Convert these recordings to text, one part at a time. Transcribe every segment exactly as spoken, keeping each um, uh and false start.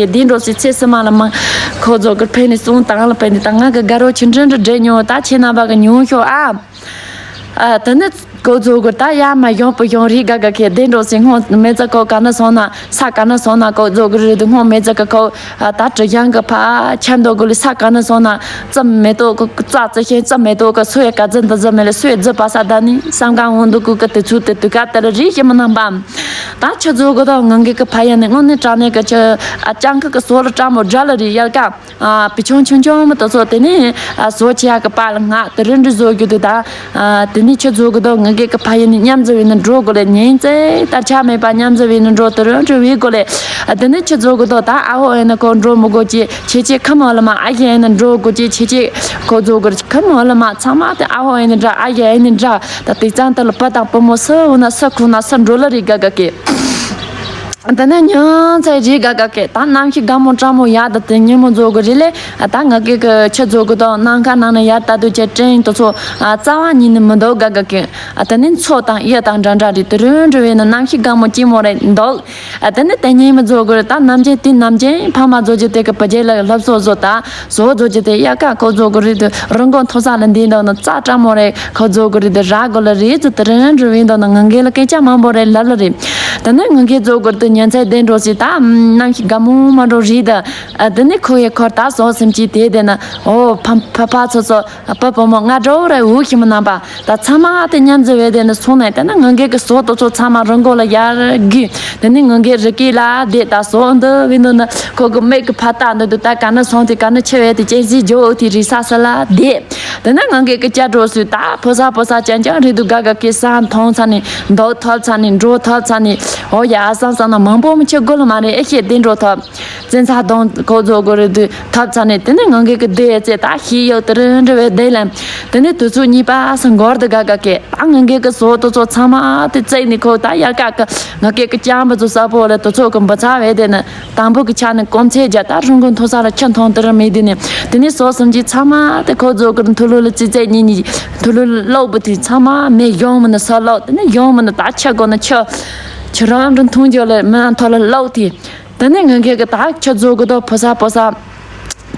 གི་བདེ་འགྲོ་སའི་ཚེ་སྲིད་མ་ལ་མ། ཁོ་ཚོ་གི་ཕན་ནི་གསུང་དང་ལ་ཕན་ནི་དང་ང་གི་དགའ་རོགས་ཆུ་འདྲེན་འདྲ་འདྲེ་ཉོ་ད་ཁྱེད་རྣམ་པ་གི་ཉོ་ཤོག་ཨ། ཨ་དེ་ནི་ཁོ་ཚོ་གི་ད་ཡ་མ་ཡོང་པོ་ཡོང་རིག་ག་ག་གི་བདེ་འགྲོ་སའི་སྔོན་མེ་ཙ་ཁོ་ག་ན་སོང་ན་ས་ག་ན་སོང་ན་ཁོ་ཚོ་གི་རི་དུ་སྔོན་མེ་ཙ་གི་ཁོ། ད་དྲི་ཡང་གི་ཕ་ཆ་མདོ་གི་ལི་ས་ག་ན་སོང་ན་རྩམ་མེ་ཏོག་གི་རྩ་རྩི་ཤིང་རྩམ་མེ་ཏོག་གི་སུ་ཡི་ག་རྫི་འདི་རྫི་མེ་ལི་སུ་ཡི་རྫི་པ་ས་ད་ནི་བསམ་གང་འོང་འདུག་གི་གི་དུས་ཚོད་དེ་དུས་སྐབས་དེ་ལ་རིག་ཤི་མི་རྣམ་པ། ད་ཁྱེད་ཚོ་གི་དང་ངང་གི་གི་ཕ་ཡ་ནི་དངོས་གནས་དྲང་གནས་གི་ཁྱི་ཨ་ལྕང་ཁུ་གི་སོ་ལ་བཀྲ་མོ་འདྲ་ལ་རི་ཡལ་ཀ་ཨ་བི་ཆུང་ཆུང་ཆུང་མི་དེ་ཚོ་དེ་ནི་ཨ་བཟོ་བྱེད་ཡག་གི་པ་ལ་ང་དེ་རིན་འདྲི་བཟོ་རྒྱུ་དེ་ད་ཨ་དེ་ནི་ཁྱེད་ཚོ་གི་དང་ངང་གི་གི་ཕ་ཡ་ནི་མཉམ་འཛོམས་ཡིན་ན་འགྲོ་དགོས་ལེ་ཉིན་ཙེ་དར་ཆ་མེད་པ་མཉམ་འཛོམས་ཡིན་ན་འགྲོ་དེ་རིན་འདྲི་བི་དགོས་ལེ། ཨ་དེ་ནི་ཁྱེད་ཚོ་གི་དང་ད་ཨ་ཧོ་ཡིན་ན་ཁོ་འགྲོ་མི་དགོས་ཀྱི་ཁྱེད་ཁྱེད་ཁ་མོ་ལ་མ་ཨ་ཡ་ཡིན་ན་འགྲོ་དགོས་ཀྱི་ཁྱེད་ཁྱེད་ཁོ་ཚོ་གི་ཁ་མོ་ལ་མ་ཚང་མ་དེ་ཨ་ཧོ་ཡིན་ན་འདྲ་ཨ་ཡ་ཡིན་ན་འདྲ། ད་དེ་ཙང་དེ་ལ་བུ་དང་བུ་མོ་སུ་འོ་ན་སུ་ཁུ་ན་སུ་འགྲོ་ལ་རི་ག་ག་གེ། ད་ནི་ཉང་ཚེ་རི་ག་ག་གེ་ད་ནམ་ཤི་དགའ་མོ་སྤྲང་མོ་ཡག་ད་དེ་ཉིན་མོ་རྫོགས་གི་རི་ལེ། ད་ང་གི་གི་ཆུ་རྫོགས་གི་དང་ནང་ཁ་ནང་ན་ཡར་ལྟ་དུས་ཆེ་སྤྲིན་དུ་ཚོ་རྩ་བ་ཉིད་ནི་མི་འདུག་ག་ག་གེ། ད་ནི་མཚོ་དང་གཡུ་དང་འདྲ་འདྲ་རི་དུ་རུ་འདྲ་བས་ན་ནམ་ཤི་དགའ་མོ་སྐྱིད་མོ་རེད་འདུག་ཨ་དེ་ནི་དེ་ཉིན་མི་རྫོགས་གི་རེད་ད་ནམ་རྒྱུན་དེ་ནམ་རྒྱུན་ཕ་མ་རྫོགས་རྒྱུ་དེ་གི་བུ་རྒྱུད་ལ་སློབ་གསོ་བཟོ་ད་བཟོ་རྫོགས་རྒྱུ་དེ་ཡ་ཀ་ཁོ་རྫོགས་གི་རེད་དུ་རང་གོ་མཐོ་ས་ལ་འདི་འདྲ་ན་རྩ་སྤྲང་མོ་རེད་ཁོ་རྫོགས་གི་རེད་དུ་ར་གོ་ལ་རེད་དུ་དེ་རིང་རུ་བིན་འདྲ་ན་ངང་གི་ལ་སྐད་ཆ་མང་པོ་རེད་ལབ་ལ་རེད། དེ་ནི་ངང་གི་རྫོགས་གི་རེད་དུ་ཉན་ཚད་བདེ་འགྲོ་སྲིད་ད་ནམ་ཞིག་དགའ་མོ་མ་འགྲོ་རེད་དུ་ཨ་དེ་ནི་ཁོ་ཡི་ཁོར་ད་བཟོ་སེམས་ཀྱི་དེ་དེ་ན་ཨོ་ཕ་ཕ་ཕ་ཚོ་ཚོ། ཨ་ཕ་བུ་མོ་ང་འགྲོ་རེ་འུ་ཤི་མི་རྣམ་པ། ད་ཚང་མ་དེ་མཉམ་འཛོལ་བའི་དེ་ནི་སོང་ནས་དེ་ན་ངང་གི་གི་སོ་དོ་ཚོ་ཚང་མ་རང་མགོ་ལ་ཡར་གི། དེ་ནི་ངང་གི་རི་སྐེད་ལ་བསྡད་ད་སོ་འདི་བི་འདི་ནི་ཁོ་གི་མིག་གི་ཕ་ཏ་འདི་འདི་ད་ག་ན་སོང་དེ་ག་ན་ཆེ་བས་དེ་ཅན་ཟི་ཇོ་འུ་དེ་རི་ས་ས་ལ་བསྡད། དེ་ནི་ངང་གི་གི་སྐྱ་འགྲོ་སུས་ད་ཕོ་ས་ཕོ་ས་ཅན་ཅན་རི་དུ་ག་ག་གི་ས་མཐོང་ཚ་ནི་འདོག་ཐོབ་ཚ་ནི་འགྲོ་ཐོབ་ཚ་ནི་ཨོ་ཡ་ཨ་སང་སང་ན་མང་པོ་མི་ཆེ་དགོ་ལ་མ་རེད་ཨེ་ཤེས་དེ་འགྲོ་ཐོབ། བཙན་ཚ་དང་ཁོ་ཚོ་གོ་རེ་དུས་ཐབས་ཚ་ནས་དེ་ནས་ངང་གི་གི་སྡེ་ཡ་ཙེ་ད་ཤི་ཡོད་དེ་རེ་འདྲ་བའི་སྡེ་ལ། དེ་ནས་དུས་ཚོད་གཉིས་པ་སང་འགོར་དུ་ག་ག་གེ་ད་ངང་གི་གི་བཟོ་དུ་ཚོ་ཚང་མ་དེ་བཙལ་ནས་ཁོ་ད་ཡར་ཀ་གི་ངང་གི་གི་ལྕམ་པ་ཚོ་ས་ཕོ་ལ་དུས་ཚོད་གི་འབུ་ཚ་བས་དེ་ནས་དང་པོ་གི་ཆ་ནས་སྐོམ་ཚད་རྒྱ་ད་རུང་གི་མཐོ་ས་ལ་ཁྱི་མཐོང་དེ་རེ་མེད་དེ་ནས་དེ་ནས་བཟོ་སུམ་ཅུ་ཚང་མ་དེ་ཁོ་ཚོ་གི་མཐོ་ལུ་ལ་ཙི་ཙེ་གཉིས་གཉིས་མཐོ་ལུ་ལ་ལོག་པ་དེ་ཚང་མ་མེ་ཡོང་མི་ནི་ས་ལོག་དེ་ནས་ཡོང་མི་ནི་ད་ཁྱི་གོ་ནི་ཁྱི་ཁྱི་རང་རུ་མཐོང་རྒྱུ་ལ་མི་མཐོ་ལ་ལོག་དེ། དེ་ནས་ངང་གིས་ད་ཁྱོད་ཚོ་གི་དོ་ཕོ་ས་ཕོ་ས།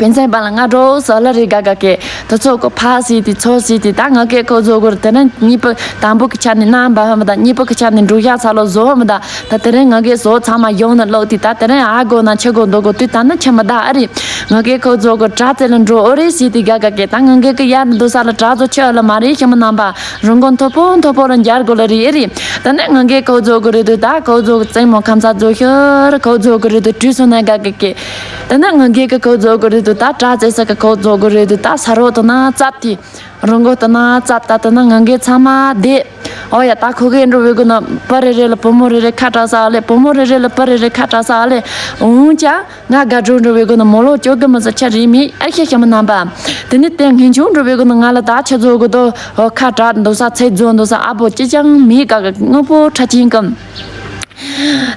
ཕན་ཚན་པ་ལ་ང་འགྲོ་ས་ལ་རི་ག་ག་གེ་དེ་ཚོ་གི་ཕ་སི་དེ་ཚོ་སི་དེ་ད་ང་གིས་ཁོ་ཚོ་གི་དེ་ནས་གཉིས་པ་དང་པོ་གི་ཆ་ནས་རྣམ་པ་ཧ་མ་ད་གཉིས་པ་གི་ཆ་ནས་འགྲོ་ཡ་ཚ་ལོ་བཟོ་ཧ་མ་ད་ད་དེ་རིང་ང་གིས་བཟོ་ཚང་མ་ཡོང་ན་ལོག་དེ་ད་དེ་རིང་ཨ་གོ་ན་ཆི་གོ་འདོ་གོ་དུས་ད་ན་ཆི་མ་ད་ཨ་རི་ང་གིས་ཁོ་ཚོ་གི་དྲ་ཚེ་ལ་འགྲོ་ཨོ་རི་སི་དེ་ག་ག་གེ་ད་ང་གིས་གི་ཡ་འདུ་ས་ལ་དྲ་ཚོ་ཆི་ལ་མ་རི་ཤི་མ་རྣམ་པ། རང་གོ་མཐོ་པོ་མཐོ་པོ་ལ་འབྱར་དགོས་ལ་རེད་ཨེ་རེད། ད་ནི་ང་གིས་ཁོ་ཚོ་གི་རེད་དུ་ད་ཁོ་ཚོ་གི་བཙན་མོ་ཁམས་ཚ་ཚོ་ཤོར་ཁོ་ཚོ་གི་རེད་དུ་བྲོས་སོང་ན་དགའ་གི་གི། ད་ནི་ང་གིས་གི་ཁོ་ཚོ་གི་རེད་དུ་ད་དྲ་ཚེ་ས་གི་ཁོ་ཚོ་གི་རེད་དུ་ད་ས་རོ་དུ་ན་རྩབ་དེ། རང་གོ་དུ་ན་རྩབ་ད་དུ་ན་ང་གིས་ཚང་མ་བསྡད། ཨོ་ཡ་ད་ཁོ་གིས་འགྲོ་བའི་གི་ན་བུ་རེ་རེ་ལ་བུ་མོ་རེ་རེ་ཁ་གྲག་ས་ཨ་ལེ་བུ་མོ་རེ་རེ་ལ་བུ་རེ་རེ་ཁ་གྲག་ས་ཨ་ལེ། འོང་ཅག་ང་དགའ་སྤྲོ་འགྲོ་བའི་སྒོ་ནས་མོ་ལོ་ཅོ་གི་མི་ཟ་ཆ་རེ་མི་ཨར་ཤ་ཤ་མི་རྣམ་པ། དེ་ནི་དེ་སྔན་ཆུང་འགྲོ་བའི་སྒོ་ནས་ང་ལ་ད་ཆ་ཚོ་གི་དོ་ཁ་གྲག་འདུག་ས་ཚེ་རྫོགས་འདུག་ས་ཨ་བོ་ཅི་ཅང་མི་ག་གི་དངོས་པོ་ཁྲ་ཆིན་གི།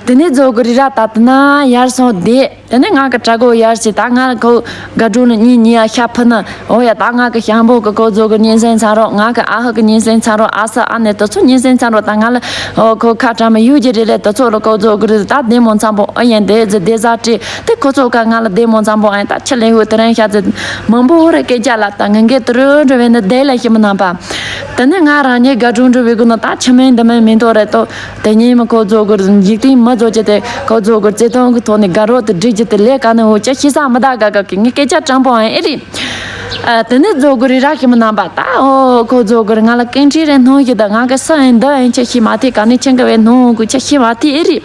དེ་ནི་རྫོགས་གི་རི་ར་ད་དེ་ན་ཡར་སོང་བསྡད། དེ་ནི་ང་གི་དྲ་གོ་ཡར་ཞིག་ད་ང་ལ་ཁོ་དགའ་སྤྲོ་ནི་གཉིས་གཉིས་ཡ་ཤ་ཕུ་ནི། ཨོ་ཡ་ད་ང་གི་ཞང་པོ་གི་ཁོ་ཚོ་གི་གཉེན་སྲིང་ཚང་རོགས་ང་གི་ཨ་ཧུ་གི་གཉེན་སྲིང་ཚང་རོགས་ཨ་ས་ཨ་ནེ་དེ་ཚོ་གཉེན་སྲིང་ཚང་རོགས་ད་ང་ལ་ཨོ་ཁོ་ཁ་བྲལ་མ་ཡུལ་གྱི་རེད་ལས་དེ་ཚོ་ལ་ཁོ་ཚོ་གི་རེད་ད་བདེ་མོ་འཚམ་པོ་ཨ་ཡན་དེ་ཟི་བདེ་ཟ་བྲིས་དེ་ཁོ་ཚོ་ཁ་ང་ལ་བདེ་མོ་འཚམ་པོ་ཨ་ཡན་ད་ཆི་ལེ་ཧུ་དེ་རིང་ཤ་ཚེ་མང་པོ་རེ་སྐད་ཆ་ལ་ད་ངན་གེ་དུ་རུ་འགྲོ་བས་ནི་བདེ་ལ་ཤི་མི་རྣམ་པ། དེ་ནི་ང་རང་ཉིད་དགའ་སྤྲོ་འགྲོ་བའི་སྒོ་ནས་ད་ཆི་མིན་འདི་མིན་མིན་དོ་རེད་དོ། དེ་ཉིན་མ་ཁོ་ཚོ་གི་འཇིག་རྟེན་མ་ཚོ་ཅི་སྟེ་ཁོ་ཚོ་གི་བརྩེ་དུང་གི་ཐོག་ནས་དགའ་རོགས་དེ་སྒྲིག་རྒྱུ་དེ་ལས་ཀ་ནས་འོ་ཅག་ཤི་ས་མི་ད་ག་ག་གི་ངས་སྐད་ཆ་དྲང་པོ་ཨེ་རེད། ཨ་དེ་ནས་ཚོ་གི་རི་ར་ཤི་མི་རྣམ་པ་ད་ཨོ་ཁོ་ཚོ་གི་ང་ལ་སྐད་འཕྲིན་རེ་སྣོན་ཞིག་ད་ང་གི་ས་ཨེ་འདི་ཨེ་ཆ་ཤི་མ་ཐེ་ག་ནས་ཆེན་གི་བས་སྣོན་གི་ཆ་ཤི་མ་ཐེ་ཨེ་རེད།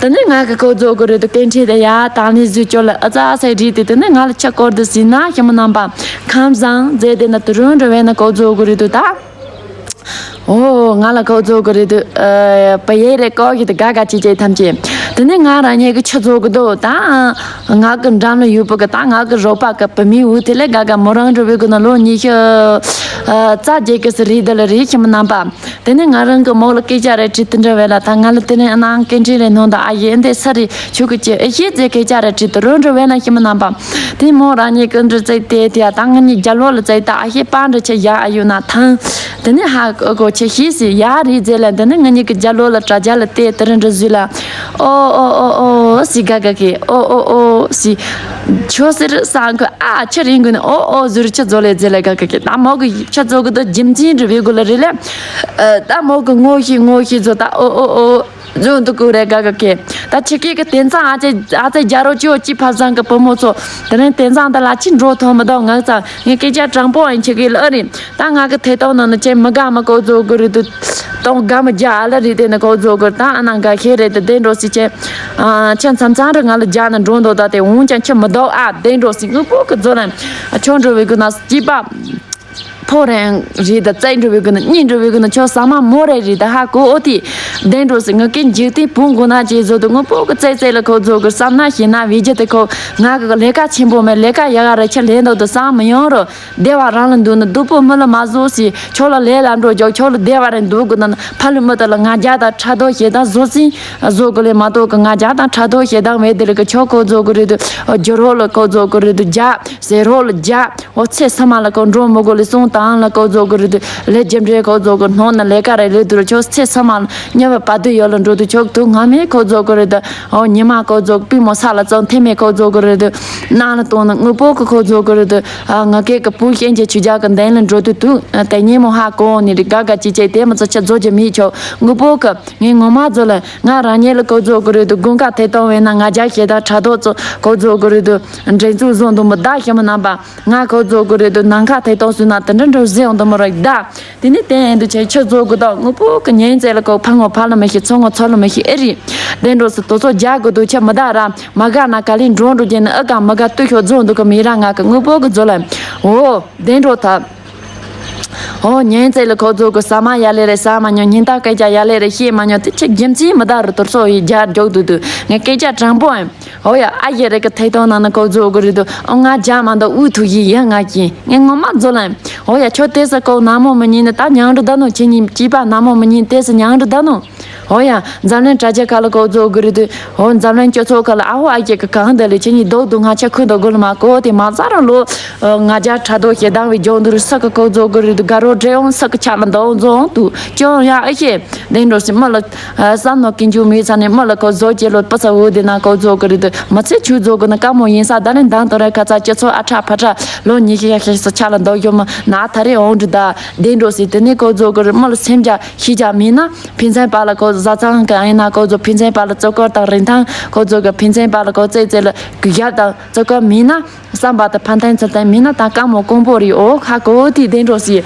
དེ་ནས་ང་གི་ཁོ་ཚོ་གི་རི་དུ་སྐད་འཕྲིན་དེ་ཡ་ད་ནི་ཟུ་ཅོ་ལ་ཨ་ཙ་ས་རི་དེ་དེ་ནས་ང་ལ་ཆ་སྐོར་དུ་ཟིན་ན་ཤི་མི་རྣམ་པ་ཁམས་བཟང་མཛེས་དེ་ན་དུ་རུང་འགྲོ་བས་ན་ཁོ་ཚོ་གི་རི་དུ་ད། ཨོ་ང་ལ་ཁོ་ཚོ་གི་རེད་དུ། ཨ་པ་ཡེ་རེ་ཀོ་གི་དུ་ག་ག་ཅི་ཅི་ཐམས་ཅད། དེ་ནས་ང་རང་ཉིད་ཀྱི་ཆུ་ཚོད་གི་དུ་ད། ང་གི་འགྲམ་ལ་ཡོད་པ་གི་ད་ང་གི་རོགས་པ་གི་བུ་མོའི་འུ་དེ་ལས་ག་ག་མོ་རང་འགྲོ་བའི་གི་ན་ལོ་ཉི་ཤུ། ཨ་རྩ་བརྒྱད་ཀྱི་སི་རེད་དུ་ལ་རེད་ཤི་མི་རྣམ་པ། དེ་ནས་ང་རང་གི་མོ་ལ་སྐད་ཆ་རེ་དྲིས་དུ་འདྲ་བས་ལ་ད་ང་ལ་དེ་ནས་ཨ་ནང་སྐད་འཕྲིན་རེ་སྣོན་ད་ཨ་ཡེ་འདི་ས་རེད་ཆུ་གི་ཅི་ཨེ་ཤེས་ཟེར་སྐད་ཆ་རེ་དྲིས་དུ་རུང་འགྲོ་བས་ན་ཤི་མི་རྣམ་པ། དེ་མོ་རང་ཉིད་ཀྱི་འདྲི་བཙལ་ཏེ་དེ་ཡ་ད་ང་གཉིས་རྒྱ་ལོ་ལ་བཙལ་ད་ཨ་ཤེ་པ་འདྲི་ཆེ་ཡ་ཨ་ཡོད་ན་ཐང་། དེ་ནི་ཧ་གོ་ཆེ་ཤེས་སི་ཡ་རི་ཟེ་ལ་འདི་ནི་ང་གཉིས་ཀྱི་རྒྱ་ལོ་ལ་དྲ་རྒྱ་ལ་བལྟས་དེ་རིང་འདྲི་ཟུ་ལ། ཨོ་ཨོ་ཨོ་ཨོ་སི་ག་ག་གི་ཨོ་ཨོ་ཨོ་སི། ཆོ་སི་རི་སང་གི་ཨ་ཆི་རིང་གི་ནི་ཨོ་ཨོ་ཟུ་རི་ཆི་ཛོ་ལེ་ཟེ་ལ་ག་ག་གི་ད་མོ་གི་ཆི་ཛོ་གི་ད་རྒྱུ་མཚན་རི་བི་གུ་ལ་རི་ལ། ད་མོ་གི་ངོ་ཤེས་ངོ་ཤེས་ཛོ་ད་ཨོ་ཨོ་ཨོ། ལྗོན་དུ་ཀུ་རེ་ག་ག་གེ། ད་ཁྱི་སྐད་ཀྱི་དེང་སང་ཨ་ཙེ་ཨ་ཙེ་རྒྱ་རོ་ཅོ་ཅི་ཕ་བཟང་གི་བུ་མོ་ཚོ། དེ་རིང་དེང་སང་ད་ལ་ཅི་འགྲོ་ཐོན་མི་འདུག་ང་ཚང་ངའི་སྐད་ཆ་དྲང་པོ་ཨིན་ཁྱི་སྐད་ལ་ཨ་རིང་། ད་ང་གི་ཐད་གཏོང་ནང་ནས་ཅེ་མི་དགའ་མི་ཀོ་ཚོ་གི་རེད་དུ། གཏོང་དགའ་མི་རྒྱ་ཨ་ལ་རེད་དེ་ནི་ཀོ་ཚོ་གི་ད་ཨ་ན་དགའ་ཤེས་རེད་དེ་དེ་འགྲོ་སི་ཅེ། ཨ་ཅེ་མཚམས་མཚམས་རེ་ང་ལ་རྒྱ་ན་འགྲོ་འདུག་ད་དེ་འོང་ཀྱང་ཁྱི་མི་འདུག་ཨ་དེ་འགྲོ་སི་དངོས་པོ་གི་ཛོ་ལན། ཁྱོད་འགྲོ་བའི་གི་ན་སྐྱིད་པ། ཕོ་རེད་རེད་ད་བཙལ་འགྲོ་བའི་གི་ན་གཉིད་འགྲོ་བའི་གི་ན་ཁྱོད་ཟ་མ་མོ་རེད་རེད་ད་ཧ་གོ་ཨོ་དེ། བདེན་འགྲོ་སི་ང་སྐད་འཇིག་རྟེན་བུང་དགོ་ན་ཅེས་བཟོ་དུ་དངོས་པོ་གི་བཙལ་བཙལ་ལ་ཁོ་ཚོ་གི་བསམ་ན་ཤེས་ན་བེད་སྤྱད་དེ་ཁོ་ང་གི་ལས་ཀ་ཆེན་པོ་མེད་ལས་ཀ་ཡག་ག་རེ་ཁྱེད་ལས་འདུག་དུ་བསམ་མི་ཡོང་རོ། བདེ་བ་རང་ལ་འདུག་ན་སྡུག་པོ་མི་ལ་མ་བཟོ་སི་ཁྱོད་ལ་ལས་ལ་འགྲོ་རྒྱུ་ཁྱོད་ལ་བདེ་བ་རེ་འདུག་གི་ན་ཕ་ལུ་མི་ད་ལ་ང་རྒྱ་ད་ཕྲག་དོག་ཞེ་ད་བཟོ་སྲིང་བཟོ་གི་ལས་མ་གཏོགས་གི་ང་རྒྱ་ད་ཕྲག་དོག་ཞེ་ད་མེད་དེ་ལ་གི་ཁྱོད་ཁོ་ཚོ་གི་རེད་དུ་རྒྱུ་རོགས་ལ་ཁོ་ཚོ་གི་རེད་དུ་རྒྱ་ཟེར་རོགས་ལ་རྒྱ། འོ་ཚེ་ས་མ་ལ་ཀོ་འགྲོ་མི་དགོས་ལེ་སོང་དང་ལ་ཀོ་ཛོ་གི་རེད་དུ། ལས་རྒྱུ་འབྲས་ཀོ་ཛོ་གི་སྣོན་ན་ལས་ཀ་རེ་ལས་དུ་རུ་ཆོག་ཚེ་ས་མ་ལ་ཉེ་བ་བ་དུ་ཡོད་ལ་འགྲོ་དུ་ཆོག་དུ་ང་མེད་ཀོ་ཛོ་གི་རེད་དུ། འོ་ཉི་མ་ཀོ་ཛོ་གི་པི་མོ་ས་ལ་ཙང་ཐེ་མེད་ཀོ་ཛོ་གི་རེད་དུ། ནང་ལ་གཏོང་ན་དངོས་པོ་གི་ཀོ་ཛོ་གི་རེད་དུ། ང་སྐད་གི་བུ་ཤན་གྱི་ཆུ་རྒྱག་གི་འདན་ལ་འགྲོ་དུ་དུ། དེ་ཉིན་མོ་ཧ་གོ་ནི་རི་ག་ག་ཅི་ཅེ་དེ་མི་ཚོ་ཆ་ཛོ་རྒྱུ་མེད་ཆོག་དངོས་པོ་གི་ངའི་ངོ་མ་ཛོ་ལ་ང་རང་ཉིད་ལ་ཀོ་ཛོ་གི་རེད་དུ། དགུན་ཁ་ཐེ་གཏོང་བས་ན་ང་རྒྱ་ཤེད་དང་ཕྲག་དོག་ཙོ་ཀོ་ཛོ་གི་རེད་དུ། འགྲན་ཚུགས་བཟུང་དུ་མི་བདག་ཤེས་མི་རྣམ་པ། ང་ཁོ་ཚོ་གི་རེད་དུ་ནང་ཁ་ཐེ་གཏོང་སུ་ན་དེ་འདྲ་འགྲོ་ཟིན་འོང་དུ་མི་རེད་ད། དེ་ནི་དེ་ཡིན་དུ་ཆེ་ཆོས་ཚོ་གི་དང་དངོས་པོ་གི་ཉིན་མཚན་ལ་ཁོ་ཕ་ངོ་ཕ་ལ་མི་ཤེས་ཚོ་ངོ་ཚོ་ལ་མི་ཤེས་ཨེ་རེད། དེ་འགྲོ་སུ་དོ་ཚོ་རྒྱག་གི་དུ་ཆེ་མི་ད་ར་མ་དགའ་ན་ག་ལི་འགྲོ་འགྲོ་རྒྱུ་ནི་ཨ་ག་མ་དགའ་ལྟོས་ཤོག་རྫོང་འདུག་གི་མི་ར་ང་གི་དངོས་པོ་གི་མཛོ་ལ། འོ་དེ་འགྲོ་ཐབས། འོ་ཉིན་མཚན་ལ་ཁོ་ཚོ་གི་ཟ་མ་ཡ་ལེ་རེ་ཟ་མ་མྱོང་ཉིན་ད་སྐད་ཆ་ཡ་ལེ་རེ་ཤེས་མ་མྱོང་དེ་ཆེ་རྒྱུ་མཚན་མི་ད་རུ་དོ་ཚོ་ཡི་རྒྱ་འཇོག་དུ་དུ་ངས་སྐད་ཆ་དྲང་པོ་ཨེ། ཨོ་ཡ་ཨ་ཡེ་རེ་གི་ཐད་གཏོང་ནང་ན་ཀོ་ཛོ་གི་རེད་དོ། ཨོ་ང་རྒྱ་མ་འདོ་འུ་ཐུག་ཡི་ཡ་ང་ཀྱི་ངས་ངོ་མ་ཛོ་ལན། ཨོ་ཡ་ཁྱོད་དེ་ས་ཀོ་ན་མོ་མི་ཉིན་ནི་ད་ཉང་རི་ད་ནོ་ཁྱེད་གཉིས་སྐྱིད་པ་ན་མོ་མི་ཉིན་དེ་ས་ཉང་རི་ད་ནོ། ཨོ་ཡ་འཛམ་གླིང་དྲ་རྒྱ་ཁ་ལ་ཀོ་ཛོ་གི་རེད་དོ། ཨོ་འཛམ་གླིང་སྤྱི་ཚོགས་ཁ་ལ་ཨ་ཧོ་ཨ་ཡེ་གི་གང་འདི་ལས་ཁྱེད་གཉིས་རྡོག་རྡོག་ང་ཆ་ཁུ་འདོ་གོ་ལ་མ་ཀོ་དེ་མ་ཚ་རང་ལོ། ང་རྒྱ་ཕྲག་དོག་ཞེ་སྡང་བའི་ལྗོངས་འདུར་ས་ཀི་ཀོ་ཛོ་གི་རེད་དོ་ག་རོ་འདྲེ་འོང་ས་ཀི་ཆ་ལ་འདོ་འཛོང་དུ་ཅོང་ཡ་ཨ་ཤེ། དེ་འགྲོ་སྲིད་མི་ལ། བསམ་ནོ་ཀིན་ཅུ་མི་ཚ་ནས་མི་ལ་ཁོ་བཟོ་ཅེ་ལོ་པ་ས་འུ་དེ་ན་ཁོ་བཟོ་གི་རེད་དུ་མི་ཚེ་ཆུ་བཟོ་གི་ན་དཀའ་མོ་ཡིན་ས་ད་ནི་མདང་དོ་ར་ཁ་ཚ་སྤྱི་ཚོགས་ཨ་ཁྲ་ཕ་ཁྲ་ལོ་ཉི་ཤི་ཤ་ཤི་ས་ཆ་ལ་འདོ་ཡོ་མ་ན་ད་རེ་འོང་འདྲི་ད་དེ་འགྲོ་སྲིད་དེ་ནས་ཁོ་བཟོ་གི་རེད་མི་ལ་སེམས་ཅག་ཤི་ཅག་མིན་ན་ཕན་ཚན་པ་ལ་ཁོ་བཟའ་ཚང་གི་ཨེ་ན་ཁོ་བཟོ་ཕན་ཚན་པ་ལ་བཙོ་སྐོར་དང་རིན་ཐང་ཁོ་བཟོ་གི་ཕན་ཚན་པ་ལ་ཁོ་ཙེ་ཙེ་ལ་གི་ཡབ་དང་བཙོ་སྐོར་མིན་ན། བསམ་པ་དང་ཕན་ཐན་ཚུལ་ལྡན་མིན་ན་ད་དཀའ་མོ་དཀོན་པོ་རེད་འོ་ཁ་གོ་དེ་བདེ་འགྲོ་སྲིད།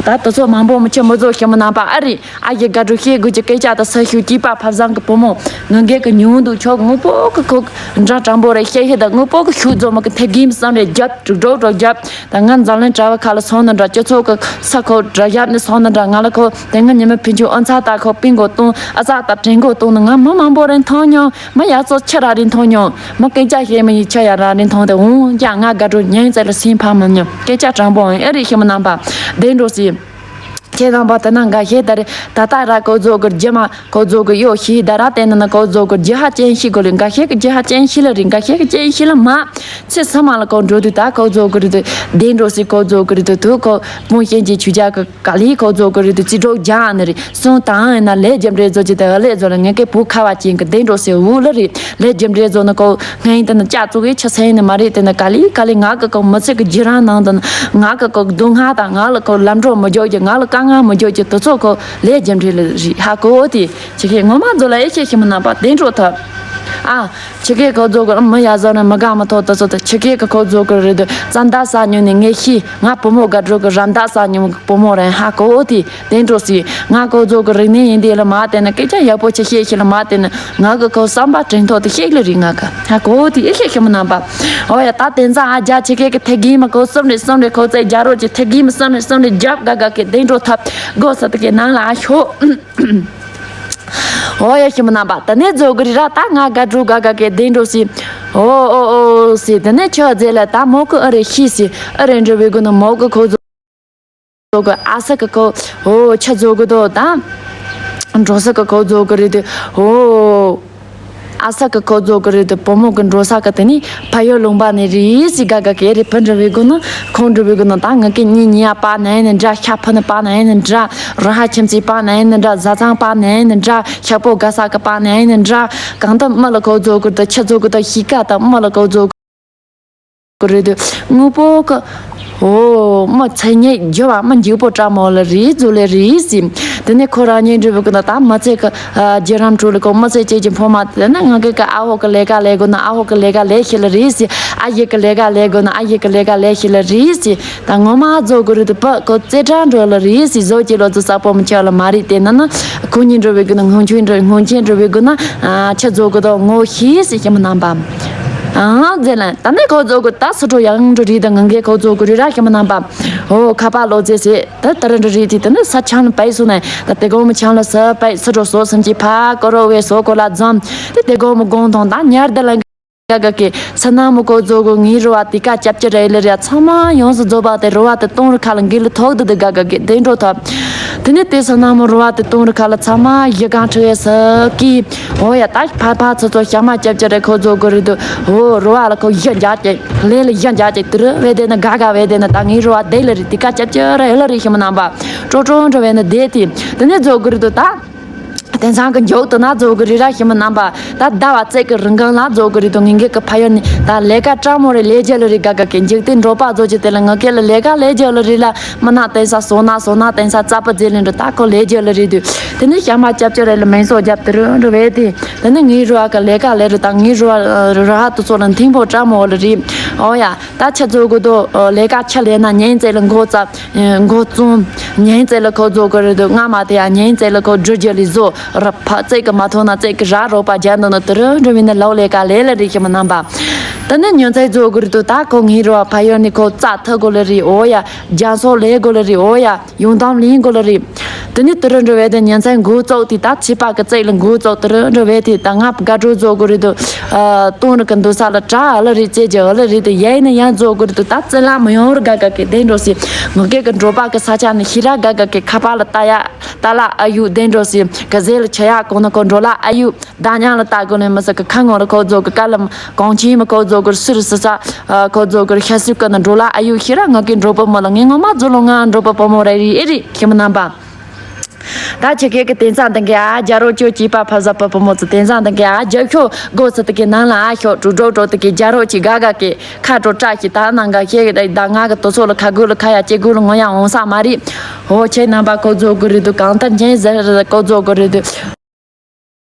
ད་དུ་ཚོ་མང་པོ་མི་ཆེ་མི་བཟོ་ཤི་མི་རྣམ་པ་ཨ་རི་ཨ་ཡི་དགའ་སྤྲོ་ཤེས་དགོས་ཀྱི་སྐད་ཆ་དང་ས་ཤུ་སྐྱིད་པ་ཕ་བཟང་གི་བུ་མོ་ངང་གེ་གི་ཉུང་དུ་ཆོག་དངོས་པོ་གི་ཁོག་འདྲ་དྲང་པོ་རེད་ཤེས་ཤེས་དང་དངོས་པོ་གི་ཤུགས་རྫོགས་མ་གི་ཐེ་གིམ་བསམ་རེད་རྒྱབ་དྲུག་སྒྲོག་སྒྲོག་རྒྱབ་ད་ང་འཛམ་གླིང་གྲྭ་བ་ཁ་ལ་སོང་ན་འདྲ་སྤྱི་ཚོགས་གི་ས་ཁོག་འདྲ་རྒྱབ་ནས་སོང་ན་འདྲ་ང་ལ་ཁོ་དེ་ང་ཉི་མ་ཕན་ཆུ་ཨོ་ཚ་ད་ཁོ་པིང་གོ་གཏོང་ཨ་ཚ་ད་དྲན་གོ་གཏོང་ན་ང་མི་མང་པོ་རེད་མཐོང་མྱོང་། མ་ཡག་ཚོ་ཆ་ར་རིན་ཐོང་ཉོ། མ་སྐད་ཆ་བཤད་མ་ཡིན་ཆ་ཡ་ར་རིན་ཐོང་དེ་འོང་ཀྱང་ང་དགའ་སྤྲོ་ཉན་ཚད་ལ་སེམས་ཕམ་མ་ཉོ་སྐད་ཆ་དྲང་པོ་ཨེ་རེད་ཤི་མ་རྣམ་པ། བདེ་འགྲོ་སྲིད། ཁྱེད་རྣམ་པ་དེ་ན་འགའ་ཤས་ད་རེད་ད་ལྟ་ར་ཀོ་ཛོ་གི་རྒྱུ་མ་ཀོ་ཛོ་གི་གཡོ་ཤི་ད་ར་དེ་ན་ན་ཀོ་ཛོ་གི་རྒྱུ་ཧ་ཅན་ཤི་གོ་ལེ་འགའ་ཤས་ཀྱི་རྒྱུ་ཧ་ཅན་ཤི་ལ་རེད་འགའ་ཤས་ཀྱི་ཅན་ཤི་ལ་མ། ཚེ་ས་མ་ལ་ཀོ་འགྲོ་དུས་ད་ཀོ་ཛོ་གི་རེད་དུ་བདེ་འགྲོ་སྲིད་ཀོ་ཛོ་གི་རེད་དུ་དུ་ཀོ་སྤུན་གཞན་གྱི་ཆུ་རྒྱ་གི་ག་ལི་ཁོ་ཚོ་གི་རེད་དུ་རྩིས་སྒྲོག་རྒྱག་ནི་རེད་སོང་དང་ཡིན་ན་ལས་རྒྱུ་འབྲས་བཟོ་རྒྱུ་དེ་ལས་བཟོ་ལ་ངས་ཀའི་བུ་ཁ་བ་ཅན་གི་བདེ་འགྲོ་ཟེར་འུ་ལ་རེད་ལས་རྒྱུ་འབྲས་བཟོ་ནི་ཀོ་ངས་ཡིན་དེ་ནི་ལྕགས་བཙུགས་གི་ཆུ་སེང་ནི་མ་རེད་དེ་ནི་ག་ལི་ག་ལི་ང་གི་ཀོ་མི་ཚེ་གི་རྒྱུ་རང་ནང་དུ་ནི་ང་གི་ཀོ་སྡུག་བསྔལ་དང་ང་ལ་ཀོ་ལམ་འགྲོ་མི་འཇོག་རྒྱུ་ང་ལ་དཀའ་ངལ་མི་འཇོག་རྒྱུ་དེ་ཚོ་ཀོ་ལས་རྒྱུ་འབྲས་ལ་རེད་ཧ་གོ་དེ་ཆི་ཁེ་ངོ་མ་བཟོ་ལ་ཨེ་ཤེས་ཤི་མི་རྣམ་པ་བདེ་འགྲོ་ཐབས་ཨ། ཆི་ཁེ་ཁོ་ཚོ་གི་མི་ཡ་བཟོ་ནས་མི་དགའ་མི་ཐོག་ཏུ་སོ་ཏུ་ཆི་ཁེ་གི་ཁོ་ཚོ་གི་རེད་དུ་རྩམ་དག་ཟ་མྱོང་ནས་ངས་ཤི་ང་བུ་མོ་དགའ་སྤྲོ་གི་རམ་དག་ཟ་མྱོང་གི་བུ་མོ་རེད་ཧ་གོ་དེ་དེ་འགྲོ་སྲིད་ང་ཁོ་ཚོ་གི་རིག་གནས་ཡིན་དེ་ལ་མ་བལྟས་ན་སྐད་ཆ་ཡག་པོ་ཆི་ཤེས་ཤི་ལ་མ་བལྟས་ན་ང་གི་ཁོ་བསམ་པ་དྲན་ཐོག་ཏུ་ཤེས་ལ་རིག་ང་གི་ཧ་གོ་དེ་ཨེ་ཤེས་ཤི་མི་རྣམ་པ་ཨོ་ཡ་ད་དེ་ཚ་ཨ་རྒྱ་ཆི་ཁེ་གི་ཐེ་གིན་མ་ཁོ་གསུམ་རེ་གསུམ་རེ་ཁོ་ཚོས་རྒྱ་རོ་ཅི་ཐེ་གིན་མ་གསུམ་རེ་གསུམ་རེ་རྒྱབ་ག་ག་གི་དེ་འགྲོ་ཐབས་གོ་ས་དུ་གི་ནང་ལ་ཨ་ཤོག་ཨོ་ཡ་ཤི་མི་རྣམ་པ་ད་ནས་རྫོགས་གི་རེད་ར་ད་ང་དགའ་སྤྲོ་དགའ་དགའ་གི་བདེ་འགྲོ་སི། ཨོ་ཨོ་ཨོ་སི་ད་ནས་ཆོས་མཛད་ལ་ད་མོ་གི་ཨ་རེ་ཤི་སི་ཨ་རེ་འགྲོ་བའི་གི་ནི་མོ་གི་ཁོ་ཚོ་གི་ཨ་ས་གི་ཁོ་ཨོ་ཆ་རྫོགས་གི་དོ་ད་འགྲོ་ས་གི་ཁོ་རྫོགས་གི་རེད་དེ་ཨོ། ཨ་ས་གི་ཁོ་ཚོ་གི་རེད་དུ་བུ་མོ་གི་འགྲོ་ས་གི་དེ་ནི་ཕ་ཡུལ་ལུང་པ་ནས་རེད་ཟེར། དགའ་དགའ་གི་རེད། ཕུ་འགྲོ་བའི་སྒོ་ནི་ཁོང་འགྲོ་བའི་སྒོ་ནི་ད་ང་གི་གཉིད་ཉལ་པ་ན་ཡིན་ནི་འདྲ། ཤ་ཕུ་ནི་པ་ན་ཡིན་ནི་འདྲ། རང་ཧ་ཁྱིམ་མཚེས་པ་ན་ཡིན་ནི་འདྲ། བཟའ་ཚང་པ་ན་ཡིན་ནི་འདྲ། ཤག་པོ་དགའ་ས་གི་པ་ན་ཡིན་ནི་འདྲ། གང་ལྟར་མི་ལ་ཁོ་ཚོ་གི་དུ་ཁྱི་ཚོ་གི་དུ་ཤི་ཀ་དང་མི་ལ་ཁོ་ཚོ་གི་རེད་དུ་དངོས་པོ་གི། ཨོ་མི་ཚེ་ཉེ་རྒྱུ་བ་མི་འཇིགས་པོ་བཀྲ་མོ་ལ་རེད་ཚོ་ལེ་རེད་ཟེར། དེ་ནས་ཁོ་རང་ཉིད་འགྲོ་བའི་སྐུ་ན་ད་མི་ཚེ་གི་རྒྱུ་རམ་ཁྲོད་ལ་ཁོ་མི་ཚེ་སྐྱེལ་གྱི་འཕོ་མ་དེ་ན་ང་གི་གི་ཨ་ཧོ་གི་ལས་ཀ་ལས་དགོས་ན་ཨ་ཧོ་གི་ལས་ཀ་ལས་ཤི་ལ་རེད་ཟེར། ཨ་ཡེ་གི་ལས་ཀ་ལས་དགོས་ན་ཨ་ཡེ་གི་ལས་ཀ་ལས་ཤི་ལ་རེད་ཟེར། ད་ངོ་མ་རྫོགས་དགོས་རེད་དུ་བུ་ཁོ་རྩེ་གྲ་འགྲོ་ལ་རེད་ཟེར། བཟོ་གྱི་ལོ་ཚོ་ས་པོ་མི་ཆགས་ལ་མ་རེད། དེ་ན་ན་ཁོ་གཉིས་འགྲོ་བའི་སྐུ་ན་སྔོན་ཆད་འགྲོ་སྔོན་ཆད་འགྲོ་བའི་སྐུ་ན་ཆ་རྫོགས་དགོས་དོ་ངོ་ཤེས་ཟེར་ཤི་མི་རྣམ་པ། ཨང་ཟེར་ལན་ད་ནི་ཁོ་ཚོ་གི་ད་སུ་འགྲོ་ཡང་འགྲོ་རེད། ད་ང་གིས་ཁོ་ཚོ་གི་རི་ར་ཤི་མི་རྣམ་པ། ཨོ་ཁ་པ་ལོ་ཙེ་ཟེར། ད་ད་ར་འགྲོ་རེད་དེ་ད་ནི་ས་ཆང་པའི་སུ་ནས་ད་དེ་གོ་མི་ཆང་ལ་ས་པའི་སུ་འགྲོ་སོ་སེམས་ཀྱི་ཕ་ཀོ་རོ་བའི་སོ་ཀོ་ལ་འཛོམས། དེ་དེ་གོ་མི་དགོང་དང་ད་ཉར་ད་ལ་ག་ག་གི་ས་ན་མོ་ཀོ་ཛོ་གོ་ངའི་རུ་བ་དེ་ཀ་ཅབ་ཅི་རེ་ལེ་རེ་ཚང་མ་ཡོངས་སུ་རྫོགས་པ་དེ་རུ་བ་དེ་གཏོང་རུ་ཁ་ལ་འགི་ལུ་ཐོག་དུ་དུ་ག་ག་གི་དེ་འགྲོ་ཐོབ། དེ་ནས་དེ་ས་ན་མོ་རུ་བ་དེ་གཏོང་རུ་ཁ་ལ་ཚང་མ་ཡི་གང་ཁྲི་བའི་ས་ཀི། འོ་ཡ་ད་ཕ་ཕ་ཚོ་ཚོ་ཞག་མ་ཅབ་ཅི་རེ་ཁོ་ཛོ་གོ་རི་དུ་འོ་རུ་བ་ལ་ཁོ་ཡི་འཇག་ཅེ་ལེ་ལ་ཡི་འཇག་ཅེ་དུ་རུ་བས་དེ་ན་ག་ག་བས་དེ་ན་ད་ངའི་རུ་བ་དེ་ལ་རི་དེ་ཀ་ཅབ་ཅི་རེ་ལ་རི་ཤི་མ་ནམ་པ་ཀྲོ་ཀྲོ་འགྲོ་བས་ན་དེ་དེ་དེ་ནས་ཛོ་གོ་རི་དུ་ད། དེང་སང་གི་མཇུག་ཏུ་ན་ཛོ་གི་རི་ར་ཤི་མི་རྣམ་པ། ད་ཟླ་བ་ཚེས་ཀྱི་རིང་གང་ལ་ཛོ་གི་རི་དུ་ངེ་གི་ཕ་ཡོན་ནི་ད་ལས་ཀ་སྤྲང་མོ་རེ་ལས་རྒྱུ་ལ་རི་ག་ག་གི་འཇིག་རྟེན་འགྲོ་པ་ཛོ་ཅི་དེ་ལ་ངེ་གི་ལ་ལས་ཀ་ལས་རྒྱུ་ལ་རི་ལ་མི་ན་དེང་སང་སོ་ན་སོ་ན་དེང་སང་རྩ་པ་རྗེ་ལེན་འགྲོ་ད་ཁོ་ལས་རྒྱུ་ལ་རི་དུ། དེ་ནི་ཤ་མ་ཅབ་ཅི་རེ་ལ་མེ་སོ་རྒྱབ་དུ་རུ་འགྲོ་བས་དེ། དེ་ནི་ངའི་རུ་བ་གི་ལས་ཀ་ལས་རི་དང་ངའི་རུ་བ་རུ་ཧ་དུ་ཚོ་ལ་མཐིང་པོ་སྤྲང་མོ་ལ་རི། ཨོ་ཡ། ད་ཆ་ཚོ་གི་དོ་ལས་ཀ་ཆ་ལས་ན་ཉན་ཙེ་ལ་མགོ་ཙ་མགོ་བཙུམ། ཉན་ཙེ་ལ་ཁོ་ཚོ་གི་རེད་དོ་ང་མ་དེ་ཡ་ཉན་ཙེ་ལ་ཁོ་འགྲུལ་རྒྱུ་ལི་བཟོ་ར་ཕ་ཙེ་གི་མ་ཐོན་ན་ཙེ་གི་ར་རོགས་པ་རྒྱ་འདོན་ན་དུ་རུ་འགྲོ་མི་ན་ལོ་ལས་ཀ་ལས་ལ་རི་ཤི་མི་རྣམ་པ། ད་ནི་ཉོན་ཙེ་ཚོ་གི་རེད་དོ་ད་ཁོ་ངའི་རོ་ཕ་ཡོན་ནི་ཁོ་ཙ་ཐུ་གོ་ལ་རི་ཨོ་ཡ། རྒྱ་སོ་ལས་གོ་ལ་རི་ཨོ་ཡ། ཡོང་དམ་ལིང་གོ་ལ་རི། དེ་ནི་དུ་རུ་འགྲོ་བས་དེ་ཉན་ཚན་འགོ་བཙོག་དེ་ད་ཚིག་པ་གི་རྩེག་ལ་འགོ་བཙོག་དུ་རུ་འགྲོ་བས་དེ་ད་ང་དགའ་སྤྲོ་རྫོགས་གོ་རི་དུ། ཨ་སྟོང་རི་གི་འདུག་ས་ལ་གྲ་ཨ་ལ་རི་རྩེ་རྒྱ་ཨ་ལ་རི་དུ་ཡའི་ནི་ཡང་རྫོགས་གོ་རི་དུ་ད་རྩེ་ལ་མི་ཡོང་རི་ག་ག་གི་དེ་འགྲོ་སི། ངོ་སྐད་གི་འགྲོ་པ་གི་ས་ཆ་ནི་ཤི་ར་ག་ག་གི་ཁ་པ་ལ་ལྟ་ཡ་ལྟ་ལ་ཨ་ཡུ་དེ་འགྲོ་སི་གི་ཟེ་ལ་ཆ་ཡ་གོ་ནི་གོ་འགྲོ་ལ་ཨ་ཡུ། ད་ཉང་ལ་ལྟ་དགོས་ནས་མི་ཟེར་གི་ཁ་ངོ་ལ་ཁོ་ཚོ་གི་ཀ་ལ་གོང་ཆེན་མི་ཁོ་ཚོ་གི་སུ་རི་སི་ས་ཁོ་ཚོ་གི་ཤ་སུ་ཀ་ན་འགྲོ་ལ་ཨ་ཡུ་ཤི་ར་ང་གི་འགྲོ་པོ་མོ་ལ་ངས་ངོ་མ་ཛོ་ལོ་ང་འགྲོ་པོ་པོ་མོ་རེ་རི་ཨེ་རི་ཤི་མི་རྣམ་པ། ད་ཆི་ཁེ་གི་དེང་སང་དང་གི་ཨ་རྒྱ་རོ་ཅོ་ཅི་པ་ཕ་ཟ་པ་པོ་མོ་ཚོ་དེང་སང་དང་གི་ཨ་རྒྱ་ཤོ་སྒོ་ས་དེ་གི་ནང་ལ་ཨ་ཤོ་དྲུག་སྒྲོ་དྲོ་དེ་གི་རྒྱ་རོ་ཅི་ག་ག་གི་ཁ་དྲོ་བཀྲ་ཤི་ད་ནང་ག་ཤེ་གི་ད་ང་གི་དོ་ཚོ་ལ་ཁ་དགོས་ལ་ཁ་ཡ་ཅི་དགོས་ལ་ངོ་ཡ་འོང་ས་མ་རི། ཧོ་ཆེ་རྣམ་པ་ཁོ་ཚོ་གི་རི་དུ་གང་ལྟར་ཉན་ཟེར་ཁོ་ཚོ་གི་རི་དུ།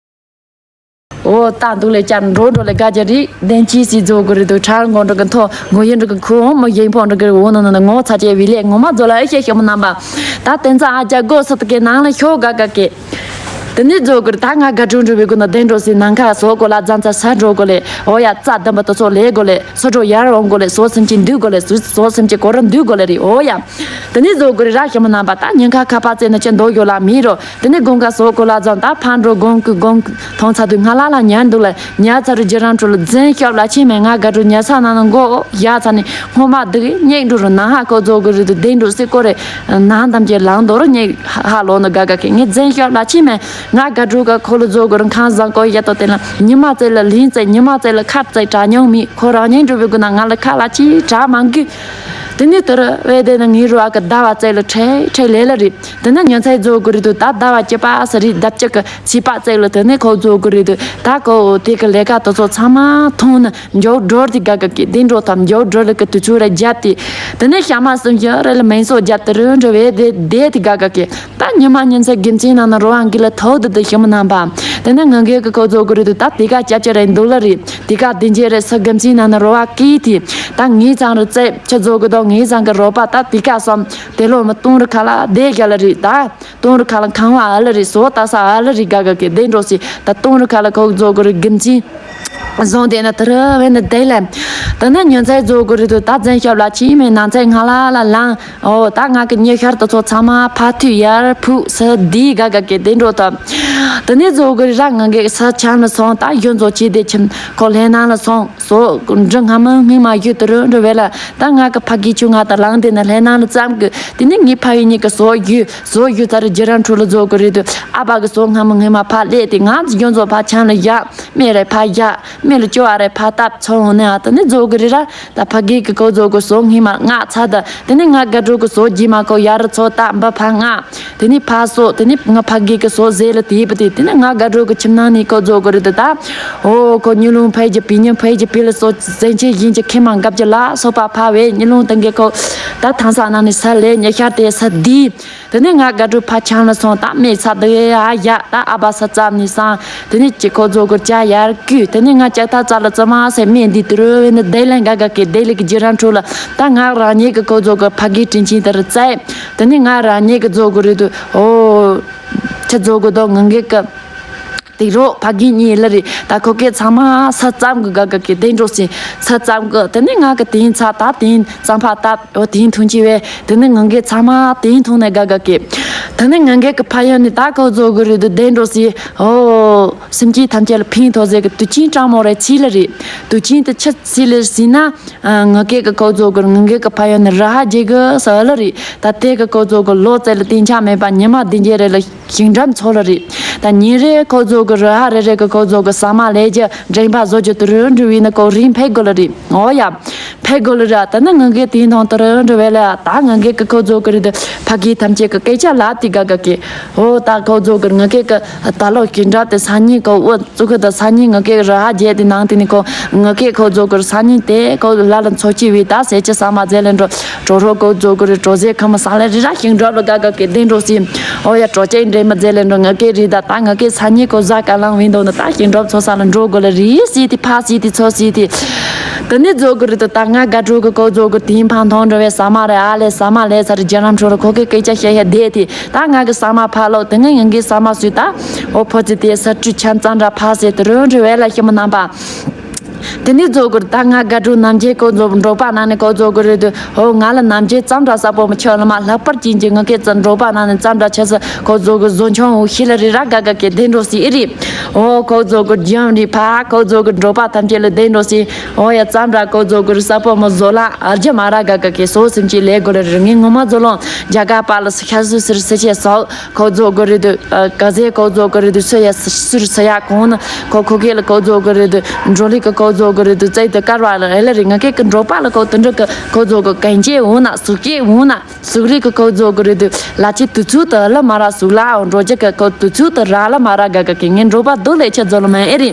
འོ་ད་འདུག་ལས་ཅར་འགྲོ་འགྲོ་ལས་དགའ་རྒྱ་རིག་བདེན་ཅི་སི་རྫོགས་གི་རེད་འདུག་ཁྲ་མགོ་འགྲོ་གི་མཐོ་མགོ་ཡིན་འགྲོ་གི་ཁུ་འོང་མོ་ཡིན་ཕོ་འགྲོ་གི་འོ་ན་ན་ན་ངོ་ཚ་ཅེ་བི་ལེ་ངོ་མ་རྫོ་ལ་ཨེ་ཤེ་ཤེ་མོ་རྣམ་པ། ད་དེ་ཚ་ཨ་ཅག་སྒོ་ས་དུ་གི་ནང་ལ་ཤོ་ག་ག་གི། དེ་ནི་རྫོགས་གི་རེད་ད་ང་དགའ་སྤྲོ་འགྲོ་བའི་གུ་ན་བདེན་འགྲོ་སི་ནང་ཁ་སོ་གོ་ལ་རྫ་ཚ་ས་འགྲོ་གོ་ལེ་འོ་ཡ་རྩ་དམ་པ་དུ་ཚོ་ལེ་གོ་ལེ་སོ་འགྲོ་ཡར་འོང་གོ་ལེ་སོ་སེམས་ཅན་འདུས་གོ་ལེ་སོ་སེམས་ཅན་གོ་ར་འདུས་གོ་ལེ་རི་འོ་ཡ། དེ་ནི་རྫོགས་གི་རེད་ར་ཤེ་མོ་རྣམ་པ་ད་ཉིན་ཁ་ཁ་པ་ཙེ་ན་ཅི་འདོ་ཡོ་ལ་མི་རོ། དེ་ནས་དགོང་ཁ་སོ་གོ་ལ་ཙང་ད་ཕར་འགྲོ་དགོང་ཁུ་དགོང་ཁུ་མཐོང་ཚ་དུས་ང་ལ་ལ་ཉལ་འདུག་ལ་ཉལ་ཚ་རུ་རྗེ་རང་ཁྲོ་ལ་རྫན་ཤོབ་ལ་ཕྱིན་མེད་ང་དགའ་འགྲོ་ཉལ་ས་ན་ན་མགོ་ཡ་ཚ་ནི་སྔོན་མ་སྡུག་སྙེག་འགྲོ་རུ་ནང་ཧ་ཁོ་རྫོགས་གི་རེད་དུ་བདེ་འགྲོ་སི་ཀོ་རེ་ནང་དམ་གྱི་ལང་དོ་རུ་སྙེག་ཧ་ལོ་ནི་དགའ་དགའ་ཁེ་ངས་རྫན་ཤོབ་ལ་ཕྱིན་མེད་ང་དགའ་འགྲོ་ག་ཁོ་ལ་རྫོགས་གི་རུ་ཁང་བཟང་ཀོ་ཡ་ཏོ་དེ་ལ་ཉི་མ་ཙེ་ལ་ལིང་ཙེ་ཉི་མ་ཙེ་ལ་ཁ་ཙེ་དྲ་མྱོང་མི་ཁོ་རང་ཉིད་འགྲོ་བའི་གུ་ན་ང་ལ་ཁ་ལ་ཅི་དྲ་མང་གི། དེ་ནས་དུ་རུ་བས་དེ་ནི་ངའི་རུ་ཨ་གི་ཟླ་བ་ཙེ་ལ་ཁྲེ་ཁྲེ་ལེ་ལ་རེད། དེ་ནས་ཉོན་ཚའི་རྫོགས་གི་རེད་དུ་ད་ཟླ་བ་བཅུ་པ་ཨ་ས་རེད་ཟླ་བཅུ་གི་ཚེས་པ་ཙེ་ལ་དེ་ནས་ཁོ་རྫོགས་གི་རེད་དུ་ད་ཁོ་དེ་གི་ལས་ཀ་དེ་ཚོ་ཚང་མ་ཐོང་ནི་མཇུག་སྒྲོལ་དེ་ག་ག་གི་དེ་འགྲོ་ཐབས་མཇུག་སྒྲོལ་གི་དུས་ཚོད་རེ་བརྒྱབ་དེ་དེ་ནས་ཤ་མ་གསུམ་བཞི་རེ་ལ་མིན་སོ་བརྒྱབ་དེ་རུ་འགྲོ་བས་དེ་དེ་དེ་ག་ག་གི་ད་ཉི་མ་ཉིན་ཚེ་དགེ་མཚན་ནང་ན་རོ་ཨང་གི་ལ་ཐོག་དེ་དེ་ཤི་མི་རྣམ་པ་དེ་ནས་ང་གི་གི་ཁོ་རྫོགས་གི་རེད་དུ་ད་དེ་ག་བཅའ་བཅའ་རེ་འདུག་ལ་རེད། དེ་ག་དེ་འཇེ་རེ་ས་གམ་ཚིག་ནང་ན་རོ་བ་ཀི་ཏི། ད་ངའི་ཚང་རུ་རྩེ་ཆ་རྫོགས་གི་དོ་ངའི་ཚང་གི་རོ་པ་ད་དེ་ག་སོམ་དེ་ལོ་མི་སྟོང་རུ་ཁ་ལ་དེ་ག་ལ་རི་ད་སྟོང་རུ་ཁ་ལ་ཁང་བ་ཨ་ལ་རི་སོ་ད་ས་ཨ་ལ་རི་ག་ག་གི་དེ་འགྲོ་སི་ད་སྟོང་རུ་ཁ་ལ་ཁོ་རྫོགས་གི་རི་གམ་ཚིག་བཟུང་དེ་ན་དེ་རུ་བས་ན་དེ་ལ་ད་ན་ཉོན་ཚའི་རྫོགས་གི་རི་དུ་ད་བཙན་ཤོབ་ལ་ཕྱིན་མེད་ན་ཚའི་ང་ལ་ལ་ལང་། ཨོ་ད་ང་གི་ཉེ་ཤར་དུ་ཚོ་ཚང་མ་ཕ་ཐུ་ཡར་ཕུག་ས་དི་ག་ག་གི་དེ་འགྲོ་ཐབས། དེ་ནས་རྫོགས་གི་ར་ང་གི་ས་ཆང་ལ་སོང་། ད་གཞོན་ཚོ་ཆེ་དེ་ཁྱིམ་ཁོ་ལྷན་ནང་ལ་སོང་། སོ་འབྲི་སྔ་མོ་སྔོན་མ་ཡོད་དུ་རུ་འགྲོ་བས་ལ། ད་ང་གི་ཕ་གི་ཆུ་ང་ད་ལང་དེ་ནི་ལྷན་ནང་ལ་ཙམ་གི། དེ་ནས་ངའི་ཕ་ཡི་གཉིས་ཀྱི་སོ་ཡོད། སོ་ཡོད་ཚར་རྗེ་རང་ཁྲོད་ལ་རྫོགས་གི་རེད་དུ། ཨ་ཕ་གི་སོ་སྔ་མོ་སྔོན་མ་ཕ་ལས་དེ། ང་གཞོན་ཚོ་ཕ་ཆང་ལ་ཡ་མེ་རེ་ཕ་ཡ། མི་ལ་སྐྱོ་བ་རེ་ཕ་སྟབས་ཚོ་འོང་ནས། ཨ་དེ་ནས་རྫོགས་གི་རེད་ར། ད་ཕ་གི་གི་ཁོ་རྫོགས་གི་སོ་སྔོན་མ་ལྔ་ཚ་ད། དེ་ནས་ང་དགའ་སྤྲོ་གི་སོ་རྗེས་མ་ཁོ་ཡ་རུ་ཚོ་ད་འབུ་ཕ་ལྔ། དེ་ནས་ཕ་སོ། དེ་ནས་ང་ཕ་གི་གི་སོ་ཟེ་ལ་དེ་བུ་དེ། དེ་ནས་ང་དགའ་སྤྲོ་གི་ཁྱིམ་ནང་ནས་ཁོ་རྫོགས་གི་རེད་དུ། ད་འོ་ཁོ་ཉི་ལུང་ཕལ་གྱི་པི་ཉི་ཕལ་གྱི་པི་ལ་སོ་ཟན་ཆེ་ཡིན་གྱི་ཁེ་མང་འགབ་ཀྱི་ལ་སོ་པ་ཕ་བས་ཉི་ལུང་དང་གི་ཁོ་ད་ཐང་ས་ནང་ནས་ས་ལས་ཉི་ཤར་དེ་ས་དི། དེ་ནས་ང་དགའ་སྤྲོ་ཕ་ཆང་ལ་སོང་། ད་མེ་ཚ་དེ་ཨ་ཡ། ད་ཨ་ཕ་ས་ཙམ་ནས་སང་། དེ་ནས་ཅི་ཁོ་རྫོགས་གི་ཅ་ཡར་ཀུ། དེ་ནས་ང་ཅག་ད་ཙ་ལ་ཙ་མ་སེ་མེ་འདི་དུ་རུ་བས་ནི་དེ་ལན་ག་ག་གི་དེ་ལི་གི་རྗེ་རང་ཁྲོད་ལ། ད་ང་རང་ཉིད་གི་ཁོ་རྫོགས་གི་ཕ་གི་དྲིན་ཆེན་དེ་རུ་བཙལ། དེ་ནས་ང་རང་ཉིད་གི་རྫོགས་གི་རེད་དུ། ཨོ་ཁྱི་རྫོགས་གི་དོ་ང་གི་གི་དེ་རོ་ཕ་གི་གཉིས་ལ་རེད། ད་ཁོ་ཀའི་ཚང་མ་ས་ཙམ་གི་ག་ག་གི་དེ་འགྲོ་སྲིད་ས་ཙམ་གི། དེ་ནས་ང་གི་དེ་ཚ་ད་དེ་ཙམ་ཕ་ད། འོ་དེ་མཐུན་ཆེ་བས། དེ་ནི་ང་གའི་ཚ་མ་དེ་མཐོང་ནས་དགའ་དགའ་སྐྱེས། དེ་ནི་ང་གའི་གི་ཕ་ཡོན་ནི་ད་ཁོ་ཚོ་གི་རེད་དུ་བདེ་འགྲོ་སི། ཨོ། སེམས་ཅན་ཐམས་ཅད་ལ་ཕན་ཐོགས་ཟེར་གི་དུས་ཆེན་སྤྲང་མོ་རེ་ཚིག་ལ་རེད། དུས་ཆེན་དུ་ཆི་ཚིག་ལ་ཟིན་ན། ང་གའི་གི་ཁོ་ཚོ་གི་ང་གའི་གི་ཕ་ཡོན་ནི་ར་ཧ་རྗེ་གི་ས་ལ་རེད། ད་དེ་གི་ཁོ་ཚོ་གི་ལོ་ཙེ་ལ་གཏན་ཆགས་མེད་པ་ཉི་མ་བདུན་བརྒྱད་རེ་ལ་ཞིང་འགྲམ་ཚོ་ལ་རེད། ད་ཉིན་རེ་ཁོ་ཚོ་གི་ར་ཧ་རེ་རེ་གི་ཁོ་ཚོ་གི་ཟ་མ་ལས་རྒྱུ་འདྲེན་པ་བཟོ་རྒྱུ་དུ་རུ་འགྲུལ་བའི་ནི་ཁོ་རིན་ཕེ་དགོ་ལ་རེད། ཨོ་ཡ། ཕེ་དགོ་ལ་ར། ད་ནི་ང་གའི་དེའི་ནང་དུ་རུ་འགྲོ་བས་ལ། ད་ང་གའི་གི་ཁོ་ཚོ་གི་རེད། ཕ་གི་ཐམས་ཅད་གི་སྐད་ཆ་ལ་དེ་དགའ་དགའ་གི། ཨོ་ད་ཁོ་ཚོ་གི་ང་གའི་གི་ད་ལོ་གི་འདྲ་དེ་ས་ཉིན་གི་འོ་ཙུ་གི་ད་ས་ཉིན་ང་གའི་ར་ཧ་རྒྱས་དེ་ནང་དེ་ནི་ཁོ་ང་གའི་ཁོ་ཚོ་གི་ས་ཉིན་དེ་ཁོ་ལ་ལ་འཚོ་ཅི་བི་ད་ཟེར་ཅི་ས་མ་ཛེ་ལེ་འགྲོ། གྲོ་རོ་ཁོ་ཚོ་གི་རེད། གྲོ་ཟེ་ཁ་མ་ས་ལེ་རི་ར་ཤིང་འགྲོ་ལ་དགའ་དགའ་གི་དེ་འགྲོ་སི། ཨོ་ཡ་གྲོ་ཅན་འདྲེ་མ་ཛེ་ལེ་འགྲོ། ང་གའི་རི་ད་ད་ང་གའི་ས་ཉིན་གོ་ཟ་ཀ་ལང་བིན་དོ་ན་ད་ཞིང་འགྲོ་ཚོ་ས་ལ་འགྲོ་དགོ་ལ་རི་སི་དེ་ཕ་སི་དེ་ཚོ་སི་དེ། དེ་ནི་ཚོ་གི་རི་ད་ད་ང་དགའ་གྲོ་གི་ཁོ་ཚོ་གི་དེ་ཕང་ཐོང་འགྲོ་བའི་ས་མ་རེ་ཨ་ལེ་ས་མ་ལེ་ས་རི་རྒྱ་ནམ་ཁྲོ་ར་ཁོ་གི་སྐད་ཆ་བཤད་བཤད་དེ་དེ། ད་ང་གི་ས་མ་ཕ་ལོ་དེ་ནི་ང་གི་ས་མ་སུས་ད། ཨོ་ཕོ་ཙི་དེ་ས་བཀྲུ་ཆམ་ཙམ་འདྲ་ཕ་སེ་དེ་རུ་འགྲོ་བས་ལ་ཤི་མ་ནམ་པ། དེ་ནས་རྫོགས་གི་རེད། ད་ང་དགའ་སྤྲོ་ནམ་རྒྱུན་ཁོ་ཚོ་འབྲོག་པ་ནང་ནས་ཁོ་ཚོ་གི་རེད་དུ། ཨོ་ང་ལ་ནམ་རྒྱུན་ཙམ་འདྲ་ས་པོ་མི་ཆོད་ལ་མ་ལྷག་པར་ཅན་གྱི་ང་སྐད་ཙམ་འབྲོག་པ་ནང་ནས་ཙམ་འདྲ་ཆེ་ས་ཁོ་ཚོ་གི་བཟོ་ཆུང་འུ་ཤི་ལ་རི་ར་དགའ་དགའ་གི་བདེ་འགྲོ་སི་ཨི་རི། ཨོ་ཁོ་ཚོ་གི་རྒྱང་རི་ཕ་ཁོ་ཚོ་གི་འབྲོག་པ་ཐམས་ཅད་ལ་བདེ་འགྲོ་སི། ཨོ་ཡ་ཙམ་འདྲ་ཁོ་ཚོ་གི་རི་ས་པོ་མི་བཟོ་ལ་ཨར་རྒྱ་མ་ར་དགའ་དགའ་གི་སོ་སེམས་ཀྱི་ལས་དགོ་ལ་རི་ངའི་ངོ་མ་ཚོ་ལོང་རྒྱ་གར་པ་ལ་སི་ཁ་སུ་སི་རི་སི་ཆེ་སོགས། ཁོ་ཚོ་གི་རེད་དུ། ཨ་ག་ཟེ་ཁོ་ཚོ་གི་རེད་དུ་སུ་ཡ་སུ་རུ་སུ་ཡ་གོང་ན་ཁོ་ཁོ་ཁེ་ལ་ཁོ་ཚོ་གི་རེད་དུ་འགྲོ་ལི་ཀ་ཁོ་ཚོ་གི་རེད་དུ་ཙེ་དུ་ཀར་བ་ལ་ཨེ་ལ་རི་ང་ཁེ་ཀི་འགྲོ་པ་ལ་ཁོ་དུ་འགྲོ་ཀ་ཁོ་ཚོ་གི་གན་ཅེ་འུ་ན་སུ་ཀེ་འུ་ན་སུ་རི་ཀ་ཁོ་ཚོ་གི་རེད་དུ་ལ་ཅི་དུ་ཚུ་དུ་ལ་མ་ར་སུ་ལ་འོ་འགྲོ་ཅེ་ཀ་ཁོ་དུ་ཚུ་དུ་ར་ལ་མ་ར་ག་ག་ཀེ་ངའི་འགྲོ་པ་དུ་ལས་ཆ་ཛོ་ལ་མ་ཨེ་རི།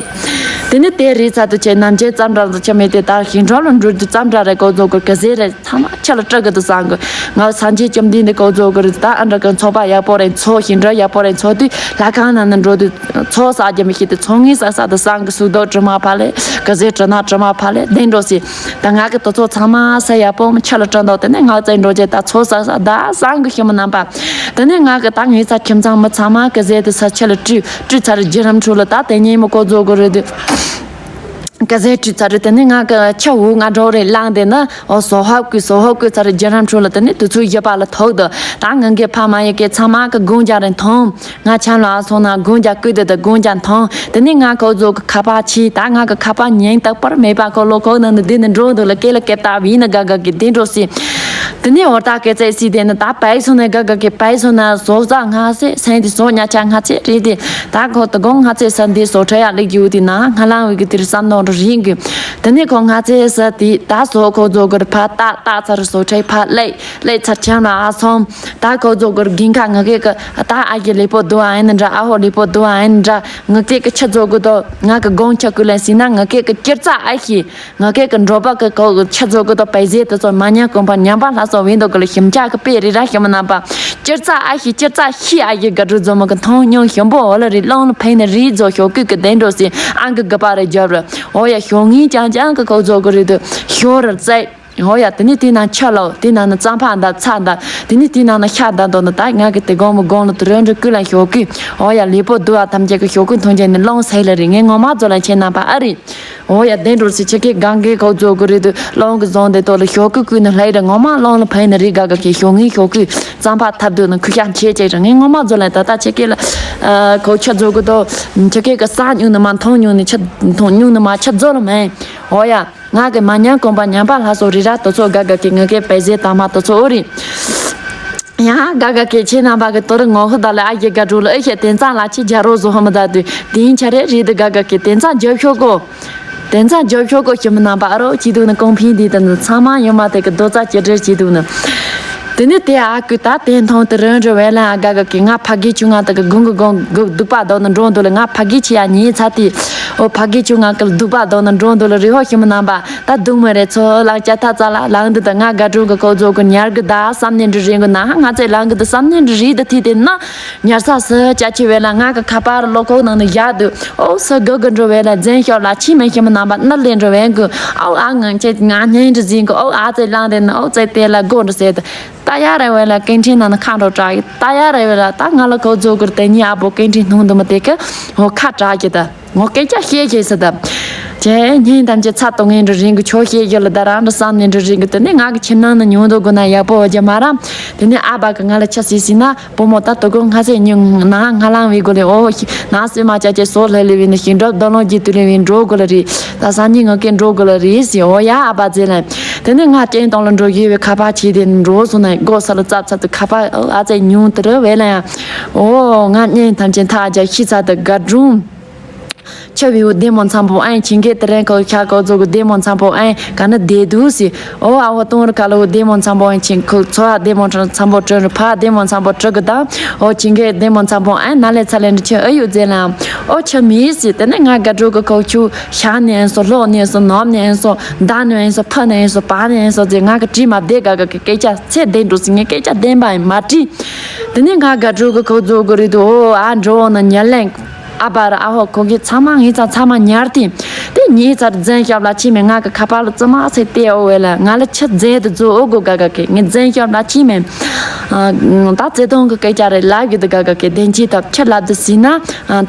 དེ་ནི་དེ་རི་ཚ་དུ་ཆེ་ནམ་ཆེ་ཙམ་འདྲ་དུ་ཆ་མེད་དེ་ད་ཤིང་འགྲོ་ལ་འགྲོ་དུ་ཙམ་འདྲ་རེ་ཁོ་ཚོ་གི་ག་ཟེ་རེ། ཚང་མ་ཆ་ལ་སྤྲད་གི་འདུག་བསམ་གི། ང་སངས་རྒྱས་བཅོམ་ལྡན་འདས་ཁོ་ཚོ་གི་རེད་ད་ཨ་འདྲ་གི་ཚོགས་པ་ཡག་པོ་རེད་ཚོགས་ཤིང་འདྲ་ཡག་པོ་རེད་ཚོགས་དུས་ལྷ་ཁང་ནང་ནས་འགྲོ་དུས་ཚོགས་བསགས་རྒྱུ་མི་ཤེས་དུས་ཚོགས་ངན་བསགས་བསགས་དུ་བསམ་གི་སུག་རྡོ་དྲི་མ་ཕ་ལེ་ག་ཟེ་དྲི་ན་དྲི་མ་ཕ་ལེ་བདེ་འགྲོ་སི། ད་ང་གི་དུ་ཚོགས་ཚང་མ་ས་ཡག་པོ་མི་ཆ་ལ་སྤྲད་འདུག་དེ་ནས་ང་བཙལ་འགྲོ་རྒྱུ་ད་ཚོགས་བསགས་བསགས་ད་བསམ་གི་ཤི་མི་རྣམ་པ། དེ་ནས་ང་གི་ད་ངའི་ཚ་ཁྱིམ་ཚང་མི་ཚང་མ་ག་ཟེ་དུ་ས་ཆ་ལ་བཀྲུས་བཀྲུས་ཚར་རྒྱུ་རམ་ཁྲུ་ལ་ད་དེ་ཉིན་མི་ཁོ་ཚོ་གི་རེད་དུས། ག་ཟེ་བཀྲུས་ཚར་རེད་དེ་ནས་ང་གི་ཆ་འུ་ང་འགྲོ་རེད་ལངས་དེ་ན་ཨོ་སོ་ཧབ་ཀུ་སོ་ཧབ་ཀུ་ཚར་རྒྱུ་རམ་ཁྲུ་ལ་དེ་ནས་དུས་ཚོད་བཞི་པ་ལ་ཐོག་དུ་ད་ང་གི་ཕ་མ་ཡི་གེ་ཚང་མ་གི་དགུང་རྒྱ་རེ་མཐོང་ང་ཆང་ལ་ཨ་སོང་ན་དགུང་རྒྱ་ཀུ་དེ་དུ་དགུང་རྒྱ་མཐོང་དེ་ནས་ང་ཁོ་ཚོ་གི་ཁ་པར་ཆི་ད་ང་གི་ཁ་པར་ཉིན་རྟག་པར་མེད་པ་ཁོ་ལོ་ཁོག་ནང་ནས་དེ་ནས་འགྲོ་འདུག་ལ་སྐེ་ལ་སྐེ་བཏགས་བི་ན་ག་ག་གི་དེ་འགྲོ་སི། དེ་ནས་འོ་ད་སྐད་ཆ་སྲིད་དེ་ནི་ད་བལ་སོང་ནས་ག་ག་གི་བལ་སོང་ན་བཟོ་ས་སྔ་སེ་སེང་དེ་བཟོ་ཉ་ཆ་སྔ་ཚེ་རེད་དེ། ད་ཁོ་ད་དགོང་སྔ་ཚེ་ས་འདི་བཟོ་ཁྲ་ཡག་ལེགས་རྒྱུ་དེ་ན་སྔ་ལང་བའི་གི་དེར་བསམ་ནོ་རུ་རིང་གི། དེ་ནས་ཁོ་སྔ་ཚེ་ས་དེ་ད་བཟོ་ཁོ་བཟོ་གི་རུ་ཕ་ཏག་ཏག་ཚར་བཟོ་ཁྲ་ཕ་ལེགས་ལེགས་ཚར་ཆམ་ལ་ཨ་སོང་། ད་ཁོ་བཟོ་གི་རུ་གིན་ཁ་ང་གི་གི་ད་ཨ་གི་ལེགས་པོ་འདུག་ཨ་ཡིན་འདྲ་ཨ་ཧོ་ལེགས་པོ་འདུག་ཨ་ཡིན་འདྲ་ང་གི་གི་ཆ་བཟོ་གི་དོ་ང་གི་དགོང་ཆ་ཀུ་ལན་སྲིད་ན་ང་གི་གི་སྐྱེར་རྩ་ཨ་ཤི། ང་ཁེ་གི་འགྲོ་པ་གི་གོ་གི་ཆ་ཚོ་གི་དོ་པའི་ཟེ་དེ་ཚོ་མ་ཉམས་གོམ་པ་ཉམས་པ་ལྷ་ཚོ་བིན་དོ་གི་ལ་ཞིམ་ཆག་གི་དཔེ་རི་ར་ཞིམ་རྣམ་པ། སྐྱེར་རྩ་ཨ་ཤི་སྐྱེར་རྩ་ཤི་ཨ་ཡི་དགའ་སྤྲོ་འཛོམས་གི་མཐོང་མྱོང་ཞིམ་པོ་འོ་ལ་རི་ལོང་ལ་ཕན་ནི་རི་རྫོ་ཞོག་ཀུ་གི་བདེ་འགྲོ་སི་ཨང་གི་གི་པ་རི་རྒྱབ་རི་འོ་ཡ་ཞོག་ངིན་ཅང་ཅང་གི་གོ་ཚོ་གི་རི་དུ་ཞོ་རི་རྩེ། ཨོ་ཡ། དེ་ནས་དེའི་ནང་ཆུ་ལོ། དེའི་ནང་ན་རྩམ་ཕག་འདབ་ཚ་འདབ། དེ་ནས་དེའི་ནང་ན་ཤ་འདབ་འདུག་ན། ད་ང་གི་དེ་དགོང་མོ་དགོང་ལ་དུ་རོན་འདྲ་ཀུན་ལ་ཞོག་གི། ཨོ་ཡ། ལུས་པོ་སྡུག་པ་ཐམས་ཅད་ཀྱི་ཞོག་གི་མཐོང་རྒྱུ་ནི་སློང་ས་ལ་རེད། ངས་ངོ་མ་ཚོ་ལ་ཁྱེད་རྣམ་པ་ཨ་རེད། ཨོ་ཡ། དེ་འགྲོ་སི་ཆེ་ཀེ་གང་གི་ཁོག་ཚོ་གི་རེད་དུ་སློང་གི་བཟང་དེ་ཏོ་ལ་ཞོག་གི་ཀུན་ནི་ལྷའི་རེད། ངོ་མ་སློང་ལ་ཕན་ནི་རེད། ག་ག་གི་ཞོག་ངའི་ཞོག་གི་རྩམ་ཕག་ཐབ་འདུག་ན་ཁུ་ཤ་མཆེད་ཅེ་ར། ངས་ངོ་མ་ཚོ་ལ་ད་ད་ཆེ་ཀེ་ལ་ཁོག་ཆུ་ཚོ་གི་ཏོ་ཆེ་ཀེ་གི་ས་ཉུང་ནི་མ་མཐོང་ཉུང་ནི་ཆུ་མཐོང་ཉུང་ནི་མ་ཆུ་ཚོ་ལ་མེད། ཨོ་ཡ། ང་གི་མ་ཉམས་གོམ་པ་ཉམས་པ་ལྷ་སོགས་རི་ར་དུ་ཚོ་ག་ག་གི་ང་གི་པེ་ཟེ་དང་མ་དུ་ཚོ་ཨོ་རི། ཡང་ག་ག་གི་ཁྱེད་རྣམ་པ་གི་དོ་རི་ངོ་ཧུ་ད་ལ་ཨ་ཡེ་ག་འགྲོ་ལ་ཨེ་ཤེ་དེ་ཚང་ལ་ཆི་རྒྱ་རོ་བཟོ་ཧ་མི་ད་དུས་དེ་ཡིན་ཆ་རེ་རེད་དུ་ག་ག་གི་དེ་ཚང་རྒྱབ་ཤོག་གོ། དེ་ཚང་རྒྱབ་ཤོག་གོ་ཞུ་མི་རྣམ་པ་ཨ་རོ་ཅི་འདུག་ན་གོང་འཕེལ་འདི་དང་ཚང་མ་ཡོད་མ་དེ་གི་རྡོ་རྩ་ཅི་འདྲེར་ཅི་འདུག་ན། དེ་ནི་དེ་ཨ་ཀུ་ད་དེ་མཐོང་དུ་རོན་རི་བས་ལན་ཨ་ག་ག་གི་ང་ཕ་གི་ཆུ་ང་དེ་གི་གུང་གི་གུང་གི་སྡུག་པ་དོ་ན་འགྲོ་འདུག་ལ། ང་ཕ་གི་ཆི་ཡ་ཉེ་ཚ་དེ་ཨོ་ཕ་གི་ཆུ་ང་གི་སྡུག་པ་དོ་ན་འགྲོ་འདུག་ལ་རི་ཧོ་ཞུ་མི་རྣམ་པ། ད་སྡུག་མི་རེད། ཚོ་ལག་ཅ་ཐ་ཙ་ལ་ལང་འདི་ད་ང་དགའ་སྒྲུང་གི་ཁོག་ཚོ་གི་ཉར་གི་ད་བསམ་ནས་འདྲི་རིང་གི་ན་ང་ཚོའི་ལང་གི་ད་བསམ་ནས་འདྲི་རིག་ད་ཐི་དེ་ན་ཉར་ས་སི་ཅ་ཆི་བས་ལ་ང་གི་ཁ་པར་ལོ་ཁོག་ནང་ནས་བཞག་དུས་ཨོ་སི་གི་གི་འགྲོ་བས་ལ་རྫན་ཤོག་ལ་ཆི་མེད་ཤི་མི་རྣམ་པ་ནར་ལས་འགྲོ་བས་གི་ཨོ་ཨ་ང་ཅེ་ང་སྙིང་འདྲི་ཟིན་གི་ཨོ་ཨ་ཚེ་ལང་དེ་ན་ཨོ་ཚེ་དེ་ལ་སྒོ་འདྲི་ཟེར་དུ་ད་ཡ་རེ་བས་ལ་སྐད་འཕྲིན་ནང་ན་ཁ་འགྲོ་དྲག་གི། ད་ཡ་རེ་བས་ལ་ད་ང་ལ་ཁོག་ཚོ་གི་དེ་ཉི་ཨ་བོ་སྐད་འཕྲིན་སྣུང་དུ་མི་དེ་གི་ཨོ་ཁ་དྲག་གི་ད། ངོ་སྐད་ཆ་བཤད་བཤད་ས་དང་། ཅེ་སྙིང་ཐམས་ཅད་ཚ་གཏོང་ངེས་འགྲོ་རིང་གི་ཆོག་བཤད་རྒྱུ་ལ་ད་རང་འདྲ་བསམ་ནས་འགྲོ་རིང་གི་དེ་ནས་ང་གི་ཁྱིམ་ནང་ན་ཉུང་དུ་དགོས་ན་ཡག་པོ་བ་རྒྱ་མ་ར། དེ་ནས་ཨ་བ་གི་ང་ལ་ཆ་སྲིད་སྲིད་ན་བུ་མོ་ད་དོ་དགོང་ང་ཚེ་ཉིན་ན་ང་ལང་བའི་སྒོ་ལས་ཨོ་ན་སྲིད་མ་ཆ་ཅེ་སོ་ལྷ་ལི་བའི་ནི་ཞིང་འགྲོ་དོ་ལོང་གི་དུ་ལི་བའི་འགྲོ་དགོས་ལ་རེད། ད་སང་ཉིན་ང་སྐད་འགྲོ་དགོས་ལ་རེད་ཟེར་ཨོ་ཡ་ཨ་བ་ཛེ་ལན། དེ་ནས་ང་སྐྱེན་གཏོང་ལ་འགྲོ་ཡོད་བའི་ཁ་པར་བྱས་དེ་འགྲོ་སོང་ན་སྒོ་ས་ལ་ཙབ་ཙབ་དུ་ཁ་པར་ཨ་ཙེ་ཉུང་དུ་རུ་བས་ལ་ཡ། ཨོ་ང་སྙིང་ཐམས་ཅད་ཐག་རྒྱ་ཤི་ཚ་དུ་དགའ་སྒྲུང་། ཆ་བི་བོ་བདེ་མོ་འཚམ་པོ་ཨན་ཁྱིང་གེ་ཏི་རན་ཁོ་ཁྱ་ཁོ་ཚོ་གི་བདེ་མོ་འཚམ་པོ་ཨན་ག་ན་བདེ་འདུག་སི། ཨོ་ཨ་བོ་སྟོང་རི་ཁ་ལོ་བདེ་མོ་འཚམ་པོ་ཨན་ཁྱིང་ཁོ་ཚོ་ཨ་བདེ་མོ་འཚམ་པོ་ཀྲི་རི་ཕ་བདེ་མོ་འཚམ་པོ་ཀྲི་གི་དང་ཨོ་ཁྱིང་གེ་བདེ་མོ་འཚམ་པོ་ཨན་ན་ལེ་ཚ་ལེ་འདྲི་ཆེ་ཨ་ཡོད་ཟེར་ལ་ཨོ་ཆ་མི་སི། དེ་ནས་ང་དགའ་སྤྲོ་གི་ཁོ་ཆུ་ཤ་ནས་ཨན་སོ་ལོག་ནས་ཨན་སོ་ནོམ་ནས་ཨན་སོ་མདའ་ནས་ཨན་སོ་ཕ་ནས་ཨན་སོ་པ་ནས་ཨན་སོ་ཟེར་ང་གི་དྲི་མ་བདེ་ག་ག་གི་སྐད་ཆ་ཚེ་བདེ་འགྲོ་སི་ངའི་སྐད་ཆ་བདེན་པ་ཨན་མ་དྲི། དེ་ནས་ང་དགའ་སྤྲོ་གི་ཁོ་ཚོ་གི་རེད་དོ་ཨ་འགྲོ་འོང་ན་ཉལ་ལེན། ཨ་བར་ཨ་ཧོ་ཁོ་གི་ཚང་མ་ངའི་ཚ་ཚང་མ་ཉར་ཏེ། དེ་ངའི་ཚར་རྫན་ཞབས་ལ་ཕྱིན་མེད་ང་གི་ཁ་པར་ལ་ཙི་མ་ཚེ་བལྟས་ཨོ་བས་ལ་ང་ལ་ཆི་རྫན་དུ་རྫོ་ཨོ་གོ་ག་ག་གེ་ངའི་རྫན་ཞབས་ལ་ཕྱིན་མེད། ད་བརྩེ་དུང་གི་སྐད་ཆ་རེ་ལབ་གི་འདུག་ག་ག་གེ་བདེན་ཅི་ཐབས་ཆི་ལབ་དུ་ཟིན་ན།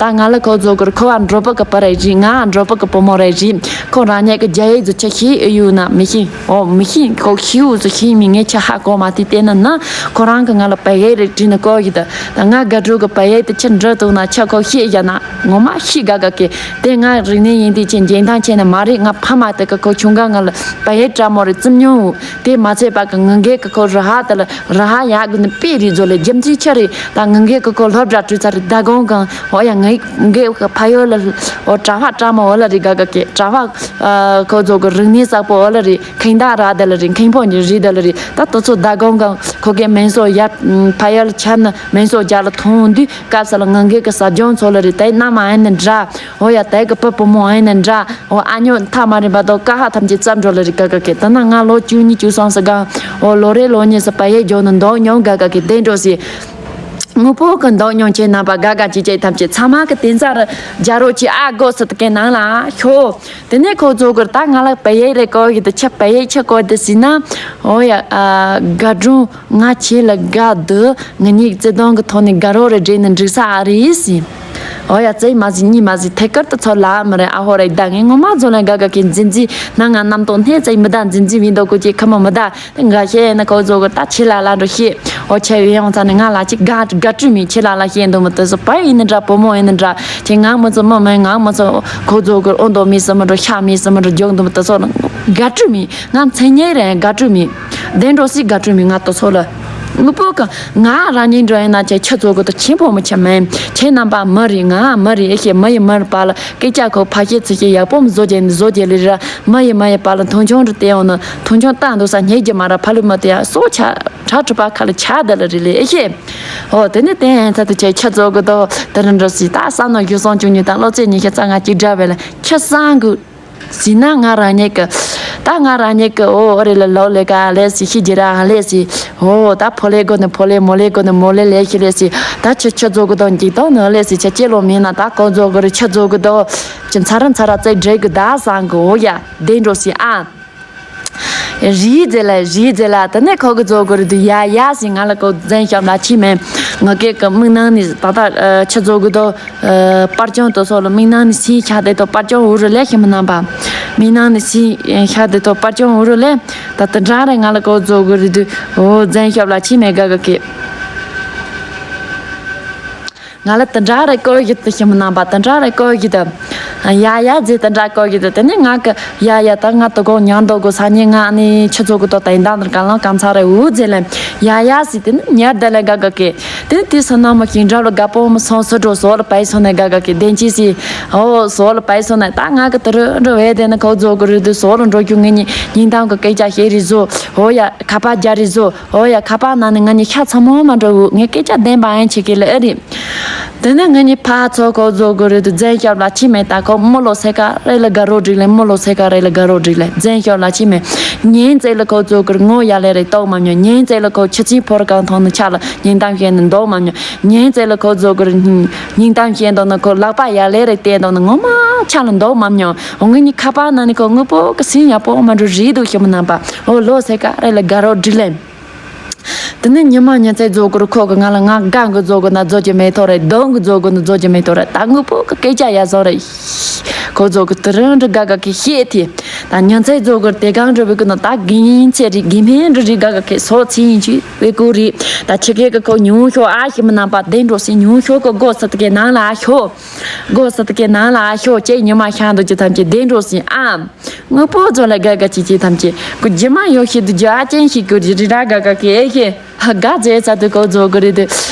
ད་ང་ལ་ཁོ་ཚོ་གི་ཁོ་བ་འགྲོ་པ་གི་པ་རེ་རེད། ང་འགྲོ་པ་གི་བུ་མོ་རེ་རེད། ཁོ་རང་ཉིད་གི་རྒྱ་ཡིག་ཚོ་ཆི་ཤེས་ཨེ་ཡོད་ན་མི་ཤེས། ཨོ་མི་ཤེས་ཁོ་ཤེས་འུ་ཚོ་ཤེས་མི་ངས་ཆི་ཧ་གོ་མ་དེ་བལྟས་ན་ན་ཁོ་རང་གི་ང་ལ་པ་ཡིག་རེ་བྲིས་ན་གོ་གི་ད། ད་ང་དགའ་སྤྲོ་གི་པ་ཡིག་དེ་ཆི་འབྲི་འདུག་ན་ཆི་ཁོ་ཤེས་བཞག་ན་ངོ་མ་ཤེས་ག་ག་གི་དེ་ང་རིག་གནས་ཡིན་དུས་ཆེ་འཇིང་ཐང་ཆེ་ན་མ་རེད། ང་ཕ་མ་དེ་གི་ཁོ་ཆུང་ག་ང་ལ་པ་ཡིག་བཀྲ་མོ་རེ་བཙུམ་མྱོང་དེ་མ་ཚད་པ་གི་ངང་གིས་གི་ཁོ་རུ་ཧ་དེ་ལ་རུ་ཧ་ཡག་གི་ནི་པི་རི་ཛོ་ལེ་རྒྱུ་མཚན་ཆི་རེད། ད་ངང་གིས་གི་ཁོ་སློབ་གྲྭ་བྲོས་ཚར་རེད། ད་གོང་གང་ཨོ་ཡ་ངང་གིས་གི་ཕ་ཡོལ་ལ་ཨོ་གྲྭ་བ་བཀྲ་མོ་འོ་ལ་རེད། ག་ག་གི་གྲྭ་བ་ཁོ་ཚོ་གི་རིག་གནས་གསར་པོ་འོ་ལ་རེད། ཁེངས་དག་ར་དེ་ལ་རེད། ཁེངས་ཕོ་ཉི་རི་དེ་ལ་རེད། ད་དུ་ཚོ་ད་གོང་གང་ཁོ་གི་མིང་སོ་ཡ་ཕ་ཡལ་ཆ་ན་མིང་སོ་རྒྱ་ལ་མཐོང་དུས་སྐབས་ས་ལ་ངང་གིས་གི་ཟབ་སྦྱོང་ཚོ་ལ་རེད། དེ་ན་མ་ཨེ་ནི་འདྲ་ཨོ་ཡ་དེ་གི་པ་པུ་མོ་ཨེ་ནི་འདྲ་ཨོ་ཨ་ཉོ་ཐ་མ་རིན་པ་དོ་ཀ་ཧ་ཐམས་ཅད་ཙམ་འགྲོ་ལ་རེད། ག་ག་གི་ད་ན་ང་ལོ་བཅུ་གཉིས་བཅུ་གསུམ་སི་གང་ཨོ་ལོ་རེ་ལོ་གཉིས་སི་པ་ཡལ་འཇོག་ནི་འདོག་མྱོང་ག་ག་གི་དེ་འགྲོ་སི། དངོས་པོ་གི་འདོག་མྱོང་ཆེ་རྣམ་པ་དགའ་དགའ་ཅིག་ཅིག་ཐམས་ཅད་ཚང་མ་གི་དེ་ཚ་རུ་རྒྱ་རོ་ཅི་ཨ་དགོ་སི་ཏི་ཀའི་ནང་ལ་ཤོ། དེ་ནས་ཁོ་ཚོ་གི་ད་ང་ལ་པ་ཡེ་རེ་གོ་གི་དུ་ཆ་པ་ཡེ་ཆ་གོ་དུ་སི་ན། ཨོ་ཡ་ཨ་དགའ་སྒྲུང་ང་ཆེ་ལ་དགའ་དུ་ང་གཉིས་བརྩེ་དུང་གི་ཐོག་ནས་དགའ་རོགས་རེ་འདྲེས་ནས་འགྲིག་ས་ཨ་རེད་སི། ཨོ་ཡ་རྩེ་མ་ཟི་གཉིས་མ་ཟི་ཐད་ཀར་དུ་ཚོ་ལ་མི་རེ་ཨ་ཧོ་རེ་ད་ངས་ངོ་མ་ཚོ་ལ་དགའ་དགའ་གི་འཛིན་འཛིན་ན་ང་རྣམ་རྟོག་སྣེ་རྩེ་མི་ད་འཛིན་འཛིན་མི་འདོག་གོ་ཅེ་ཁ་མ་མི་ད། འགའ་ཤས་ཡིན་ན་ཁོ་ཚོ་གི་ད་ཁྱི་ལ་ལ་འགྲོ་ཤེས། ཨོ་ཆེ་བའི་ཡོང་ཚ་ནི་ང་ལ་ཅིག་དགའ་དགའ་སྤྲོས་མེད། ཁྱི་ལ་ལ་ཤེས་འདུག་མི་དེ་ཚོ་པ་ཡིན་ནི་འདྲ་བུ་མོ་ཡིན་ནི་འདྲ་ཁྱི་ང་མི་ཚོ་མི་མེད་ང་མི་ཚོ་ཁོ་ཚོ་གི་ཨོ་མདོ་མི་སི་མི་འགྲོ་ཤ་མི་སི་མི་འགྲོ་རྒྱུག་འདུག་མི་དེ་ཚོ་ལ་དགའ་སྤྲོས་མེད། ང་མཚན་ཉིད་རེད་དགའ་སྤྲོས་མེད། བདེ་འགྲོ་སི་དགའ་སྤྲོས་མེད་ང་དེ་ཚོ་ལ། ངུ་པོ་གི་ང་རང་ཉིད་འགྲོ་ཡིན་ན་ཆེ་ཁྱི་ཚོ་གི་དུ་ཆེན་པོ་མི་ཆེ་མེད། ཁྱེད་རྣམ་པ་མི་རེད་ང་མི་རེད་ཨེ་ཤེས་མི་ཡི་མི་རེད་པ་ལ་སྐད་ཆ་ཁོ་ཕ་ཤེས་ཚི་ཤེས་ཡག་པོ་མི་བཟོ་རྒྱུ་ནི་བཟོ་རྒྱུ་ལི་ར། མ་ཡི་མ་ཡི་པ་ལ་མཐོང་ཆུང་རུ་བལྟས་འོང་ན་མཐོང་ཆུང་བཏང་འདུག་ས་ཉེ་རྒྱུ་མ་ར་ཕ་ལུ་མ་དེ་ཡ་སོ་ཆ་གྲ་གྲུ་པ་ཁ་ལ་ཆ་ད་ལ་རི་ལི་ཨེ་ཤེས། ཨོ་དེ་ནི་དེ་ཡན་ཚ་དུ་ཆ་ཆ་ཚོ་གི་དོ་དེ་རིན་འགྲོ་སི་ད་ས་ནོ་གཞུ་སོང་བཅུ་གཉིས་དང་ལོ་ཚེ་ཉི་ཤུ་རྩ་ལྔ་གཅིག་འདྲ་བས་ལ་ཆ་སང་གི་སི་ན་ང་རང་ཉིད་གི་ད་ང་རང་ཉིད་གི་ཨོ་ཨོ་རི་ལ་ལོ་ལེ་ག་ལེ་སི་ཤི་ཇི་ར་ལེ་སི། ཨོ་ད་ཕོ་ལེ་གོ་ནི་ཕོ་ལེ་མོ་ལེ་གོ་ནི་མོ་ལེ་ལེ་ཤི་ལེ་སི། ད་ཆ་ཆ་ཚོ་གི་དོ་འཇིག་དོ་ནི་ལེ་སི་ཆ་ཅེ་ལོ་མིན་ན་ད་ཁོ་ཚོ་གི་རི་ཆ་ཚོ་གི་དོ་ཆ་ཚ་ར་ཚ་ར་ཙེ་འདྲེ་གི་ད་སང་གི་ཨོ་ཡ། བདེ་འགྲོ་སི་ཨ། རིའི་རྗེས་ལ་རིའི་རྗེས་ལ་དེ་ནས་ཁོ་གི་རྫོགས་གི་རེད་འདུག་ཡ་ཡ་ཟིན་ང་ལ་ཁོ་བཙན་ཤོག་ལ་ཕྱིན་མེད། ང་སྐད་གི་མིག་ནང་ནས་ད་ལྟ་ཆུ་རྫོགས་གི་དོ། པར་ཅང་དོ་སོགས་ལ་མིག་ནང་ནས་སིན་ཤ་དེ་དོ་པར་ཅང་འུ་རུ་ལས་ཤི་མི་རྣམ་པ། མིག་ནང་ནས་སིན་ཤ་དེ་དོ་པར་ཅང་འུ་རུ་ལས། ད་དེ་འདྲ་རེད་ང་ལ་ཁོ་རྫོགས་གི་རེད་འདུག་འོ་བཙན་ཤོག་ལ་ཕྱིན་མེད་ག་ག་གི་ང་ལ་དེ་འདྲ་རེ་བཀོད་ཡོད་དུ་ཞིམ་རྣམ་པ་དེ་འདྲ་རེ་བཀོད་ཡོད་དུ། ཡ་ཡ་ཟེར་དེ་འདྲ་བཀོད་ཡོད་དུ་དེ་ནས་ང་གི་ཡ་ཡ་ད་ང་དུ་གོ་ཉང་དུ་གོ་ས་ཉིན་ང་ནི་ཆུ་ཚོད་གི་དོ་ད་ཡིན་ད་འདིར་ག་ལང་གང་ཚ་རེ་འུ་ཟེར་ལེ། ཡ་ཡ་ཟེར་དེ་ནི་ཉར་ད་ལེ་ག་ག་གེ། དེ་ནི་དེ་སུ་ན་མ་ཤིང་འདྲ་ལ་དགའ་པོ་མི་སོང་སུ་འགྲོ་སོ་ལ་པའི་སོང་ནས་ག་ག་གེ་བདེན་ཅི་སི། ཨོ་སོ་ལ་པའི་སོང་ནས་ད་ང་གི་དུ་རུ་འགྲོ་བས་དེ་ནི་ཁོ་ཚོ་གི་རུ་དུ་སོ་ལ་འགྲོ་རྒྱུ་ངེད་ཉིན་ཉིན་དང་གི་སྐད་ཆ་བཤད་རེ་བཟོ། ཨོ་ཡ་ཁ་པ་རྒྱ་རེ་བཟོ། ཨོ་ཡ་ཁ་པ་ན་ནི་ང་ནི་ཤ་ཚ་མོ་མ་འགྲོ་འུ་ངས་སྐད་ཆ་བདེན་པ་ཨེན་ཆེ་གི་ལེ་ཨེ་རེད། དེ་ནས་ངེད་གཉིས་ཕར་ཚུར་ཁོ་ཚོ་གི་རེད་དུ་བཙན་ཤོག་ལ་ཕྱིན་མེད་ད་ཁོ་མོ་ལོ་སེ་ཀ་རེ་ལ་དགའ་རོགས་འགྲིག་ལེ་མོ་ལོ་སེ་ཀ་རེ་ལ་དགའ་རོགས་འགྲིག་ལེ་བཙན་ཤོག་ལ་ཕྱིན་མེད། ཉིན་བཙལ་ལ་ཁོ་ཚོ་གི་ངོ་ཡ་ལེ་རེ་ལྟོགས་མ་མྱོང་ཉིན་བཙལ་ལ་ཁོ་ཆུ་ཚན་ཕོར་གང་ཐོང་ནི་ཆ་ལ་ཉིན་གཏམ་བཤད་ནི་འདོགས་མ་མྱོང་ཉིན་བཙལ་ལ་ཁོ་ཚོ་གི་ཉིན་གཏམ་བཤད་འདོགས་ནི་ཁོ་ལག་པ་ཡ་ལེ་རེ་བལྟས་འདོགས་ནི་ངོ་མ་ཆ་ལ་འདོགས་མ་མྱོང་འོ་ངེད་གཉིས་ཁ་པར་ན་ནི་ཁོ་དངོས་པོ་གི་སིན་ཡག་པོ་མ་འགྲོ་རེད་འདུག་ཞིམ་རྣམ་པ་འོ་ལོ་སེ་ཀ་རེ་ལ་དགའ་རོགས་འགྲིག་ལེ། དེ་ནས་ཉི་མ་ཉི་ཚེ་རྫོགས་གི་རུ་ཁོ་གི་ང་ལ་ང་གང་གི་རྫོགས་གི་ན་རྫོགས་ཀྱི་མེད་ཐོ་རེད་གདོང་གི་རྫོགས་གི་ན་རྫོགས་ཀྱི་མེད་ཐོ་རེད་ད་དངོས་པོ་གི་སྐད་ཆ་ཡ་བཟོ་རེད། ཁོ་རྫོགས་གི་དུ་རང་འདྲི་དགའ་དགའ་གི་ཤེས་ཐི། ད་ཉི་ཚེ་རྫོགས་གི་དེ་གང་འདྲི་བི་གི་ན་ད་དགེ་ཡིན་ཚེ་རི་དགེ་མེད་འདྲི་རི་དགའ་དགའ་གི་སོ་ཚི་ཡིན་ཅི་བི་གུ་རི། ད་ཆི་གེ་གི་ཁོ་ཉུང་ཤོ་ཨ་ཞིམ་རྣམ་པ་བདེ་འགྲོ་སི་ཉུང་ཤོ་གི་སྒོ་ས་དེ་གི་ནང་ལ་ཨ་ཤོ། སྒོ་ས་དེ་གི་ནང་ལ་ཨ་ཤོ་ཅེ་ཉི་མ་ཤང་དུ་ཅི་ཐམས་ཅད་བདེ་འགྲོ་སི་ཨ། དངོས་པོ་ཚོ་ལ་དགའ་དགའ་ཅིག་ཅིག་ཐམས་ཅད་ཀུ་ཇི་མ་ཡོད་ཤི་དུ་ཇ་ཅན་ཤི་ཀུ་རི་རི་ར་དགའ་དགའ་ཀི་ཨེ་ཤེ། དགའ་ཟེར་ཚ་དུ་ཀོ་ཛོ་གི་རི་དུ།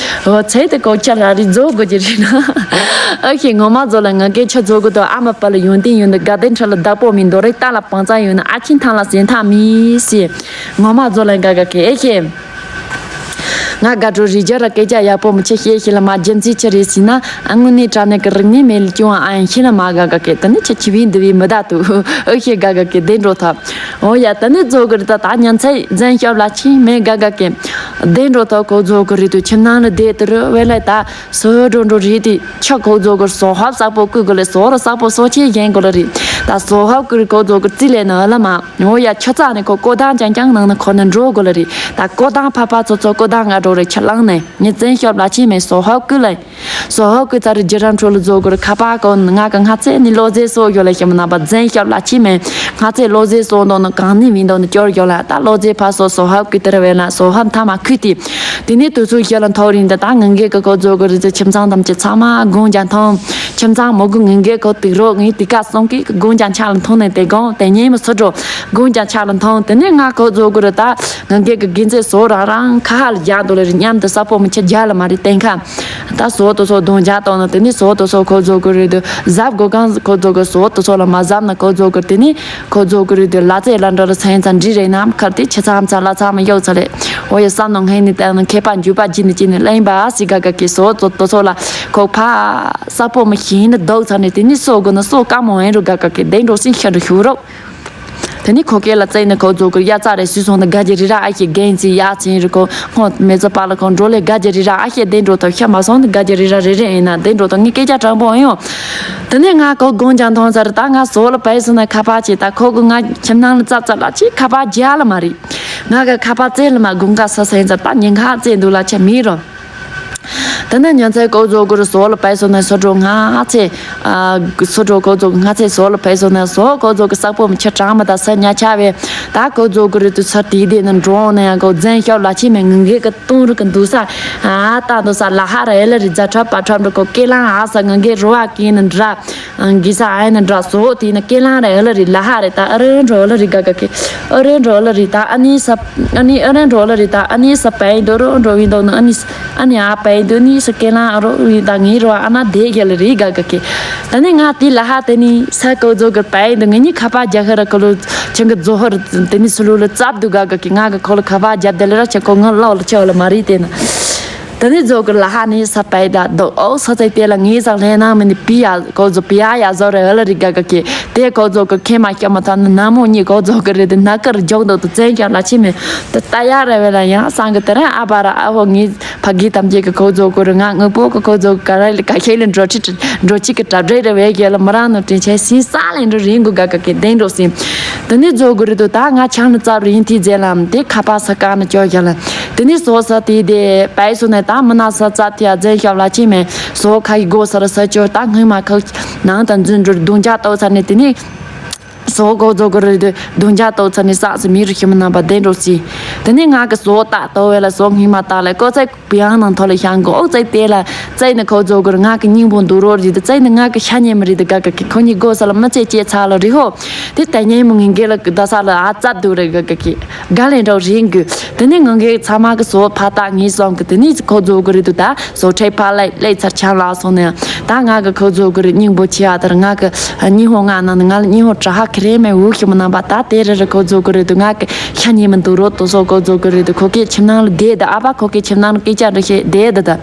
འོ་ཚེ་དུ་ཀོ་ཆ་ལ་རི་ཛོ་གོ་ཅི་རི་ན། ཨེ་ཤེ་ངོ་མ་ཛོ་ལ་ང་གེ་ཆ་ཛོ་གི་དུ་ཨ་མ་པ་ལ་ཡོན་ཏན་ཡོན་དུ་དགའ་ལྡན་ཁྲ་ལ་བདག་པོ་མི་འདོ་རེ་ཏ་ལ་བང་ཙ་ཡོན་ན་ཨ་ཆིན་ཐང་ལ་ཟེན་ཐང་མི་སི། ངོ་མ་ཛོ་ལ་དགའ་དགའ་ཀི་ཨེ་ཤེ། ང་དགའ་སྤྲོ་རི་རྒྱ་ར་སྐད་ཆ་ཡག་པོ་མི་ཆེ་ཤེས་ཤེས་ལ་མ་རྒྱུ་མཚན་ཆི་རེད་ཟེར་ན་ཨ་དངོས་གནས་དྲང་གནས་ཀྱི་རིག་གནས་མེད་ལ་སྐྱོན་ཨ་ཡང་ཤེས་ན་མ་དགའ་དགའ་ཀི་དེ་ནི་ཆ་ཆི་བིན་འདི་བིན་མི་ད་དུ་ཨོ་ཤེས་དགའ་དགའ་ཀི་བདེ་འགྲོ་ཐབས། འོ་ཡ་ད་ནི་ཛོ་གི་རི་ད་ད་ཉན་ཚེ་ཛན་ཤོབ་ལ་ཆི་མེ་དགའ་དགའ་ཀི་བདེ་འགྲོ་ཐབས་ཁོ་ཛོ་གི་རི་དུ་ཁྱིམ་ནང་ལ་བསྡད་དུ་རུ་བེ་ལ་ད་སོ་འགྲོ་འགྲོ་རི་དུ་ཆ་ཁོ་ཛོ་གི་སོ་ཧབ་ས་པོ་ཀུ་གི་ལ་སོ་ར་ས་པོ་སོ་ཆེ་གཞན་གོ་ལ་རི་ད་སོ་ཧབ་ཀི་རི་ཁོ་ཛོ་གི་རྩི་ལེ་ན་ལ་མ། འོ་ཡ་ཆུ་ཚ་ནི་ཁོ་ཀོ་དང་ཅང་ཅང་ནང་ནི་ཁོ་ནི་འགྲོ་དགོས་ལ་རེད། ད་ཀོ་དང་ཕ་ཕ་ཚོ་ཚོ་ཀོ་དང་ང་འགྲོ་རེད་ཆ་ལང་ནས་ངས་བཙན་ཤོབ་ལ་ཕྱིན་མེད་སོ་ཧོབ་ཀུ་ལ། སོ་ཧོབ་ཀུ་ཚ་རི་ཇི་རམ་ཁྲོ་ལ་བཟོ་དགོས་རེད་ཁ་པ་ཀོ་ནི་ང་གི་ང་ཚེ་ནི་ལོ་ཟེ་སོ་ཡོད་ལ་ཞིམ་ན་པ་བཙན་ཤོབ་ལ་ཕྱིན་མེད་ང་ཚེ་ལོ་ཟེ་སོ་འདོ་ནི་གང་ནི་མི་འདོ་ནི་སྐྱོར་ཡོད་ལ་ད་ལོ་ཟེ་ཕ་སོ་སོ་ཧོབ་ཀུ་དེ་ར་བས་ན་སོ་ཧོབ་མཐའ་མ་ཁུ་ཏི། དེ་ནས་དུས་ཚོད་ཤེས་ལ་མཐོ་རིང་དུ་ད་ངང་གེ་གི་ཀོ་བཟོ་དགོས་རེད་ཚེ་ཁྱིམ་ཚང་ཐམས་ཅད་ཚང་མ་དགོང་ཇ་འཐུང་། ཁྱིམ་ཚང་མོ་གུ་ངན་གེ་ཁོ་དུག་རོགས་ངའི་དུས་ཀ་སོང་གི་དགོང་ཀྱང་ཆག་ལ་འཐུང་ནས་དེ་དགོང་དེ་ཉིན་མི་སུ་འགྲོ་དགོང་ཀྱང་ཆག་ལ་འཐུང་དེ་ནས་ང་ཁོ་ཚོ་གུ་རུ་ད་ངན་གེ་གི་དགེ་མཚན་བཟོ་རང་རང་ཁ་ཧ་ལ་རྒྱག་འདུག་ལ་རི་མཉམ་དུ་ས་ཕོ་མི་ཆེ་རྒྱག་ལ་མ་རི་བསྟན་ཁ་ད་བཟོ་དུ་སོ་གདོང་རྒྱག་བཏང་ན་དེ་ནས་བཟོ་དུ་སོ་ཁོ་ཚོ་གུ་རུ་དུ་གཟབ་དགོས་གང་ཁོ་ཚོ་གུ་བཟོ་དུ་སོ་ལ་མ་གཟབ་ན་ཁོ་ཚོ་གུ་དེ་ནས་ཁོ་ཚོ་གུ་རུ་དུ་ལ་ཚེ་ལ་འགྲོ་ལ་ཚན་ཚ་འདྲི་རེད་ནམ་ཁར་དེ་ཆེ་ཚམ་ཚ་ལ་ཚམ་གཡོག་ཚ་ལེ་འོ་ཡ་བསམ་ནོ་ངས་ནི་བསྟན་ན་མཁས་པ་འཇུ་པ་ཇི་ནི་ཅི་ནི་གླེན་པ་སི་ག་ག་གི་བཟོ་དུ་སོ་ལ་ཁོ་ཕ། ས་པོ་མི་ཤེས་ནི་རྡོག་ཚ་ནས་དེ་ནི་སོ་དགོས་ན་སོ་དཀའ་མོ་ཨེ་རུ་དགའ་དགའ་གི་བདེ་འགྲོ་སིང་ཤ་འགྲོ་ཞུ་རོགས། དེ་ནི་ཁོ་སྐད་ལ་བཙལ་ནས་ཁོ་ཚོ་གི་གཡའ་རྩ་རེ་སུས་སོང་ནི་དགའ་རྒྱ་རི་ར་ཨ་ཤེ་རྒན་ཚི་ཡ་ཚིན་རི་ཁོ་སྔོ་མེ་ཚོ་པ་ལ་ཁོང་འགྲོ་ལས་དགའ་རྒྱ་རི་ར་ཨ་ཤེ་བདེ་འགྲོ་ཐོབ་ཤ་མ་སོང་ནི་དགའ་རྒྱ་རི་ར་རེ་རེ་ཨེ་ན་བདེ་འགྲོ་ཐོབ་ངའི་སྐད་ཆ་དྲང་པོ་ཨེ་ཡོང་། དེ་ནས་ང་ཁོ་དགོང་ཀྱང་མཐོང་ཚར་ད་ང་བཟོ་ལ་བས་སོང་ན་ཁ་པར་བྱེད་ད་ཁོ་གི་ང་ཁྱིམ་ནང་ལ་རྩ་རྩ་ལ་ཅི་ཁ་པར་རྒྱག་ལ་མ་རེད། ང་གི་ཁ་པར་བཙལ་ལ་མ་དགོང་ཁ་ས་སེང་ཚར་ད་ཉིན་ཁ་བཙལ་འདུག་ལ་ཆ་མི་རོ། ད་ནི་ཉིན་མཚན་ཀོ་ཛོ་གུ་རུ་སོ་ལ་ཕེ་སོ་ནས་སོ་འགྲོ་ང་ཚེ། སོ་འགྲོ་ཀོ་ཛོ་གུ་ང་ཚེ་སོ་ལ་ཕེ་སོ་ནས་སོ་ཀོ་ཛོ་གུ་སག་པོ་མི་ཆ་གྲང་མ་ད་ས་ཉ་ཆ་བས། ད་ཀོ་ཛོ་གུ་རུ་དུ་ས་དེ་དེ་ནི་འགྲོ་ནས་ཡང་ཀོ་ཛན་ཤོབ་ལ་ཆི་མེ་ངང་གེ་གི་སྟོང་རུ་གི་འདུག་ས། ཨ་ད་འདུག་ས་ལ་ཧ་ར་ཨེ་ལ་རི་རྫ་ཁྲབ་པ་ཁྲབ་འགྲོ་ཀོ་ཀེ་ལང་ཨ་ས་ངང་གེ་རུ་བ་ཀི་ནི་འདྲ། གི་ས་ཨ་ནི་འདྲ་སོ་དེ་ནི་ཀེ་ལང་ར་ཨེ་ལ་རི་ལ་ཧ་རེ་ད་ཨ་རེ་འགྲོ་ལ་རི་ག་ག་གི་ཨ་རེ་འགྲོ་ལ་རི་ད་ཨ་ནི་ས་ཨ་ནི་ཨ་རེ་འགྲོ་ལ་རི་ད་ཨ་ནི་ས་པའི་འདོ་རོ་འགྲོ་བི་འདོ་ནི་ཨ་ནི་ཨ་ནི་ཨ་པའི་འདོ་ནི་ས་ཀེ་ལང་ཨ་རོ་རི་ད་ངི་རོ་ཨ་ན་དེ་ག་ལ་རི་ག་ག་གི་ད་ནི་ང་དེ་ལ་ཧ་དེ་ནི་ས་ཀོ་ཛོ་གི་པའི་འདོ་ངི་ནི་ཁ་པ་རྒྱ་ཧ་ར་ཀ་ལོ་ཆང་གི་ཛོ་ཧ་ར་དེ་ནི་སུ་ལུ་ལ་ཙབ་འདུག་ག་ག་གི་ང་གི་ཁོ་ལ་ཁ་པ་རྒྱབ་དེ་ལ་ར་ཆ་ཁོ་ང་ལོ་ལ་ཆ་ལ་མ་རི་དེ་ན། ད་ནི་ཛོ་གི་ལ་ཧ་ནི་ས་པའི་ད་དོ་ཨོ་ས་ཚའི་དེ་ལ་ངའི་ས་ལྷན་ནང་མི་ནི་པི་ཡ་ཀོ་ཛོ་པི་ཡ་ཡ་ཛོ་རེ་ཨ་ལ་རི་ག་ག་གི་དེ་ཀོ་ཛོ་གི་ཁེ་མ་ཁྱ་མ་ཐ་ནི་ན་མོ་གཉིས་ཀོ་ཛོ་གི་རེ་དེ་ན་ཀར་ཇོག་དོ་དུ་བཙན་ཀྱང་ལ་ཆི་མེ་དེ་ལྟ་ཡ་རེ་བེ་ལ་ཡང་སང་གི་དེ་ར་ཨ་བ་ར་ཨ་ཧོ་ངའི་ ཕ་གི་ཐམས་ཅད་ཀྱི་ཁོ་ཚོ་གུ་རུ་ང་དངོས་པོ་གི་ཁོ་ཚོ་ག་ར་ལ་ག་ཤེད་ལ་འགྲོ་ཁྲི་འགྲོ་ཁྲི་གི་གྲ་སྒྲིག་རེ་བས་གལ་ལ་མི་རང་ནོ་དྲིན་ཆེ་སིན་ས་ལེན་འགྲོ་རིན་གུ་ག་ག་གི་གདན་འགྲོ་སིན། དེ་ནི་ཚོ་གུ་རུ་དུ་ད་ང་ཆང་ནི་ཙབ་རིན་ཐི་རྫས་ལམ་དེ་ཁ་པ་ས་ཀ་ནི་ཅོ་ག་ལ། དེ་ནི་སོ་ས་དེ་དེ་པའི་སོ་ནས་ད་མི་ན་ས་ཙབ་ཐི་ཨ་རྫས་ཤབ་ལ་ཅི་མེ་སོ་ཁ་ཡི་སྒོ་ས་ར་ས་ཅོ་ད་སྔོན་མ་ཁག་ནང་དང་རྫུན་འགྲུར་རྡུང་ཅག་ཏོ་ཚ་ནི་དེ་ནི། སོ་གོ་ཚོ་གོ་རེ་དུ་རྡུང་རྒྱ་ཏོ་ཚ་ནི་ས་སི་མི་རུ་ཤི་མི་རྣམ་པ་བདེ་འགྲོ་སི། དེ་ནི་ང་གི་སོ་ཏག་ཏོ་བས་ལ་སོ་སྔི་མ་ཏག་ལ་ཀོ་ཚའི་བུ་ཡང་ནང་ཐོ་ལ་ཤང་གོ་ཨོ་ཚའི་ཏེ་ལ་ཚའི་ནི་ཁོ་ཚོ་གོ་ར་ང་གི་སྙིང་པོ་འདུག་རོ་རི་དུ་ཚའི་ནི་ང་གི་ཤ་ཉེ་མི་རི་དུ་ག་ག་གི་ཁོ་ཉི་གོ་ས་ལ་མི་ཚེ་ཅེ་ཚ་ལ་རི་ཧོ། དེ་ལྟ་ཉེ་མོ་ངི་གེ་ལ་གི་ད་ས་ལ་ཨ་ཙ་དུ་རི་ག་ག་གི་ག་ལེ་འགྲོ་རི་གི། དེ་ནི་ང་གི་ཚ་མ་གི་སོ་ཕ་ཏག་ངི་སོང་གི་དེ་ནི་ཁོ་ཚོ་གོ་རི་དུ་ད། སོ་ཁྲེ་ཕ་ལེ་ལེ་ཚར་ཆང་ལ་སོང་ནས། ད་ང་གི་ཁོ་ཚོ་གི་རི་སྙིང་པོ་ཆེ་ཨ་དར་ང་གི་སྙིང་ཧོ་ང་ནང་ནས་ང་ལ་སྙིང་ཧོ་དྲ་ཧ་ཁི་རེ་མེ་འུ་ཤི་མོ་ནང་པ་ད་དེ་རི་རི་ཁོ་ཚོ་གི་རི་དུ་ང་གི་ཤ་ཉེ་མི་འདུག་རོ་དོ་སོ་ཁོ་ཚོ་གི་རི་དུ་ཁོ་གི་ཁྱིམ་ནང་ལ་བསྡད་དུ་ཨ་ཕ་ཁོ་གི་ཁྱིམ་ནང་ལ་སྐད་ཆ་འདྲི་ཤེས་བསྡད་དུ་ད།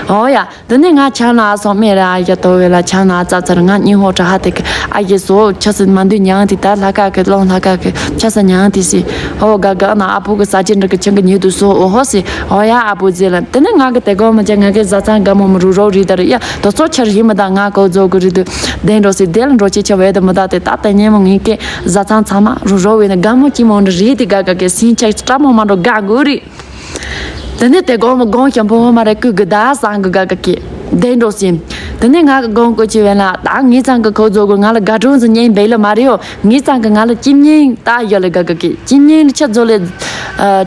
ཨོ་ཡ། དེ་ནས་ང་ཆང་ལ་སོང་མེ་ར་ཨ་ཡ་དོ་བེ་ལ་ཆང་ལ་ཙ་ཙར་ང་སྙིང་ཧོ་དྲ་ཧ་དེ་གི་ཨ་ཡེ་སོ་ཆ་སི་མ་འདུས་ཉང་དེ་ད་ལྷ་ཁ་གི་ལོང་ལྷ་ཁ་གི་ཆ་ས་ཉང་དེ་སི། ཨོ་ག་ག་ན་ཨ་པོ་གི་ས་ཆེན་འདྲ་གི་ཆང་གི་ཉེ་དུ་སོ་ཨོ་ཧོ་སི། ཨོ་ཡ་ཨ་པོ་ཟེར་ལ། དེ་ནས་ང་གི་དེ་གོ་མ་ཅ་ང་གི་བཟའ་ཚང་དགའ་མོ་མ་རུ་རོ་རི་དར་ཡ་དོ་ཚོ་ཆར་ཡིན་མི་ད་ང་གོ་ཚོ་གི་རི་དུ་དེ་འགྲོ་སི་དེ་ལ་འགྲོ་ཅི་ཆ་བས་དུ་མི་ད་དེ་ད་དེ་ཉེ་མོ་ངི་གི་བཟའ་ཚང་ཚང་མ་རུ་རོ་བས་ན་དགའ་མོ་ཅི་མོ་འདྲ་རི་དེ་ག་ག་གི་སིན་ཆ་སྤྲ་མོ་མ་འགྲོ་དགའ་གོ་རི། དེ་ནས་དེ་གོང་མ་གོང་ཞམ་པོ་ཧོ་མ་རེ་ཀུ་གི་ད་སང་གི་ག་ག་གི་དེ་འགྲོ་སིན། དེ་ནས་ང་གི་གོང་ཀོ་ཆི་བས་ན་ད་ངི་ཚང་གི་ཁོ་ཚོ་གི་ང་ལ་དགའ་སྒྲུང་ཟི་ཉན་བེ་ལ་མ་རེ་ཡོ། ངི་ཚང་གི་ང་ལ་ཅིམ་ཉན་ད་ཡོ་ལ་ག་ག་གི་ཅིམ་ཉན་ཆ་ཚོ་ལ་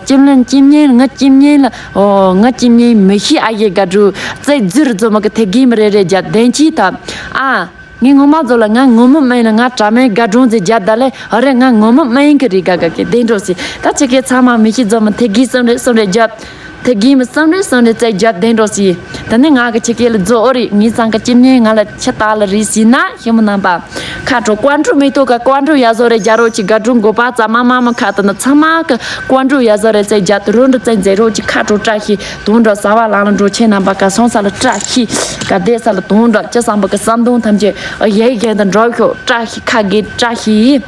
ཅིམ་ལན་ཅིམ་ཉན་ང་ཅིམ་ཉན་ལ་ཨོ་ང་ཅིམ་ཉན་མི་ཤི་ཨ་ཡེ་དགའ་སྒྲུང་ཙེ་ཛུར་ཚོ་མ་གི་དེ་གི་མ་རེ་རེ་རྒྱ་དེན་ཆི་ད་ཨ། ངས་ངོ་མ་ཚོ་ལ་ང་ངོ་མ་མིན་ལ་ང་དྲ་མེད་དགའ་སྒྲུང་ཟེར་རྒྱབ་ད་ལེ་ཨ་རེ་ང་ངོ་མ་མིན་གི་རེད་ག་ག་གི་དེ་འགྲོ་སི། ད་ཆི་གེ་ཚང་མ་མི་ཤི་ཚོ་མ་དེ་གི་སོང་རེ་སོང་རེ་རྒྱབ། དེ་གི་མི་སོང་རེ་སོང་རེ་ཙེ་རྒྱབ་དེ་འགྲོ་སི། ད་ནི་ང་གི་ཆི་གེ་ལ་ཛོ་ཨོ་རེད་ངའི་ཚང་གི་ཅིམ་ནས་ང་ལ་ཆི་ད་ལ་རེད་སི་ན་ཤི་མོ་རྣམ་པ། ཁ་དྲོ་ཀོན་ཀྲུ་མེ་ཏོ་ག་ཀོན་ཀྲུ་ཡ་ཟོ་རེ་རྒྱ་རོ་ཆི་དགའ་སྒྲུང་གོ་པ་ཙ་མ་མ་མ་ཁ་ད་ན་ཚང་མ་གི་ཀོན་ཀྲུ་ཡ་ཟོ་རེ་ཙེ་རྒྱབ་དུ་རོ་འགྲོ་ཙེ་མཛེ་རོ་ཆི་ཁ་དྲོ་བཀྲ་ཤིས། དུང་འགྲོ་ས་བ་ལང་ལ་འགྲོ་ཆེ་རྣམ་པ་ག་སོང་ས་ལ་བཀྲ་ཤིས། ག་བསྡད་ས་ལ་དུང་འགྲོ་ཅི་བསམ་པ་གི་བསམ་དུང་ཐམས་ཅད་ཡེ་གེ་དང་འགྲོ་ཤོག་བཀྲ་ཤིས་ཁ་གི་བཀྲ་ཤིས།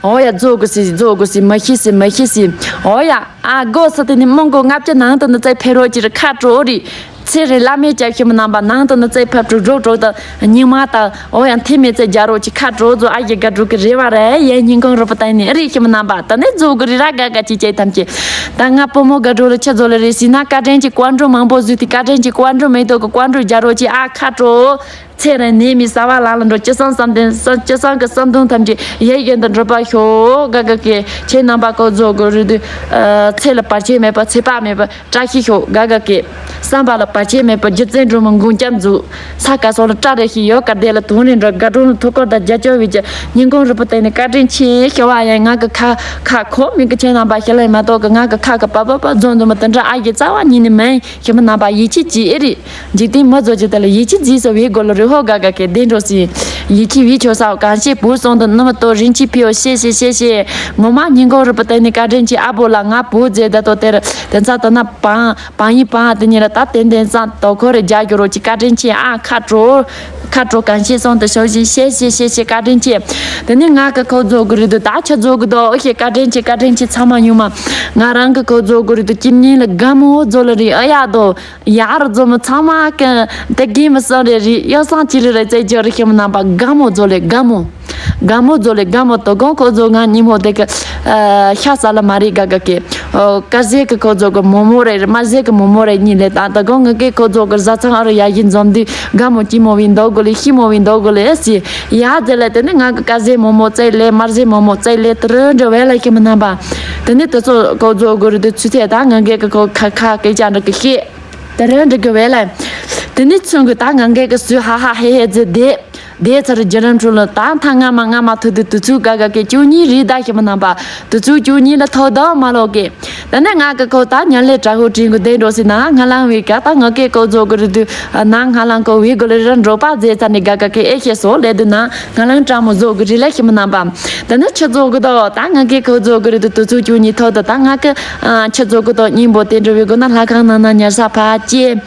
ཨོ་ཡ་རྫོགས་དགོས་སི་རྫོགས་དགོས་སི་མ་ཤི་སི་མ་ཤི་སི། ཨོ་ཡ་ཨ་སྒོ་ས་དེ་ནི་མོང་གོ་ལྔ་བཅུ་ནང་དུ་ནི་ཙེ་ཕེ་རོ་ཅི་རི་ཁ་དྲོ་རི། ཚེ་རི་བླ་མའི་སྐྱབས་ཤི་མི་རྣམ་པ་ནང་དུ་ནི་ཙེ་ཕབ་དྲུག་འགྲོ་དྲུག་དང་སྙིང་མ་དང་ཨོ་ཡ་འཐེ་མེ་ཙེ་རྒྱ་རོ་ཅི་ཁ་དྲོ་ཛོ་ཨ་ཡི་ག་དྲུག་གི་རེ་བ་རེ་ཡེ་སྙིང་ཁོང་རུ་པ་ཏན་ནི་རི་ཤི་མི་རྣམ་པ་ད་ནི་རྫོགས་དགོས་རི་ར་ག་ག་ཅི་ཅེ་ཐམས་ཅད། ད་ང་བུ་མོ་དགའ་སྒྲུང་ལ་ཆི་ཚོ་ལ་རེ་སི་ན་བཀའ་དྲིན་གྱི་ཀོན་ཀྲུ་མང་པོ་བཟོས་ཏེ་བཀའ་དྲིན་གྱི་ཀོན་ཀྲུ་མེ་ཏོག་གི་ཀོན་ཀྲུ་རྒྱ་རོ་ཅི་ཨ་ཁ་དྲོ། ཚེ་རིང་ནད་མེད་ས་བ་ལ་ལ་འགྲོ་ཅི་སང་བསམ་དོན་བསམ་ཅི་སང་གི་བསམ་དོན་ཐམས་ཅད་ཡེ་ཡེ་འདི་འགྲུབ་པ་ཤོག་ག་ག་གེ་ཁྱེད་རྣམ་པ་ཀོ་ཛོ་གོ་རུ་དུ་ཚེ་ལ་བར་ཆད་མེད་པ་ཚེ་དཔག་མེད་པ་བཀྲ་ཤིས་ཤོག་ག་ག་གེ་བསམ་པ་ལ་བར་ཆད་མེད་པ་རྒྱུ་མཚན་སྒྲོལ་མ་མགོན་སྐྱབས་མཛོད་ས་ག་སོགས་ལ་བཀྲ་རེ་ཤིས་ཡོད་ག་དེ་ལ་དུང་རེ་འགྲོ་དགའ་སྒྲུང་ལ་ཐུགས་ཁུར་དང་རྒྱ་ཆོག་བའི་ཀྱི་སྙིང་ཁོང་རུ་པོ་བསྟན་ནས་བཀའ་དྲིན་ཆེ་ཤོ་བ་ཡང་ང་གི་ཁ་ཁ་ཁོ་མི་གི་ཁྱེད་རྣམ་པ་ཤི་ལ་མ་གཏོགས་གི་ང་གི་ཁ་གི་པ་པ་པ་རྫོང་དུ་མ་དེ་འདྲ་ཨ་ཡི་རྩ་བ་ཉིད་ནས་མེད་ཤི་མི་རྣམ་པ་ཡིད་ཆེས་ཀྱི་ཨེ་རེད། འཇིག་རྟེན་མི་ཚོ་ཅི་ལྟར་ལ་ཡིད་ཆེས་མཛད་སོ་བའི་སྒོ་ལ་རི་ཧོ་ག་ག་གེ་བདེ་འགྲོ་སྲིད། ཡིད་ཆེས་བའི་ཆོས་ས་གང་ཤེས་བུ་སོང་དུ་ནུ་མ་ཏོ་རིན་ཆེན་ཕིའོ་ཤེ་ཤེ་ཤེ་ཤེ། ངོ་མ་སྙིང་ཁོང་རུ་པ་བསྟན་ནས་བཀའ་དྲིན་ཆེ་ཨ་བོ་ལ་ང་བུ་མཛད་ད་ཏོ་དེར་དེ་ཚ་ད་ན་བང་བང་ཡིན་བང་དེ་ཉིད་ལ་ད་ཏན་ཏན་ཙང་དོ་ཁོ་རེ་རྒྱ་གྱུར་རོ་ཅི་བཀའ་དྲིན་ཆེ་ཨ་ཁ་དྲོ། ཁ་དྲོ་གང་ཤེས་སོང་དུ་ཤོག་ཤེ་ཤེ་ཤེ་ཤེ་བཀའ་དྲིན་ཆེ། དེ་ནས་ང་གི་ཁོ་རྫོགས་གི་རི་དུ་ད་ཆ་རྫོགས་གི་དོ་ཨོ་ཤེ་བཀའ་དྲིན་ཆེ་བཀའ་དྲིན་ཆེ་ཚང་མ་ཡོང་མ། ང་རང་གི་ཁོ་རྫོགས་གི་རི་དུ་ཅིམ་ཉིན་ལ་དགའ་མོ་རྫོགས་ལ་རི་ཨ་ཡ་དོ། ཡར་འཛོམས་ཚང་མ་ཀན་དེ་གིན་མི་སོང་རེ་རེ་ཡོ་སང་ཅི་རེ་རེ་ཙེ་ཇོ་རེ་ཤི་མི་རྣམ་པ་དགའ་མོ་རྫོགས་ལེ་དགའ་མོ། དགའ་མོ་རྫོགས་ལེ་དགའ་མོ་དོ་གོང་ཁོ་རྫོགས་ང་ཉིན་མོ་དེ་གི་ཤ་ས་ལ་མ་རེད་ག་ག་གེ། དཀར་ཟས་ཀྱི་ཁོ་རྫོགས་གི་མོ་མོ་རེ་དམར་ཟས་ཀྱི་མོ་མོ་རེ་གཉིས་ལེ་ད་དོ་གོང་ངི་གེ་ཁོ་རྫོགས་གི་བཟའ་ཚང་ཨ་རུ་ཡ་ཡིན་འཛོམས་དུས་དགའ་མོ་ཅི་མོ་བིན་དོ་གོ་ལེ་ཤི་མོ་བིན་དོ་གོ་ལེ་ཨེ་སི། ཡ་དེ་ལེ་དེ་ནི་ང་གི་དཀར་ཟས་མོ་མོ་ཙེ་ལེ་དམར་ཟས་མོ་མོ་ཙེ་ལེ་དུ་རུ་འདྲ་བས་ལ་ཤི་མི་རྣམ་པ། དེ་ནི་དེ་ཚོ་ཁོ་རྫོགས་གི་རི་དུ་ཚུད་ཚེ་ད་ངི་གེ་གི་ཁོ་ཁ་ཁ་སྐད་ཅག་འདྲ་གི་ཤེས། དེ་རིང་འགྲིག་གི་བས་ལ། དེ་ནི་ཚུན་གི་ད་ང་འགས་ཀྱི་སུས་ཧ་ཧ་ཧེ་ཧེ་ཟེར་བསྡད། བསྡད་ཚར་རྒྱུ་རམ་ཁྲོད་ལ་ད་མཐའ་སྔ་མ་སྔ་མ་ཐུག་དུས་དུས་ཚོད་ག་ག་གི་བཅུ་གཉིས་རེད་ད་ཤི་མི་རྣམ་པ། དུས་ཚོད་བཅུ་གཉིས་ལ་ཐོག་ད་མ་ལོག་གི། དེ་ནས་ང་གི་ཁོ་ད་ཉ་ལེ་དྲ་ཧུ་དྲིན་གི་བསྡད་འགྲོ་སྲིད་ན་ང་ལང་བའི་ག་ད་ང་གི་ཁོ་ཚོ་གི་རི་དུས་ན་ང་ལང་ཁོ་བའི་གོ་ལ་རི་ར་འགྲོ་པ་མཛད་ཚར་ནས་ག་ག་གི་ཨེ་ཤེས་སོ་ལས་དུས་ན་ང་ལང་དྲ་མོ་བཟོ་གི་རི་ལ་ཤི་མི་རྣམ་པ། དེ་ནས་ཁྱེད་ཚོ་གི་དོ་ད་ང་གི་ཁོ་ཚོ་གི་རི་དུ་དུས་ཚོད་བཅུ་གཉིས་ཐོག་ཏུ་ད་ང་གི་ཁྱེད་ཚོ་གི་དོ་སྙིང་པོ་དེ་འགྲོ་བའི་སྒོ་ན་ལྷ་ཁང་ནང་ན་ཉར་ས་ཕ་ཅེ།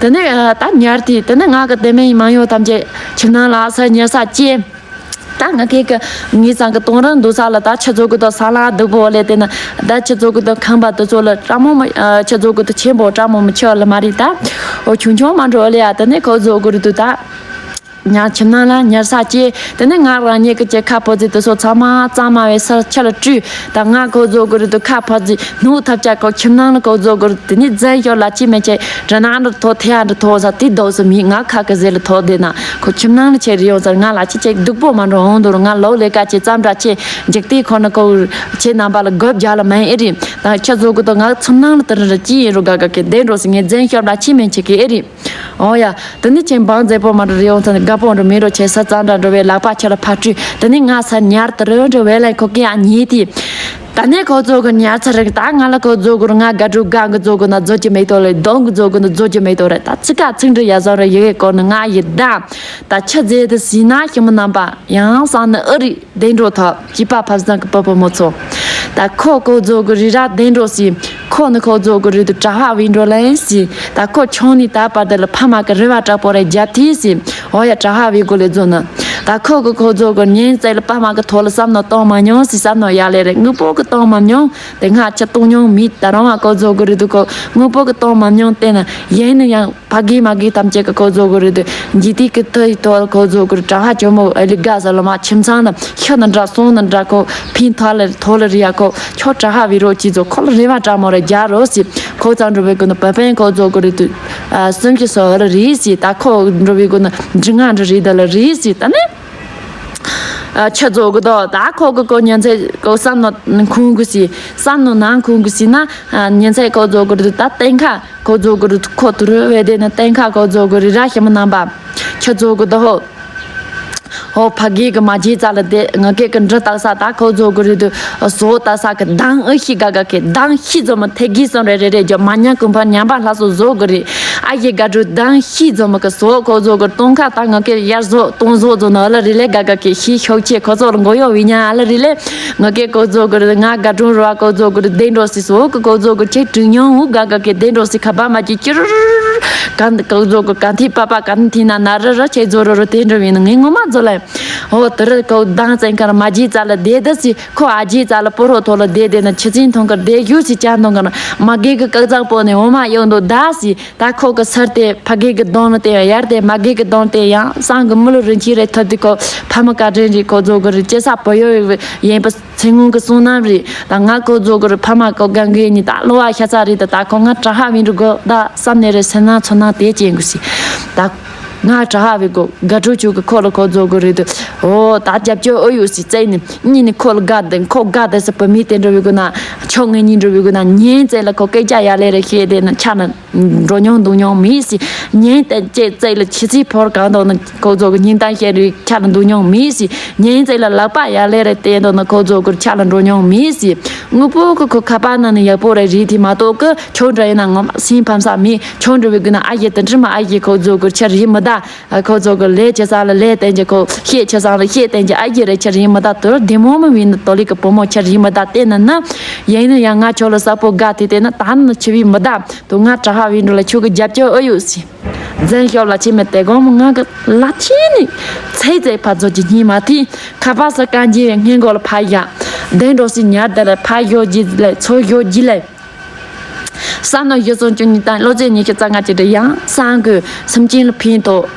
དེ་ནས་ད་ཉར་དེ་དེ་ནས་ང་གི་དེ་མིན་མ་ཡོང་ཐམས་ཅད་ཁྱིམ་ནང་ལ་ས་ཉར་ས་ཅེ། ད་ང་ཁེ་གི་ངའི་སང་གི་གཏོང་རང་འདུག་ས་ལ། ད་ཆུ་ཚོད་གི་དོ་ས་ལ་སྡུག་པོ་ལས་དེ་ན་ད་ཆུ་ཚོད་གི་དོ་ཁང་པ་དུ་ཚོ་ལ་སྲ་མོ་མ་ཆུ་ཚོད་གི་དོ་ཆེན་པོ་སྲ་མོ་མི་ཆེ་བ་ལ་མ་རེད། ད་འོ་ཆུང་ཆུང་མ་འགྲོ་ལ་ཡ། དེ་ནས་ཁོ་ཚོ་གི་རུ་དུ་ད་ཉར་ཁྱིམ་ནང་ལ་ཉར་ས་ཅེ། དེ་ནས་ང་རང་ཉིད་ཀྱི་ཅེ་ཁ་ཕོ་ཚི་དུ་སོ་ཚང་མ་གཙང་མ་བའི་སར་ཆ་ལ་བཀྲུས། ད་ང་ཁོ་ཚོ་གི་རུ་དུ་ཁ་ཕོ་ཚི་ནུ་ཐབ་ཆ་ཁོ་ཁྱིམ་ནང་ལ་ཁོ་ཚོ་གི་རུ་དེ་ནས་རྫན་ཤོར་ལ་ཅི་མེད་ཅེ་དྲི་ན་འདྲ་ཐོ་ཐེ་ཡ་འདྲ་ཐོ་ས་དེ་དོ་སུ་མི་ང་ཁ་གི་ཟེ་ལ་ཐོ་དེ་ན་ཁོ་ཁྱིམ་ནང་ལ་ཆེ་རི་ཡོང་སར་ང་ལ་ཅི་ཅེ་སྡུག་པོ་མ་འགྲོ་འོང་དུ་རུ་ང་ལོ་ལས་ཀ་ཅེ་ཙམ་འདྲ་ཅེ་འཇིག་རྟེན་ཁོ་ན་ཁོ་ཆེ་རྣམ་པ་ལ་དགོས་རྒྱ་ལ་མེད་ཨེ་རི། ད་ཁྱེད་ཚོ་གི་དོ་ང་ཚོ་ནང་ལ་དུ་རུ་རུ་ཅི་ཡིན་རུ་ག་ག་གི་དེ་འགྲོ་སི་ངས་རྫན་ཤོར་ལ་ཅི་མེད་ཆེ་གི་ཨེ་རི། ཨོ་ཡ། དེ་ནི་ཁྱེད་འབངས་མཛེས་པོ་མ་འགྲོ་རེ་ཡོང་ཚ་ནི་དགའ་པོ་འགྲོ་མི་རོ་ཆེ་ས་ཙང་འདྲ་འགྲོ་བའི་ལག་པ་ཆེ་ལ་ཕར་བཀྲུས། དེ་ནི་ང་ས་ཉར་དུ་རེ་འགྲོ་བའི་ལན་ཁོ་ཀི་ཨ་ཉེ་དེ། ད་ནི་ཁོ་ཚོ་གི་ཉར་ཚ་རེ་ད་ང་ལ་ཁོ་ཚོ་གི་རུ་ང་དགའ་གྲུ་གང་གི་ཚོ་གི་ན་ཚོ་ཅི་མེད་དོ་ལེ་གདོང་གི་ཚོ་གི་ན་ཚོ་ཅི་མེད་དོ་རེ། ད་ཚི་ཀ་ཚིག་འདྲི་ཡ་ཟོ་རེ་ཡི་གེ་སྐོར་ནི་ང་ཡི་ད། ད་ཆ་ཛེ་དི་སི་ན་ཞི་མི་རྣམ་པ་ཡང་སང་ནི་ཨུ་རི། བདེ་འགྲོ་ཐོབ་སྐྱིད་པ་ཕབ་སང་གི་པ་པ་མོ་ཚོ། ད་ཁོ་ཁོ་ཚོ་གི་རི་ར་བདེ་འགྲོ་སི། ཁོ་ནི་ཁོ་ཚོ་གི་རི་དུ་གྲྭ་ཧ་བི་འགྲོ་ལན་སི། ད་ཁོ་ཆུང་ནི་ད་པར་དེ་ལ་ཕ་མ་གི་རི་བ་དྲག་པོ་རེ་རྒྱབ་ཐི་སི། ཨོ་ཡ་གྲྭ་ཧ་བི་གོ་ལེ་ཛོ་ན། ད་ཁོ་གི་ཁོ་ཚོ་གི་ཉིན་ཙེ་ལ་པ་མ་གི་ཐོ་ལ་བསམ་ནོ་གཏོང་མ་མྱོང་སི། བསམ་ནོ་ཡ་ལེ་རེ་དངུལ་པོ་གི་གཏོང་མ་མྱོང་། དེ་སྔ་ཆ་གཏོང་མྱོང་མི་ད་རང་བ་ཁོ་ཚོ་གི་རི་དུ་ཁོ་དངུལ་པོ་གི་གཏོང་མ་མྱོང་དེ་ན་ཡིན་ནི་ཡང་། ཕ་གི་མ་གི་ཐམས་ཅད་ཀྱི་ཁོ་ཚོ་གི་རེད་དེ། འཇིག་རྟེན་གྱི་མཐའ་ཡི་ཐོག་ཁོ་ཚོ་གི་གྲྭ་ཧ་ཇོ་མོ་ཨེ་ལི་དགའ་ས་ལ་མ་ཁྱིམ་ཚང་ལ་ཤི་ན་འདྲ་སོང་ན་འདྲ་ཁོ་ཕིན་ཐོ་ལ་ཐོ་ལ་རི་ཡ་ཁོ་ཁྱོ་གྲྭ་ཧ་བི་རོ་ཅི་ཚོ་ཁོ་ལ་རེ་བ་དྲ་མོ་ར་རྒྱ་རོ་སི་ཁོ་ཚང་འགྲོ་བའི་ཀུན་ཏུ་པ་པན་ཁོ་ཚོ་གི་རེད་དེ། སུམ་ཅུ་སོ་ལ་རི་སི་ད་ཁོ་འགྲོ་བའི་ཀུན་ཏུ་འབྲི་ང་འདྲ་རི་ད་ལ་རི་སི་ད་ནི། ཆ་ཚོ་གི་དོ་ད་ཁོ་གི་ཁོ་ཉན་ཚེ་ཁོ་བསམ་ནོ་ཁུང་གི་སི་བསམ་ནོ་ནང་ཁུང་གི་སི་ན་ཉན་ཚེ་ཁོ་ཚོ་གི་རེད་ད་གཏན་ཁ། ཁོ་ཚོ་གི་རུ་ཁོ་ཐུ་རུ་བེ་དེ་ན་གཏན་ཁ་ཁོ་ཚོ་གི་རི་ར་ཤི་མི་རྣམ་པ། ཁྱེད་ཚོ་གི་དོ་ཧོ། ཧོ་ཕ་གི་གི་མ་ཇི་ཙ་ལ་དེ་ང་གེ་གི་འདྲི་བཏགས་ས་ད་ཁོ་ཚོ་གི་རི་དུ་བཟོ་བཏགས་ས་གི་མདང་ཨི་ཤི་ག་ག་གི་མདང་ཤི་ཚོ་མ་ཐེ་གི་སོང་རེ་རེ་རེ་ཇོ་མ་ཉ་ཀུན་ཕ་ཉམས་པ་ལྷ་སོ་བཟོ་གི་རི་ཨ་ཡི་ག་དྲུ་མདང་ཤི་ཚོ་མ་གི་བཟོ་ཁོ་ཚོ་གི་གཏོང་ཁ་ད་ང་གེ་ཡར་བཟོ་གཏོང་བཟོ་ཚོ་ན་ལ་རི་ལེ་ག་ག་གི་ཤི་ཤོག་ཆེ་ཁོ་ཚོ་ལ་མགོ་ཡོ་བི་ཉ་ཨ་ལ་རི་ལེ། ང་གེ་ཁོ་ཚོ་གི་རི་ང་དགའ་སྒྲུང་རོ་ཁོ་ཚོ་གི་རི་བདེ་འགྲོ་སི་སོ་གི་ཁོ་ཚོ་གི་ཆེ་དྲུང་ཉོང་ཧུ་ག་ག་གི་བདེ་འགྲོ་སི་ཁ་པ་མ་ཅི་ཅི་རུ་རུ་རུ་ག་ཁོ་ཚོ་གི་ག་ཐི་པ་པ་ག་ཐི་ན་ན་ར་ར་ཆེ་ཚོ་རུ་རུ་བདེ་འགྲོ་བི་ན་ངའི་ངོ་མ་ཚོ་ལ་ཧོ་དི་རི་ཁོ་མདང་ཙན་ཁར་མ་ཇི་ཙ་ལ་བདེ་ད་སི་ཁོ་ཨ་ཇི་ཙ་ལ་པོ་རོ་ཐོ་ལ་བདེ་བདེ་ན་ཆི་ཙིན་ཐོང་གར་བདེ་ཡུ་སི་ཅ་ནོང་ག་ན་མ་གེ་གི་ཀག་ཙག་པོ་ནི་འོ་མ་ཡོང་དོ་ད་སི། ད་ཁོ་གི་སར་དེ་ཕ་གི་གི་གདོང་ལ་དེ་ཡང་ཡར་དེ་མ་གི་གི་གདོང་དེ་ཡང་སང་གི་མི་ལོ་རིན་ཆེན་རེ་ཐོབ་དུས་ཁོ་ཕ་མ་བཀའ་དྲིན་རེད། ཁོ་ཚོ་གི་རི་སྐྱེ་ས་བོད་ཡོད་ཡིན་པ་ཚེ་སྔོན་གི་བསོད་ནམས་རེད། ད་ང་ཁོ་ཚོ་གི་རི་ཕ་མ་ཁོ་གང་གི་ནི་ད་ལོ་བ་ཤ་ཚ་རེད། ད་ད་ཁོ་ང་གྲྭ་ཧ་བིན་རུ་གོ་ད་བསམ་ནས་རེ་སེམས་ནང་ཚོར་སྣང་དེ་སྐྱེ་དགོས་སི། ད་ང་གྲྭ་ཧ་བི་གོ་དགའ་སྤྲོ་ཆུ་གི་ཁོ་ལ་ཁོ་ཚོ་གི་རེད་དུ། ཨོ་ད་རྒྱབ་སྐྱོར་ཨོ་ཡོད་སི་བཙལ་ནི་གཉིས་ནི་ཁོ་ལ་དགའ་དེ་ཁོ་དགའ་དེ་སི་བུ་མི་དེ་འགྲོ་བི་གོ་ན་ཆོ་ངེ་གཉིས་འགྲོ་བི་གོ་ན་ཉན་བཙལ་ལ་ཁོ་སྐད་ཆ་ཡ་ལེ་རེ་ཤེས་དེ་ན་ཆ་ན། འགྲོ་མྱོང་འདུག་མྱོང་མི་སྲིད། ཉིན་ཏན་ཅེ་ཙེ་ལ་ཆི་ཚི་ཕོར་གང་དོ་ན་ཁོ་ཚོ་གི་སྙིང་གཏམ་བཤད་རིགས་ཆ་ལ་འདུག་མྱོང་མི་སྲིད། ཉིན་ཙེ་ལ་ལག་པ་ཡར་ལེ་རེ་བསྟན་དོ་ན་ཁོ་ཚོ་གི་ཆ་ལ་འགྲོ་མྱོང་མི་སྲིད། དངོས་པོ་གི་ཁོ་ཁ་པར་ནང་ནས་ཡག་པོ་རེ་རིག་དེ་མ་གཏོགས་གི་ཆོ་འདྲ་ཡིན་ན་ངོ་མ་སེམས་ཕམ་ས་མི་ཆོ་འདྲ་བའི་གི་ན་ཨ་ཡེ་དེ་འདྲི་མ་ཨ་ཡེ་ཁོ་ཚོ་གི་ཆ་རིག་མི་ད། ཁོ་ཚོ་གི་ལས་བྱེད་ས་ལ་ལས་བསྟན་གྱི་ཁོ་ཤེས་བྱེད་ས་ལ་ཤེས་བསྟན་གྱི་ཨ་ཡེ་རེ་ཆ་རིག་མི་ད་དུ་བདེ་མོ་མི་བིན་ན་དོ་ལི་གི་བུ་མོ་ཆ་རིག་མི་ད་བསྟན་ན་ན། ཡིན་ན་ཡང་ང་ཆོ་ལ་ས་པོ་དགའ་དེ་བསྟན་ན་ད་ནི་ཆི་བི་མི་ད། དུ་ང་གྲྭ་ཧ་བི་འགྲོ་ལ་ཁྱོད་ཀྱི་རྒྱབ་སྐྱོར་ཨེ་ཡོད་སི། རྫན་ཤོབ་ལ་ཆེ་མེད་དེ་གོང་མོ་ང་གི་ལ་ཆེ་ནི། ཚེ་ཚེ་ཕ་ཚོ་གྱི་སྙིང་མ་ཐི། ཁ་པ་ས་གང་ཇི་བའི་སྔས་མགོ་ལ་ཕ་ཡ། དེ་འགྲོ་སི་ཉར་དེ་ལ་ཕ་ཡོ་ཇི་ལ་ཚོ་ཡོ་ཇི་ལ། ས་ནོ་ཡོ་སོང་ཅུ་ཉི་དང་ལོ་ཚེ་ཉི་ཤུ་རྩ་ལྔ་ཅི་དྲི་ཡང་སང་གི་སེམས་ཅན་ལ་ཕན་ཐོགས།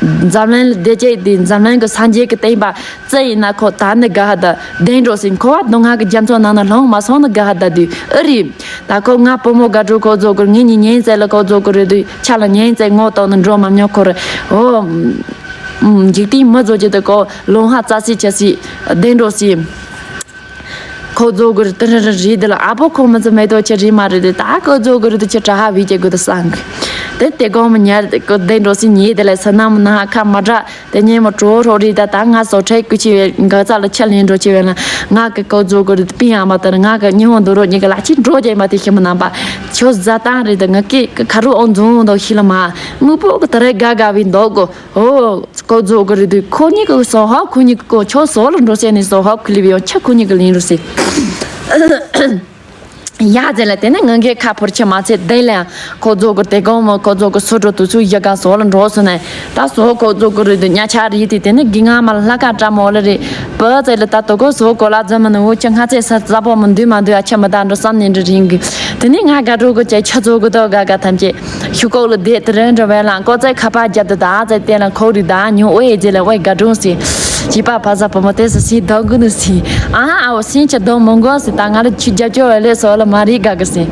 འཛམ་གླིང་ལ་བདེ་སྐྱིད་དེ་འཛམ་གླིང་གི་སངས་རྒྱས་ཀྱི་བསྟན་པ། ཙེ་ཡིན་ན་ཁོ་ད་ནི་དགའ་ཧ་ད་བདེ་འགྲོ་སྲིད་ཁོ་བ་སྡུག་བསྔལ་གྱི་རྒྱ་མཚོ་ནང་ན་ལྷུང་མ་སོང་ནི་དགའ་ཧ་ད་དུས་ཨི་རི། ད་ཁོ་ང་བུ་མོ་དགའ་སྤྲོ་ཁོ་ཚོ་གི་ངེད་གཉིས་ཉན་ཙེ་ལ་ཁོ་ཚོ་གི་རེད་དུས་ཆ་ལ་ཉན་ཙེ་ངོ་གཏོང་ནི་འགྲོ་མ་མྱོང་ཁོ་རེད། འོ། འཇིག་རྟེན་མི་ཚོ་ཅི་ད་ཁོ་ལོང་ཧ་རྩ་སྲིད་ཆ་སྲིད་བདེ་འགྲོ་སྲིད། ཁོ་ཚོ་གི་རེད་དི་རི་རི་རི་དི་ལ་ཨ་ཕོ་ཁོ་མི་ཚོ་མེད་དོ་ཆ་རི་མ་རེད་དི་ད་ཁོ་ཚོ་གི་རེད་དི་ཆ་གྲྭ་ཧ་བི་ཅེ་གི་དི་སང་གི་དེ་དེ་གོང་མི་ཉར་དི་ཁོ་བདེ་འགྲོ་སྲིད་ཉེ་དི་ལ་ས་ན་མི་ན་ཧ་ཁ་མ་དྲག་དེ་ཉིན་མོ་གྲོ་རོ་རི་ད་ད་ང་སོ་ཁྲའི་ཀུ་ཆི་བའི་འགག་རྩ་ལ་ཆ་ལེན་འགྲོ་ཆེ་བས་ན་ང་གི་ཁོ་ཚོ་གི་རི་པིན་ཨ་མ་ད་ང་གི་ཉི་ཧོང་དུ་རོ་ཉི་གི་ལ་ཅི་འགྲོ་རྒྱ་མ་དེ་ཤི་མི་ནམ་པ་ཆོ་ཟ་ཏང་རི་ད་ང་ཀི་ཁ་རུ་ཨོ་འཛུང་དོ་ཤི་ལ་མ་དངུལ་པོ་གི་ད་རེ་དགའ་དགའ་བའི་འདོག་གོ་ཨོ་ཁོ་ཚོ་གི་རི་དུ་ཁོ་གཉིས་གི་སོ་ཧོབ་ཁོ་གཉིས་གི་ཁོ་ཆོ་སོ་ལ་འགྲོ་ཆེ་ནི་སོ་ཧོབ་ཁི་ལི་བི་ཡོང་ཆ་ཁོ་གཉིས་གི་ལིན་རུ་སི། ཡ་ཟེར་ལ་དེ་ནས་ངང་གིས་ཁ་ཕོར་ཆེ་མ་ཚད་དེ་ལ་ཁོ་ཚོ་གི་དེ་གོང་མོ་ཁོ་ཚོ་གི་སོ་འགྲོ་དུས་ཚོད་ཡི་ག་སོ་ལ་འགྲོ་སོང་ནས་ད་སོ་ཁོ་ཚོ་གི་རེད་དུ་ཉ་ཆ་རེད་དེ་དེ་ནས་གི་ང་མ་ལ་ལྷ་ཁ་བཀྲ་མོ་ལ་རེད་པ་ཚེ་ལ་ད་དོ་གོ་སོ་གོ་ལ་འཛམ་མ་ནི་འུ་ཆ་ང་ཚེ་ས་ས་པོ་མི་འདུས་མ་འདུས་ཨ་ཆ་མི་ད་འགྲོ་བསམ་ནས་འདྲི་རིང་གི་དེ་ནས་ང་དགའ་སྤྲོ་གི་ཆ་ཆ་ཚོ་གི་དོ་དགའ་དགའ་ཐམས་ཅད་ཤུ་ཀོག་ལ་བསྡད་དེ་རེད་འགྲོ་བས་ལ་ཀོ་ཚེ་ཁ་པ་རྒྱབ་དུ་ད་ཨ་ཚེ་དེ་ལ་ཁོ་རི་ད་ཉུང་ཨོ་ཡེ་ཚེ་ལ་ཨོ་ཡེ་དགའ་སྤྲོ་སི་བྱིས་པ་ཕ་ས་བུ་མོ་དེ་སི་སི་དོ་གི་ནི་སི་ཨ་ཨ་འོ་སིན་ཆ་དོ་མོ་གོ་སི་ད་ང་ལ་ཆུ་རྒྱབ་ཅོ་ཨེ་ལེ་སོ་ལ་མ་རི་དགའ་གི་སི་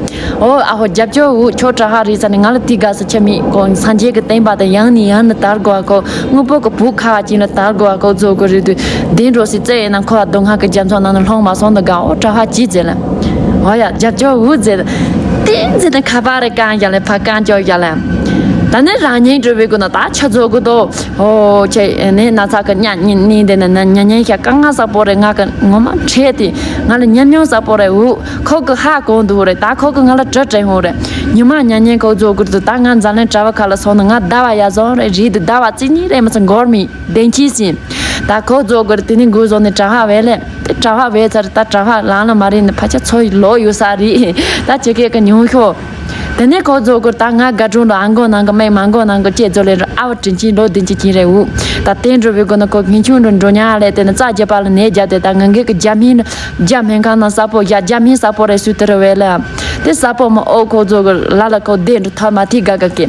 ཨོ་ཨ་ཧོ་རྒྱབ་ཅོ་འུ་ཆོ་དྲ་ཧ་རི་ས་ནི་ང་ལ་ཏི་དགའ་སི་ཆ་མི་ཀོ་སངས་རྒྱས་ཀྱི་བསྟན་པ་དང་ཡང་ནི་ཡང་ནི་དར་གོ་ཨ་ཁོ་དངོས་པོ་གི་བུ་ཁ་བ་ཅིན་ལ་དར་གོ་ཨ་ཁོ་ཚོ་གི་རི་དུ་དེ་འགྲོ་སི་ཙེ་ཡིན་ན་ཁོ་ཨ་དོ་ང་གི་རྒྱ་མཚོ་ནང་ནི་ལྷོང་མ་སོང་དོ་དགའ་ཨོ་དྲ་ཧ་ཅི་ཟེར་ལ། ཨོ་ཡ་རྒྱབ་ཅོ་འུ་ཟེར། ཏིན་ཟེར་ནས་ཁ་པར་རེ་བཀང་རྒྱ་ལེ་ཕ་བཀང་ཅོ་རྒྱ་ལེ། ད་ནི་རང་ཉིད་འགྲོ་བའི་སྒོ་ན་ད་ཆ་ཚོ་གི་དོ། ཨོ་ཆེ་ནི་ན་ཚ་གི་ཉ་ཉི་ནི་དེ་ནི་ན་ཉ་ཉན་ཤ་ཀ་ང་ས་པོ་རེ་ང་གི་ངོ་མ་ཁྲེ་དེ་ང་ལ་ཉམས་མྱོང་ས་པོ་རེ་འུ་ཁོ་གི་ཧ་གོ་འདུག་རེ་ད་ཁོ་གི་ང་ལ་དྲི་དྲན་ཧོ་རེ། ཉི་མ་ཉ་ཉན་ཁོ་ཚོ་གི་དོ་ད་ང་འཛམ་གླིང་གྲྭ་བ་ཁ་ལ་སོང་ནི་ང་ཟླ་བ་ཡ་བཟང་རེ་རེད་དུ་ཟླ་བ་རྩི་གཉིས་རེ་མི་ཚང་འགོར་མི། བདེན་ཅི་ཟིན། ད་ཁོ་ཚོ་གོར་དེ་ནི་འགོ་བཟོ་ནི་གྲྭ་ཧ་བས་ལེ། དེ་གྲྭ་ཧ་བས་ཚར་ད་གྲྭ་ཧ་ལང་ལ་མ་རེད་ནི་ཕ་ཆ་ཚོ་ཡི་ལོ་ཡོད་ས་རེད། ད་ཁྱེད་ཀྱི་ཉུང་ཤོ། དེ་ནས་ཁོ་ཚོ་གོར་ད་ང་དགའ་སྒྲུང་ལ་ཨ་མགོ་ནང་གི་མེ་མ་མགོ་ནང་གི་ཅེ་ཚོ་ལེ་རུ་ཨ་བ་དྲིན་ཅིན་ལོ་བདུན་ཅི་ཅིན་རེ་འུ། ད་དེ་འགྲོ་བའི་སྒོ་ནི་ཁོ་ངན་ཆུང་འགྲོ་འགྲོ་ཉག་ལེ་དེ་ནི་རྩ་རྒྱབ་པ་ལ་ནས་རྒྱབ་དེ་ད་ང་གི་གི་རྒྱ་མིན་རྒྱ་མིན་ཁང་ན་ས་པོ་ཡ་རྒྱ་མིན་ས་པོ་རེ་སུ་དེ་རུ་བས་ལེ། དེ་ས་པོ་མ་ཨོ་ཁོ་ཚོ་གི་ལ་ལ་ཁོ་དེ་འགྲོ་ཐར་མ་ཐི་ག་ག་གི།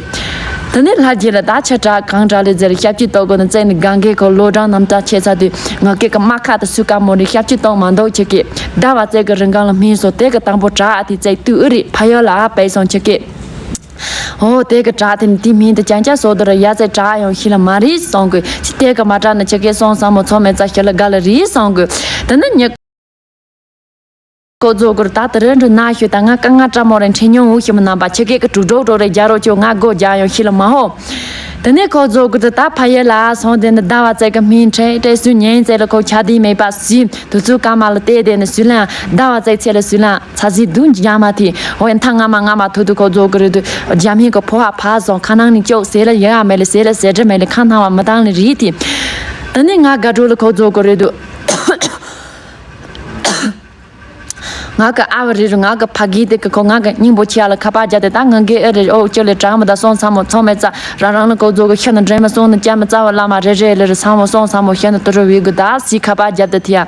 དེ་ནས་ལྷ་རྗེ་ལ་ད་ཆ་དྲག་གང་དྲག་ལས་ཟེར་ཞབས་ཕྱི་ཏོག་གོ་ནི་བཙན་ནི་གང་གའི་ཁོ་ལོ་གྲངས་རྣམ་དག་ཆེ་ཚ་དུས་ང་སྐད་ཀྱི་མ་ཁ་དུ་སུ་ཀ་མོ་རི་ཞབས་ཕྱི་གཏོང་མ་འདུག་ཆེ་གི་ཟླ་བ་བཙན་གི་རིང་གང་ལ་སྨིན་སོ་དེ་གི་དང་པོ་དྲག་ཨ་དེ་བཙན་དུས་ཨུ་རི་ཕ་ཡོ་ལ་ཨ་པའི་སོང་ཆེ་གི། ཨོ་དེ་གི་དྲག་དེ་ནི་དེ་སྨིན་དུ་ཅང་ཅང་སོ་དུ་ར་ཡ་བཙན་དྲག་ཡོང་ཤི་ལ་མ་རི་སོང་གི་དེ་གི་མ་དྲག་ནི་ཆེ་གི་སོང་ས་མོ་ཚོ་མེ་ཙ་ཤི་ལ་ག་ལ་རི་སོང་གི་དེ་ནི་ཉི། ཁོ་ཚོ་གུར་ད་དེ་རིང་འགྲོ་ན་ཤོད་ད་ང་ཀ་ང་ཀྲ་མོ་རེ་འཕྲིན་ཉུང་འུ་ཤི་མི་རྣམ་པ་ཆེ་གེ་གི་དྲུག་སྒྲོག་སྒྲོག་རེ་རྒྱ་རོ་ཆོ་ང་སྒོ་རྒྱག་ཡོང་ཤི་ལ་མ་ཧོ། དེ་ནས་ཁོ་ཚོ་གུར་ད་ད་ཕ་ཡེ་ལ་སོང་དེ་ནི་ཟླ་བ་བཙན་གི་སྨིན་ཁྲེ་ཁྲེ་སུ་ཉན་ཚེ་ལ་ཁོ་ཆ་དེ་མེད་པ་སུ་དུ་ཚུ་ཀ་མ་ལ་བལྟས་དེ་ནི་སུ་ལ་ཟླ་བ་བཙན་ཚེ་ལ་སུ་ལ་ཚ་ཟི་དུ་རྒྱ་མ་ཐི་ཧོ་ཡན་ཐང་ང་མ་ང་མ་ཐུ་དུ་ཁོ་ཚོ་གུར་དུ་རྒྱ་མི་གི་ཕོ་ཧ་ཕ་སོང་ཁ་ནང་ནི་ཅོག་ཟེ་ལ་ཡ་མེ་ལ་ཟེ་ལ་ཟེ་དྲི་མེ་ལ་ཁ་ནང་བ་མི་དང་ལ་རི་ཐི། དེ་ནས་ང་དགའ་སྤྲོ་ལ་ཁོ་ཚོ་གུར་དུ། ང་གི་ཨ་བ་རི་རུ་ང་གི་ཕ་གི་དེ་གི་ཁོ་ང་གི་སྙིང་པོ་ཆེ་ཡ་ལ་ཁ་པར་རྒྱབ་དེ་ད་ང་གི་ཨེ་རེ་ཨོ་ཅོ་ལེ་དྲག་མི་ད་སོང་ཚ་མོ་ཚོ་མེ་ཙ་རང་རང་ལ་ཁོ་ཚོ་གི་ཤ་ནི་འདྲེ་མ་སོང་ནི་ཅ་མི་ཙ་བ་བླ་མ་རེ་རེ་ལེ་རུ་ཚ་མོ་སོང་ཚ་མོ་ཤ་ནི་དུ་རུ་བི་གི་ད་སི་ཁ་པར་རྒྱབ་དེ་ཐི་ཡ།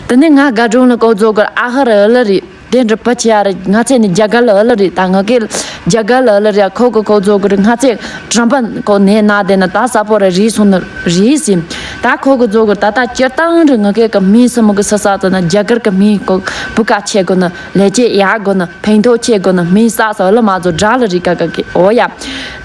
དེ་ནས་ང་དགའ་སྒྲུང་ལ་ཁོ་ཚོ་གི་ཨ་ཧ་ར་ཨ་ལ་རི་དེ་འདྲ་པ་ཆེ་ཡ་རི་ང་ཚེ་ནི་རྒྱ་གར་ལ་ཨ་ལ་རི་ད་ང་གི་རྒྱ་གར་ལ་ལ་རེད། ཁོ་གི་ཁོ་ཚོ་གི་རི་ང་ཚེ་གྲམ་པ་ཁོ་ནས་ན་དེ་ན་ད་ས་པོ་ར་རི་སོང་ན་རི་ཟིན། ད་ཁོ་གི་ཚོ་གི་ད་ད་སྤྱིར་བཏང་རི་ང་གི་གི་མི་སི་མོ་གི་ས་ས་ཚ་ན་རྒྱ་གར་གི་མི་ཁོ་བུ་ཀ་ཆེ་གོ་ན་ལས་ཅེ་ཡ་གོ་ན་ཕན་ཐོགས་ཆེ་གོ་ན་མི་ས་ས་ལ་མ་ཚོ་དྲ་ལ་རི་ཀ་ཀ་གི་ཨོ་ཡ།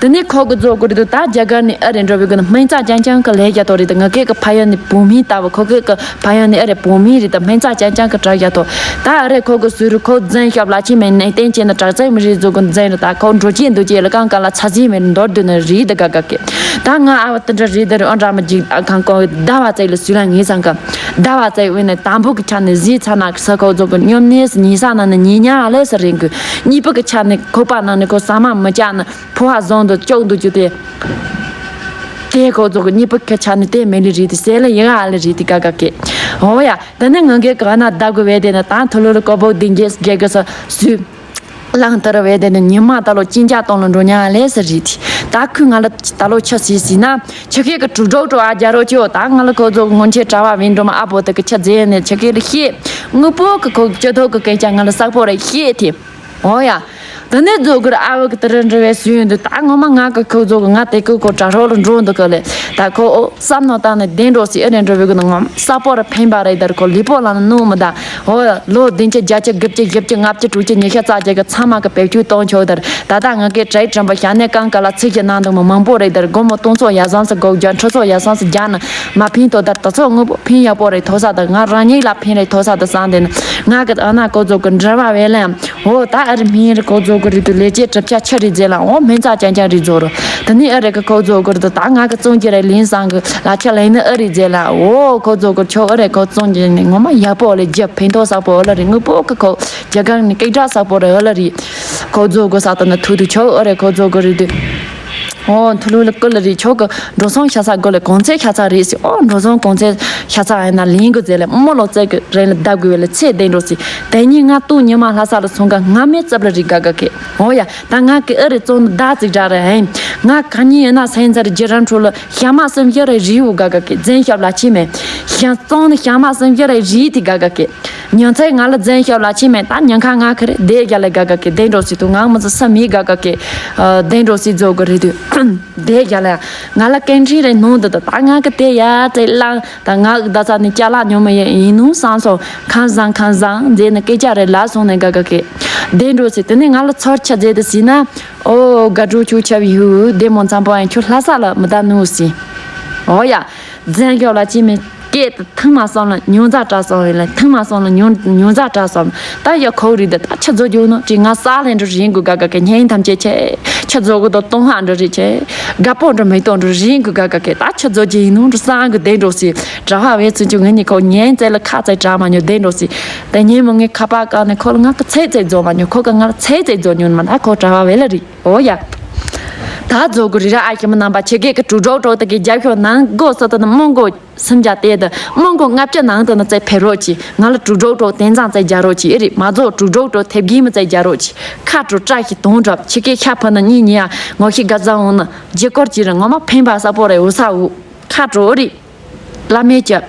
དེ་ནས་ཁོ་གི་ཚོ་གི་རི་དུ་ད་རྒྱ་གར་ནས་ཨ་རི་འགྲོ་བའི་གི་ན་སྨན་རྩ་ཅང་ཅང་གི་ལས་རྒྱ་ཐོ་རི་ད་ང་གི་གི་ཕ་ཡོན་ནི་བུ་མི་ལྟ་བུ་ཁོ་གི་གི་ཕ་ཡོན་ནི་ཨ་རེ་བུ་མི་རི་ད་སྨན་རྩ་ཅང་ཅང་གི་དྲག་ཡ་ཐོ། ད་ཨ་རེ་ཁོ་གི་སུ་རུ་ཁོ་འཛིན་ཤོབ་ལ་ཆི་མེད་ནས་བསྟན་ཅེ་ན་དྲག་ཚད་མི་རི་ཟུ་གི་འཛིན་རུ་ད་ཁོ་འགྲོ་ཅེ་འདུ་ཅེ་ལ་གང་ག་ལ་ཚ་ཟིན་མེད་མདོར་བསྡུ་ན་རི་ད་ག་ག་གི། ད་ང་ཨ་བ་ཏི་འདྲ་རི་ད་རི་ཨོ་འདྲ་མ་ཅིག་ཨ་གང་ཁོ་ཟླ་བ་ཚེ་ལ་སུ་ལ་ངེས་སང་ག་ཟླ་བ་ཚེ་བས་ནས་དང་པོ་གི་ཆ་ནས་ཟི་ཚ་ན་ས་ཁོ་ཟུ་གི་སྙོམ་ནས་ཉི་ས་ན་ནི་ཉི་ཉ་ལ་ས་རིང་གི་གཉིས་པོ་གི་ཆ་ནས་ཁོ་པ་ན་ནི་ཁོ་ས་མ་མི་ཅག་ན། ཕོ་བ་བཟང་དུ་ལྕོག་འདུག་རྒྱུ་དེ། དེ་ཁོ་ཚོ་གི་གཉིས་པོ་ཁ་ཆ་ནི་དེ་མེ་ལི་རི་དེ་ཟེ་ལ་ཡི་ཨ་ལ་རི་དེ་ཀ་ཀ་ཀེ། ཨོ་ཡ། ད་ནི་ང་གི་ག་ན་བདག་གི་བས་དེ་ནི་ད་ཐོ་ལོ་རི་ཀོ་བོ་དིང་གེ་སྒེ་གི་ས་སུ། གླང་དར་བས་དེ་ནི་ཉི་མ་ད་ལོ་གཅིན་ཅག་གཏོང་ལ་འགྲོ་ཉ་ལས་ས་རི་དེ། ད་ཁུ་ང་ལ་ད་ལོ་ཆ་སི་སི་ན་ཆ་ཁེ་གི་གྲུབ་གྲོགས་གྲོགས་ཨ་རྒྱ་རོ་ཆོ་ད་ང་ལ་ཁོ་ཚོ་སྔོན་ཆད་གྲྭ་བ་བིན་འགྲོ་མ་ཨ་བོ་དེ་གི་ཆ་ཛེ་ནི་ཆ་ཁེ་ལ་ཤེས། དངོས་པོ་གི་ཁོ་ཅི་ཐོག་གི་སྐད་ཆ་ང་ལ་བསགས་པོ་ར་ཤེས་དེ། ཨོ་ཡ། དེ་ནས་རྫོགས་གུར་ཨ་བ་གི་དེ་རིང་འདྲི་བའི་སུ་ཡོད་འདུག་ད་ངོ་མ་ང་གི་ཁོ་ཚོ་གི་ང་དེ་ཁོ་ཁོ་དྲ་རོགས་ལ་འགྲོ་འདུག་གི་ལེ། ད་ཁོ་ཨོ་བསམ་ནོ་ད་ནི་བདེ་འགྲོ་སི་ཨེ་རེ་འགྲོ་བའི་གི་ནི་ངོ་ས་པོ་ར་ཕན་པ་རེད་དར་ཁོ་ལི་པོ་ལ་ནི་ནུ་མི་ད། ཨོ་ལོ་བདུན་ཅུ་བརྒྱད་ཅུ་དགུ་བཅུ་བཞི་བཅུ་ལྔ་བཅུ་དྲུག་ཅུ་ཉི་ཤུ་རྩ་བརྒྱད་གི་ཚང་མ་གི་བེད་སྤྱོད་གཏོང་ཆོག་དར་ད་ད་ང་གི་དྲའི་དྲན་པ་ཞག་ནས་གང་ག་ལ་ཚིག་གི་ནང་དུ་མི་མང་པོ་རེད་དར་སྒོར་མོ་སྟོང་ཚོ་ཡ་བཟང་སི་སྒོ་བརྒྱ་ཁྲི་ཚོ་ཡ་བཟང་སི་རྒྱ་ནི་མ་ཕན་ཐོགས་དར་ད་ཚོ་དངོས་པོ་ཕན་ཡག་པོ་རེད་ཐོག་ས་དར་ང་རང་ཉིད་ལ་ཕན་རེད་ཐོག་ས་དར་བསམ་དེ་ནི་ང་གི་ཨ་ན་ཁོ་ཚོ་གི་འདྲ་བ་བས་ལན། འོ་ད་ཨ་རི་སྨན་རི་ཁོ་ཚོ་གི་རི་དུ་ལས་བྱེད་གྲུབ་ཆ་ཆི་རི་མཛད་ལ་འོ་སྨན་རྩ་ཅང་ཅང་རི་རྫོགས་རུ། དེ་ནས་ཨ་རི་གི་ཁོ་ཚོ་གི་རི་དུ་ད་ང་གི་ཙོང་གི་རི་ལིན་སང་གི་ལ་ཆ་ལེན་ནི་ཨ་རི་མཛད་ལ་འོ་ཁོ་ཚོ་གི་ཆོ་ཨ་རི་ཁོ་ཙོང་གི་ནི་ངོ་མ་ཡག་པོ་ལས་རྒྱབ་ཕན་ཐོགས་ས་པོ་ཨ་ལ་རི་དངོས་པོ་གི་ཁོ་རྒྱ་གར་ནི་སྐད་གྲགས་ས་པོ་རི་ཨ་ལ་རི། ཁོ་ཚོ་གི་ས་ད་ན་ཐུ་དུ་ཆོ་ཨ་རི་ཁོ་ཚོ་གི་རི་དུ། ཨོ་མཐོ་ལུགས་ལ་ཀུ་ལ་རེད། ཁྱོད་ཀྱི་འགྲོ་སོང་ཤ་ཚ་དགོས་ལ་གོང་ཚད་ཤ་ཚ་རེད་ཟེར། ཨོ་འགྲོ་སོང་གོང་ཚད་ཤ་ཚ་ཡིན་ན་ལེན་དགོས་ཟེར་ལ་རྨོ་ལོ་རྩེ་གི་རེད་ལ་བརྡབ་དགོས་ལ་ཚེ་བདེ་འགྲོ་ཟེར། དེ་ཉིན་ང་ཏུ་ཉི་མ་ལྷ་ས་ལ་སོང་ག་ང་མེད་ཙབ་ལ་རེད་དགའ་དགའ་གི། ཨོ་ཡ། ད་ང་གི་ཨ་རི་བཙོང་ནི་ཟླ་གཅིག་འདྲ་རེད་ཧེ། ང་ག་ཉིན་ཡིན་ན་སེམས་ཚར་རྒྱུ་རམ་ཁྲོད་ལ་ཞག་མ་གསུམ་བཞི་རེ་རེའུ་དགའ་དགའ་གི་རྫན་ཞབས་ལ་ཕྱིན་མེད། ཞག་བཙོང་ནི་ཞག་མ་གསུམ་བཞི་རེ་རེའི་དེ་དགའ་དགའ་གི། ཉིན་མཚན་ང་ལ་རྫན་ཞབས་ལ་ཕྱིན་མེད། ད་ཉིན་ཁ་ང་ཁ་རེ་བསྡད་རྒྱ་ལ་དགའ་དགའ་གི་བསྡད་འགྲོ་སྲིད་དུ་ང་མི་ཚོ་ས་མི་དགའ་དགའ་གི་བསྡད་འགྲོ་སྲིད་རྫོགས་གི་རེད་དུ། བསྡད་རྒྱ་ལ་ང་ལ་སྐད་འཕྲིན་རེ་ནང་དུ་ད་ད་ང་གི་དེ་ཡ་ཙེ་ལ། ད་ང་ད་ས་ནི་ཅ་ལག་ཉོ་མི་ཡིན་ཡིན་ནོ་བསམ་སོང་། ཁམས་བཟང་ཁམས་བཟང་མཛད་ནི་སྐད་ཆ་རེ་ལབ་སོང་ནས་དགའ་དགའ་གི་བསྡད་འགྲོ་ཟེར། དེ་ནས་ང་ལ་ཚོར་ཆ་མཛད་དུ་ཟིན་ན། ཨོ་དགའ་སྤྲོ་ཁྱོད་ཆབ་ཡུ་བདེ་མོ་འཚམ་པོ་ཡང་ཁྱོད་ལྷ་ས་ལ་མི་ད་ནུ་ཟིན། ཨོ་ཡ། རྫན་སྐྱོག་ལ་ཅི་མི་སྐད་དུ་ཐང་མ་སོང་ལ་ཉུང་ཛ་དྲ་སོང་བས་ལ་ཐང་མ་སོང་ལ་ཉུང་ཉུང་ཛ་དྲ་སོང་། ད་ཡ་ཁོག་རིག་ད་ད་ཆ་རྫོགས་རྒྱུ་ནོ་ཅི་ང་ས་ལེན་འགྲོ་རིན་གུ་དགའ་དགའ་གི་སྙིང་ཐམས་ཅད་ཆེ། ཆ་རྫོགས་གུ་དོ་སྟོང་ཧ་འགྲོ་རི་ཆེ། དགའ་པོ་འགྲོ་མེ་ཏོག་འགྲོ་རིན་གུ་དགའ་དགའ་གི་ད་ཆ་རྫོགས་རྒྱུ་ཡིན་ནོ་འགྲོ་སང་གི་བསྡད་འགྲོ་སི། གྲྭ་བ་བས་ཚུན་ཆུ་ངེད་གཉིས་ཁོ་ཉན་ཙེ་ལ་ཁ་ཙེ་གྲ་མ་ཉོ་བསྡད་འགྲོ་སི། དེ་ཉིན་མོ་ངས་ཁ་པར་བཀག་ནས་ཁོ་ལ་ང་གི་ཚེ་ཙེ་རྫོགས་མ་ཉོ་ཁོ་ག་ང་ལ་ཚེ་ཙེ་རྫོགས་ཉོ་མ་ད་ཁོ་གྲྭ་བ་བས་ལ་རི། ཨོ་ཡ། ད་རྫོགས་གུ་རི་ར་ཨ་ཁྱི་མ་རྣམ་པ་ཁྱེད་ཀྱིས་ཀྱི་དྲུག་སྒྲོག་སྒྲོག་དེ་གི་རྒྱབ་ཤོག་ནང་སྒོ་ས་དུ་ནི་མོ་མགོ་སུམ་བརྒྱ་དེ་དུ་མོ་མགོ་ལྔ་བཅུ་ནང་དུ་ནི་རྩེ་ཕེབས་རོགས་གྱིས། ང་ལ་དྲུག་སྒྲོག་སྒྲོག་དེ་འཛང་རྩེ་རྒྱ་རོགས་གྱིས་ཨེ་རི་མ་རྫོགས་དྲུག་སྒྲོག་སྒྲོག་ཐེབས་གིས་མི་རྩེ་རྒྱ་རོགས་གྱིས། ཁ་དྲུག་བཀྲ་ཤིས་དོན་གྲུབ་ཁྱེད་ཀྱིས་ཤ་ཕུ་ནི་གཉིས་གཉིས་ཡ་ངོ་ཤི་ག་ཟ་འོང་ནི་རྗེ་སྐོར་གྱིས་རི་ངོ་མ་ཕན་པ་ས་པོ་རེ་འུ་ས་འུ་ཁ་དྲུག་ཨེ་རི། བླ་མེད་ཀྱི།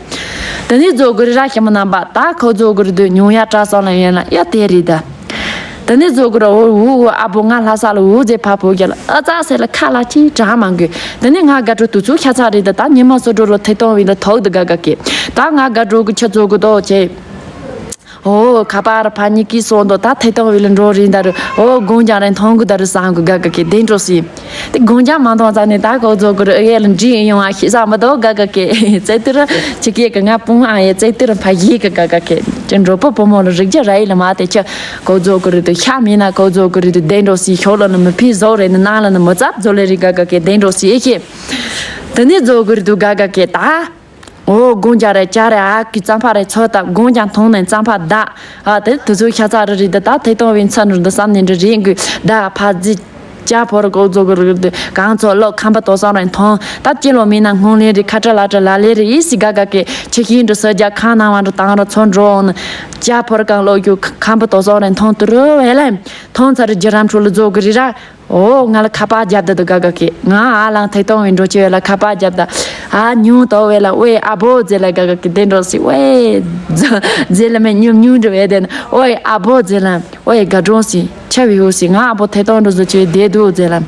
དེ་ནས་རྫོགས་གུ་རི་ར་ཞིམ་རྣམ་པ་ད་ཁོ་རྫོགས་གུ་རི་དུ་ཉུང་ཡ་བཀྲ་སོང་ལ་ཡོད་ན་ཡ་དེ་རེད་ད། དེ་ནས་རྫོགས་གུ་རི་འུ་འུ་འུ་ཨ་བོ་ང་ལྷ་ས་ལ་འུ་ཟེ་ཕ་བུ་རྒྱ་ལ་ཨ་ཙག་སེ་ལ་ཁ་ལ་ཅི་དྲག་མ་དགོས། དེ་ནས་ང་དགའ་སྤྲོ་དུ་ཚུགས་ཤ་ཚ་རེད་ད། ད་ཉི་མ་སོ་འགྲོ་ལོ་ཐེ་གཏོང་བའི་ལ་ཐོག་ཏུ་དགའ་དགའ་སྐད་ད་ང་དགའ་སྤྲོ་གི་ཆ་རྫོགས་གུ་དོ་བྱེད། ཨོ་ཁ་པར་ཕ་ཉིད་ཀྱིས་སོང་དོ་ད་ཐེ་གཏོང་བའི་ལ་འགྲོ་རིན་ད་རུ་ཨོ་དགོང་ཀྱང་རེ་མཐོང་གི་ད་རུ་སང་གི་དགའ་དགའ་སྐད་བསྡད་འགྲོ་སྲིད། དེ་དགོང་ཇ་མ་འཐུང་ཙང་ནས་ད་ཁོ་ཚོ་གི་རུ་ཨེ་ལ་འདྲི་ཡོང་ཨ་ཤེས་ས་མི་འདུག་དགའ་དགའ་སྐད་ཙེ་ཏི་རུ་ཆི་སྐད་གི་ང་སྤུན་ཨ་ཡེ་ཙེ་ཏི་རུ་ཕ་ཡིག་གི་དགའ་དགའ་སྐད་ཅི་འགྲོ་པོ་བུ་མོ་ལ་རིག་རྒྱུ་ར་ཡི་ལ་མ་དེ་ཆི་ཁོ་ཚོ་གི་རུ་དུ་ཤ་མིན་ན་ཁོ་ཚོ་གི་རུ་དུ་བསྡད་འགྲོ་སྲིད། ཤོག་ལ་ནི་མི་ཕི་བཟོ་རེད་ནི་ནང་ལ་ནི་མི་ཙབ་བཟོ་ལེ་རི་དགའ་དགའ་སྐད་བསྡད་འགྲོ་སྲིད་ཨེ་ཤེས། དེ་ནས་ཚོ་གི་རུ་དུ་དགའ་དགའ་སྐད་ད། ཨོ་དགོང་ཇ་རེ་ཇ་རེ་ཨ་ཀི་རྩམ་ཕག་རེ་ཚོ་ད་དགོང་ཇ་འཐུང་ནས་རྩམ་ཕག་ད། ཨ་དེ་དུ་ཚོ་ཤ་ཚ་རི་རི་ད་ད་ཐེ་གཏོང་བའི་མཚན་རུ་འདི་བསམ་ནས་འདྲི་རིང་གི་ད་ཕ་ཛི་ཇ་ཕོར་གོ་ཚོ་གི་རི་དུ་གང་ཚོ་ལོ་ཁམ་པ་དོ་སང་རེ་འཐུང་ད་ཅི་ལོ་མིན་ན་སྔོན་ལེན་རི་ཁ་ཏྲ་ལ་ཏྲ་ལ་ལེ་རི་ཡི་སི་ག་ག་གེ་ཆི་ཤིན་འདྲི་ས་ཇ་ཁང་ནང་བ་འདྲི་དང་ར་ཚོ་འགྲོ་འོང་ནི་ཇ་ཕོར་གང་ལོ་རྒྱུ་ཁམ་པ་དོ་སང་རེ་འཐུང་དུ་རུ་བས་ལ་འཐུང་ཚ་རི་ཇི་རམ་ཁྲོ་ལ་ཚོ་གི་རི་ར། ཨོ་ང་ལ་ཁ་པར་རྒྱབ་ད་དུ་དགའ་དགའ་སྐད། ང་ཨ་ལང་ཐེ་གཏོང་བའི་འགྲོ་ཆེ་བས་ལ་ཁ་པར་རྒྱབ་ད། ཨ་ཉུང་དོ་བས་ལ་ཨོའི་ཨ་བོ་ཟེ་ལ་དགའ་དགའ་སྐད་དེ་འགྲོ་སི་ཨོའི། ཟེ་ལ་མེ་ཉུང་ཉུང་འགྲོ་བས་དེ་ན་ཨོའི་ཨ་བོ་ཟེ་ལ་ཨོའི་དགའ་སྒྲོང་སི་ཆ་བི་ཧུ་སི་ང་ཨ་བོ་ཐེ་གཏོང་འགྲོ་ཟོ་ཆེ་བས་དེ་དུ་ཟེ་ལ།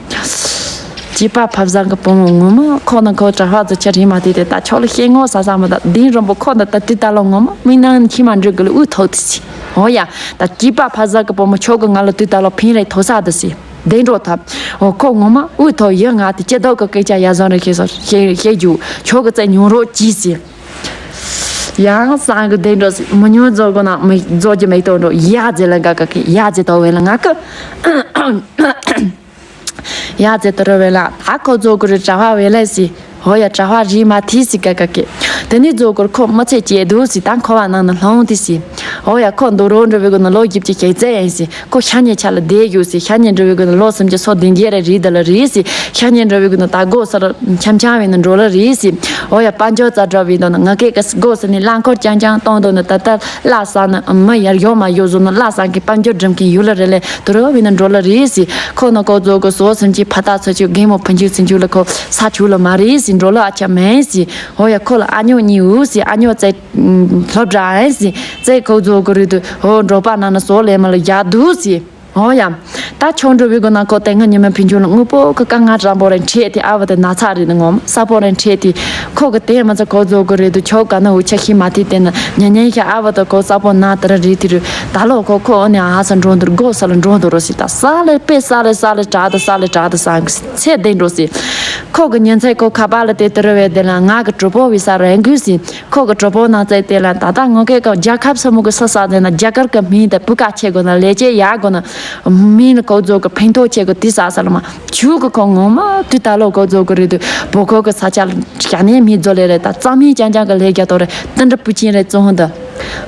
སྐྱིད་པ་ཕ་བཟང་གི་བུ་མོ་ངོ་མ་ཁོ་ན་ཁོ་གྲྭ་ཧ་ཟོ་ཆ་རིང་མ་དེ་དེ་ད་ཆོག་ལ་ཤེས་ངོ་ས་ས་མ་ད་དིན་རོམ་པོ་ཁོ་ན་ད་དུ་ད་ལོ་ངོ་མ་མི་ནང་ཁྱི་མ་འགྲོ་གི་ལ་ཨུ་ཐོག་དི་སི། ཨོ་ཡ། ད་སྐྱིད་པ་ཕ་བཟང་གི་བུ་མོ་ཆོག་གི་ང་ལ་དུ་ད་ལོ་ཕིན་རེ་ཐོ་ས་དི་སི། བདེ་འགྲོ་ཐབས། འོ་ཁོ་ངོ་མ་དབུས་ཐོག་ཡོད་ང་དེ་སྐྱེ་ཐོག་གི་སྐད་ཆ་ཡ་བཟང་རེ་ཤེས་སོ་ཤེས་ཤེས་རྒྱུ་ཆོག་གི་རྩེ་ཉུང་རོགས་གྱིས་ཟེར། ཡང་སང་གི་བདེ་འགྲོ་ཟེར་མི་ཉུང་རྫོགས་གོ་ན་མི་རྫོགས་ཀྱི་མེད་དོ་འགྲོ་ཡ་ཟེར་ལ་འགའ་ག་གི་ཡ་ཟེར་ཐོག་བས་ལ་ང་གི་ཡ་ཟེར་དོ་རོ་བས་ལ་ད་ཁོ་རྫོགས་གི་རི་གྲྭ་བ་བས་ལ་ཟེར། ཧོ་ཡ་གྲྭ་བ་རིས་མ་ཐིས་སི་ཀ་ཀ་ཀེ། དེ་ནི་རྫོགས་སྐོར་ཁོ་མི་ཚེ་སྐྱེལ་འདུག་སི་ད་འཁོར་བ་ནང་ན་ལྷུང་དེ་སི། ཧོ་ཡ་ཁོ་འདུག་རོགས་འགྲོ་བའི་གོ་ན་ལོ་རྒྱུས་ཀྱི་གེགས་རྩལ་ཡིན་སི། ཁོ་ཤ་ཉེ་ཆ་ལ་བསྡད་ཡོད་སི། ཤ་ཉེ་འགྲོ་བའི་གོ་ན་ལོ་སུམ་ཅུ་སོ་བདུན་བརྒྱད་རེ་རིས་ད་ལ་རིས་སི། ཤ་ཉེ་འགྲོ་བའི་གོ་ན་ད་སྒོ་ས་ལ་འཆམ་འཆམ་བའི་ན་འགྲོ་ལ་རིས་སི། ཧོ་ཡ་དཔལ་འབྱོར་རྩ་འགྲོ་བའི་ནང་ན་ང་སྐད་ཀ་སྒོ་ས་ནི་རླངས་འཁོར་རྐྱང་རྐྱང་གཏོང་འདུག་ན་ད་ལྟ་བླ་ས་ན་མི་ཡར་ཡོང་མ་ཡོད་བཟོ་ན་བླ་ས་གི་དཔལ་འབྱོར་སྒྲུབ་མཁན་ཡོད་ལ་རེ་ལེ་དུ་རོ་བའི་ན་འགྲོ་ལ་རིས་སི། ཁོ་ན་ཁོ་རྫོགས་གོ་སོ་སུམ་ཅུ་ཕ་ད་ཚོ་ཆུ་རྒན་མོ་ཕུན་ཆུ་ཚིན་ཆུ་ལ་ཁོ་ས་ཆུ་ལ་མ་རིས་སི་འགྲོ་ལ་ཨ་ཆ་མེན་སི། ཧོ་ཡ་ཁོ་ལ་ཨ་ཉོ་གཉིས་འུ་སི་ཨ་ཉོ་རྩེ་སློབ་གྲྭ་ཨེ་སི་རྩེ་ཁོ་ཚོ་གི་རུ་དུ་ཧོ་འབྲོག་པ་ནང་ན་སོ་ལས་མ་ལ་ཡ་དུ་སི། ཧོ་ཡ། ད་ཆོ་འགྲོ་བའི་གོ་ན་ཁོ་ཏེ་ང་ཉི་མ་ཕིན་ཆུ་ལ་དངུལ་པོ་གི་ཀ་ང་རང་པོ་རེ་འཕྲད་དེ་ཨ་བ་དེ་ན་ཚ་རེད་ནི་ངོམ་ས་པོ་རེ་འཕྲད་དེ་ཁོ་གི་དེ་མ་ཚ་ཁོ་ཚོ་གི་རེད་དུ་ཆོ་ག་ན་འུ་ཆ་ཤི་མ་དེ་དེ་ན་ཉན་ཉན་ཤ་ཨ་བ་དེ་ཁོ་ས་པོ་ན་དེ་ར་རེད་དེ་རུ་ད་ལོ་ཁོ་ཁོ་ཨ་ནི་ཨ་ས་འགྲོ་འདུར་སྒོ་ས་ལ་འགྲོ་འདུར་རོ་སི་ད་ས་ལེ་པེ་ས་ལེ་ས་ལེ་དྲག་དུ་ས་ལེ་དྲག་དུ་ས་ཚེ་བདེ་འགྲོ་སི། ཁོ་གི་ཉིན་མཚན་ཁོ་ཁ་པར་ལ་དེ་དེ་རུ་བས་དེ་ལ་ང་གི་གྲོད་པོ་བི་ས་རེ་འགུལ་སི། ཁོ་གི་གྲོད་པོ་ནང་བཙལ་ཏེ་ལ་ད་ལྟ་ངོ་སྐད་ཀྱང་རྒྱལ་ཁབ་ས་མུ་གི་ས་ས་ཟེར་ན་རྒྱ་གར་གི་མིང་དེ་སྤུ་ཀ་ཆེ་དགོས་ན་ལས་བྱེད་ཡག་དགོས་ན་མིང་ལ་ཁོ་ཚོ་གི་ཕན་ཐོགས་ཆེ་གི་དེ་ས་ས་ལ་མ་ཆུ་གི་ཁོ་ངོ་མ་དུས་ད་ལོ་ཁོ་ཚོ་གི་རེད་དུ་བོད་ཁོ་གི་ས་ཆ་ལ་ཞྭ་ནས་མི་རྫོ་ལས་རེད་ད་གཙང་མིན་ཅང་ཅང་གི་ལས་རྒྱ་ཏོ་རེད་དེ་འདྲ་པུ་ཆིན་རེད་བཙོང་ཧོན་ད་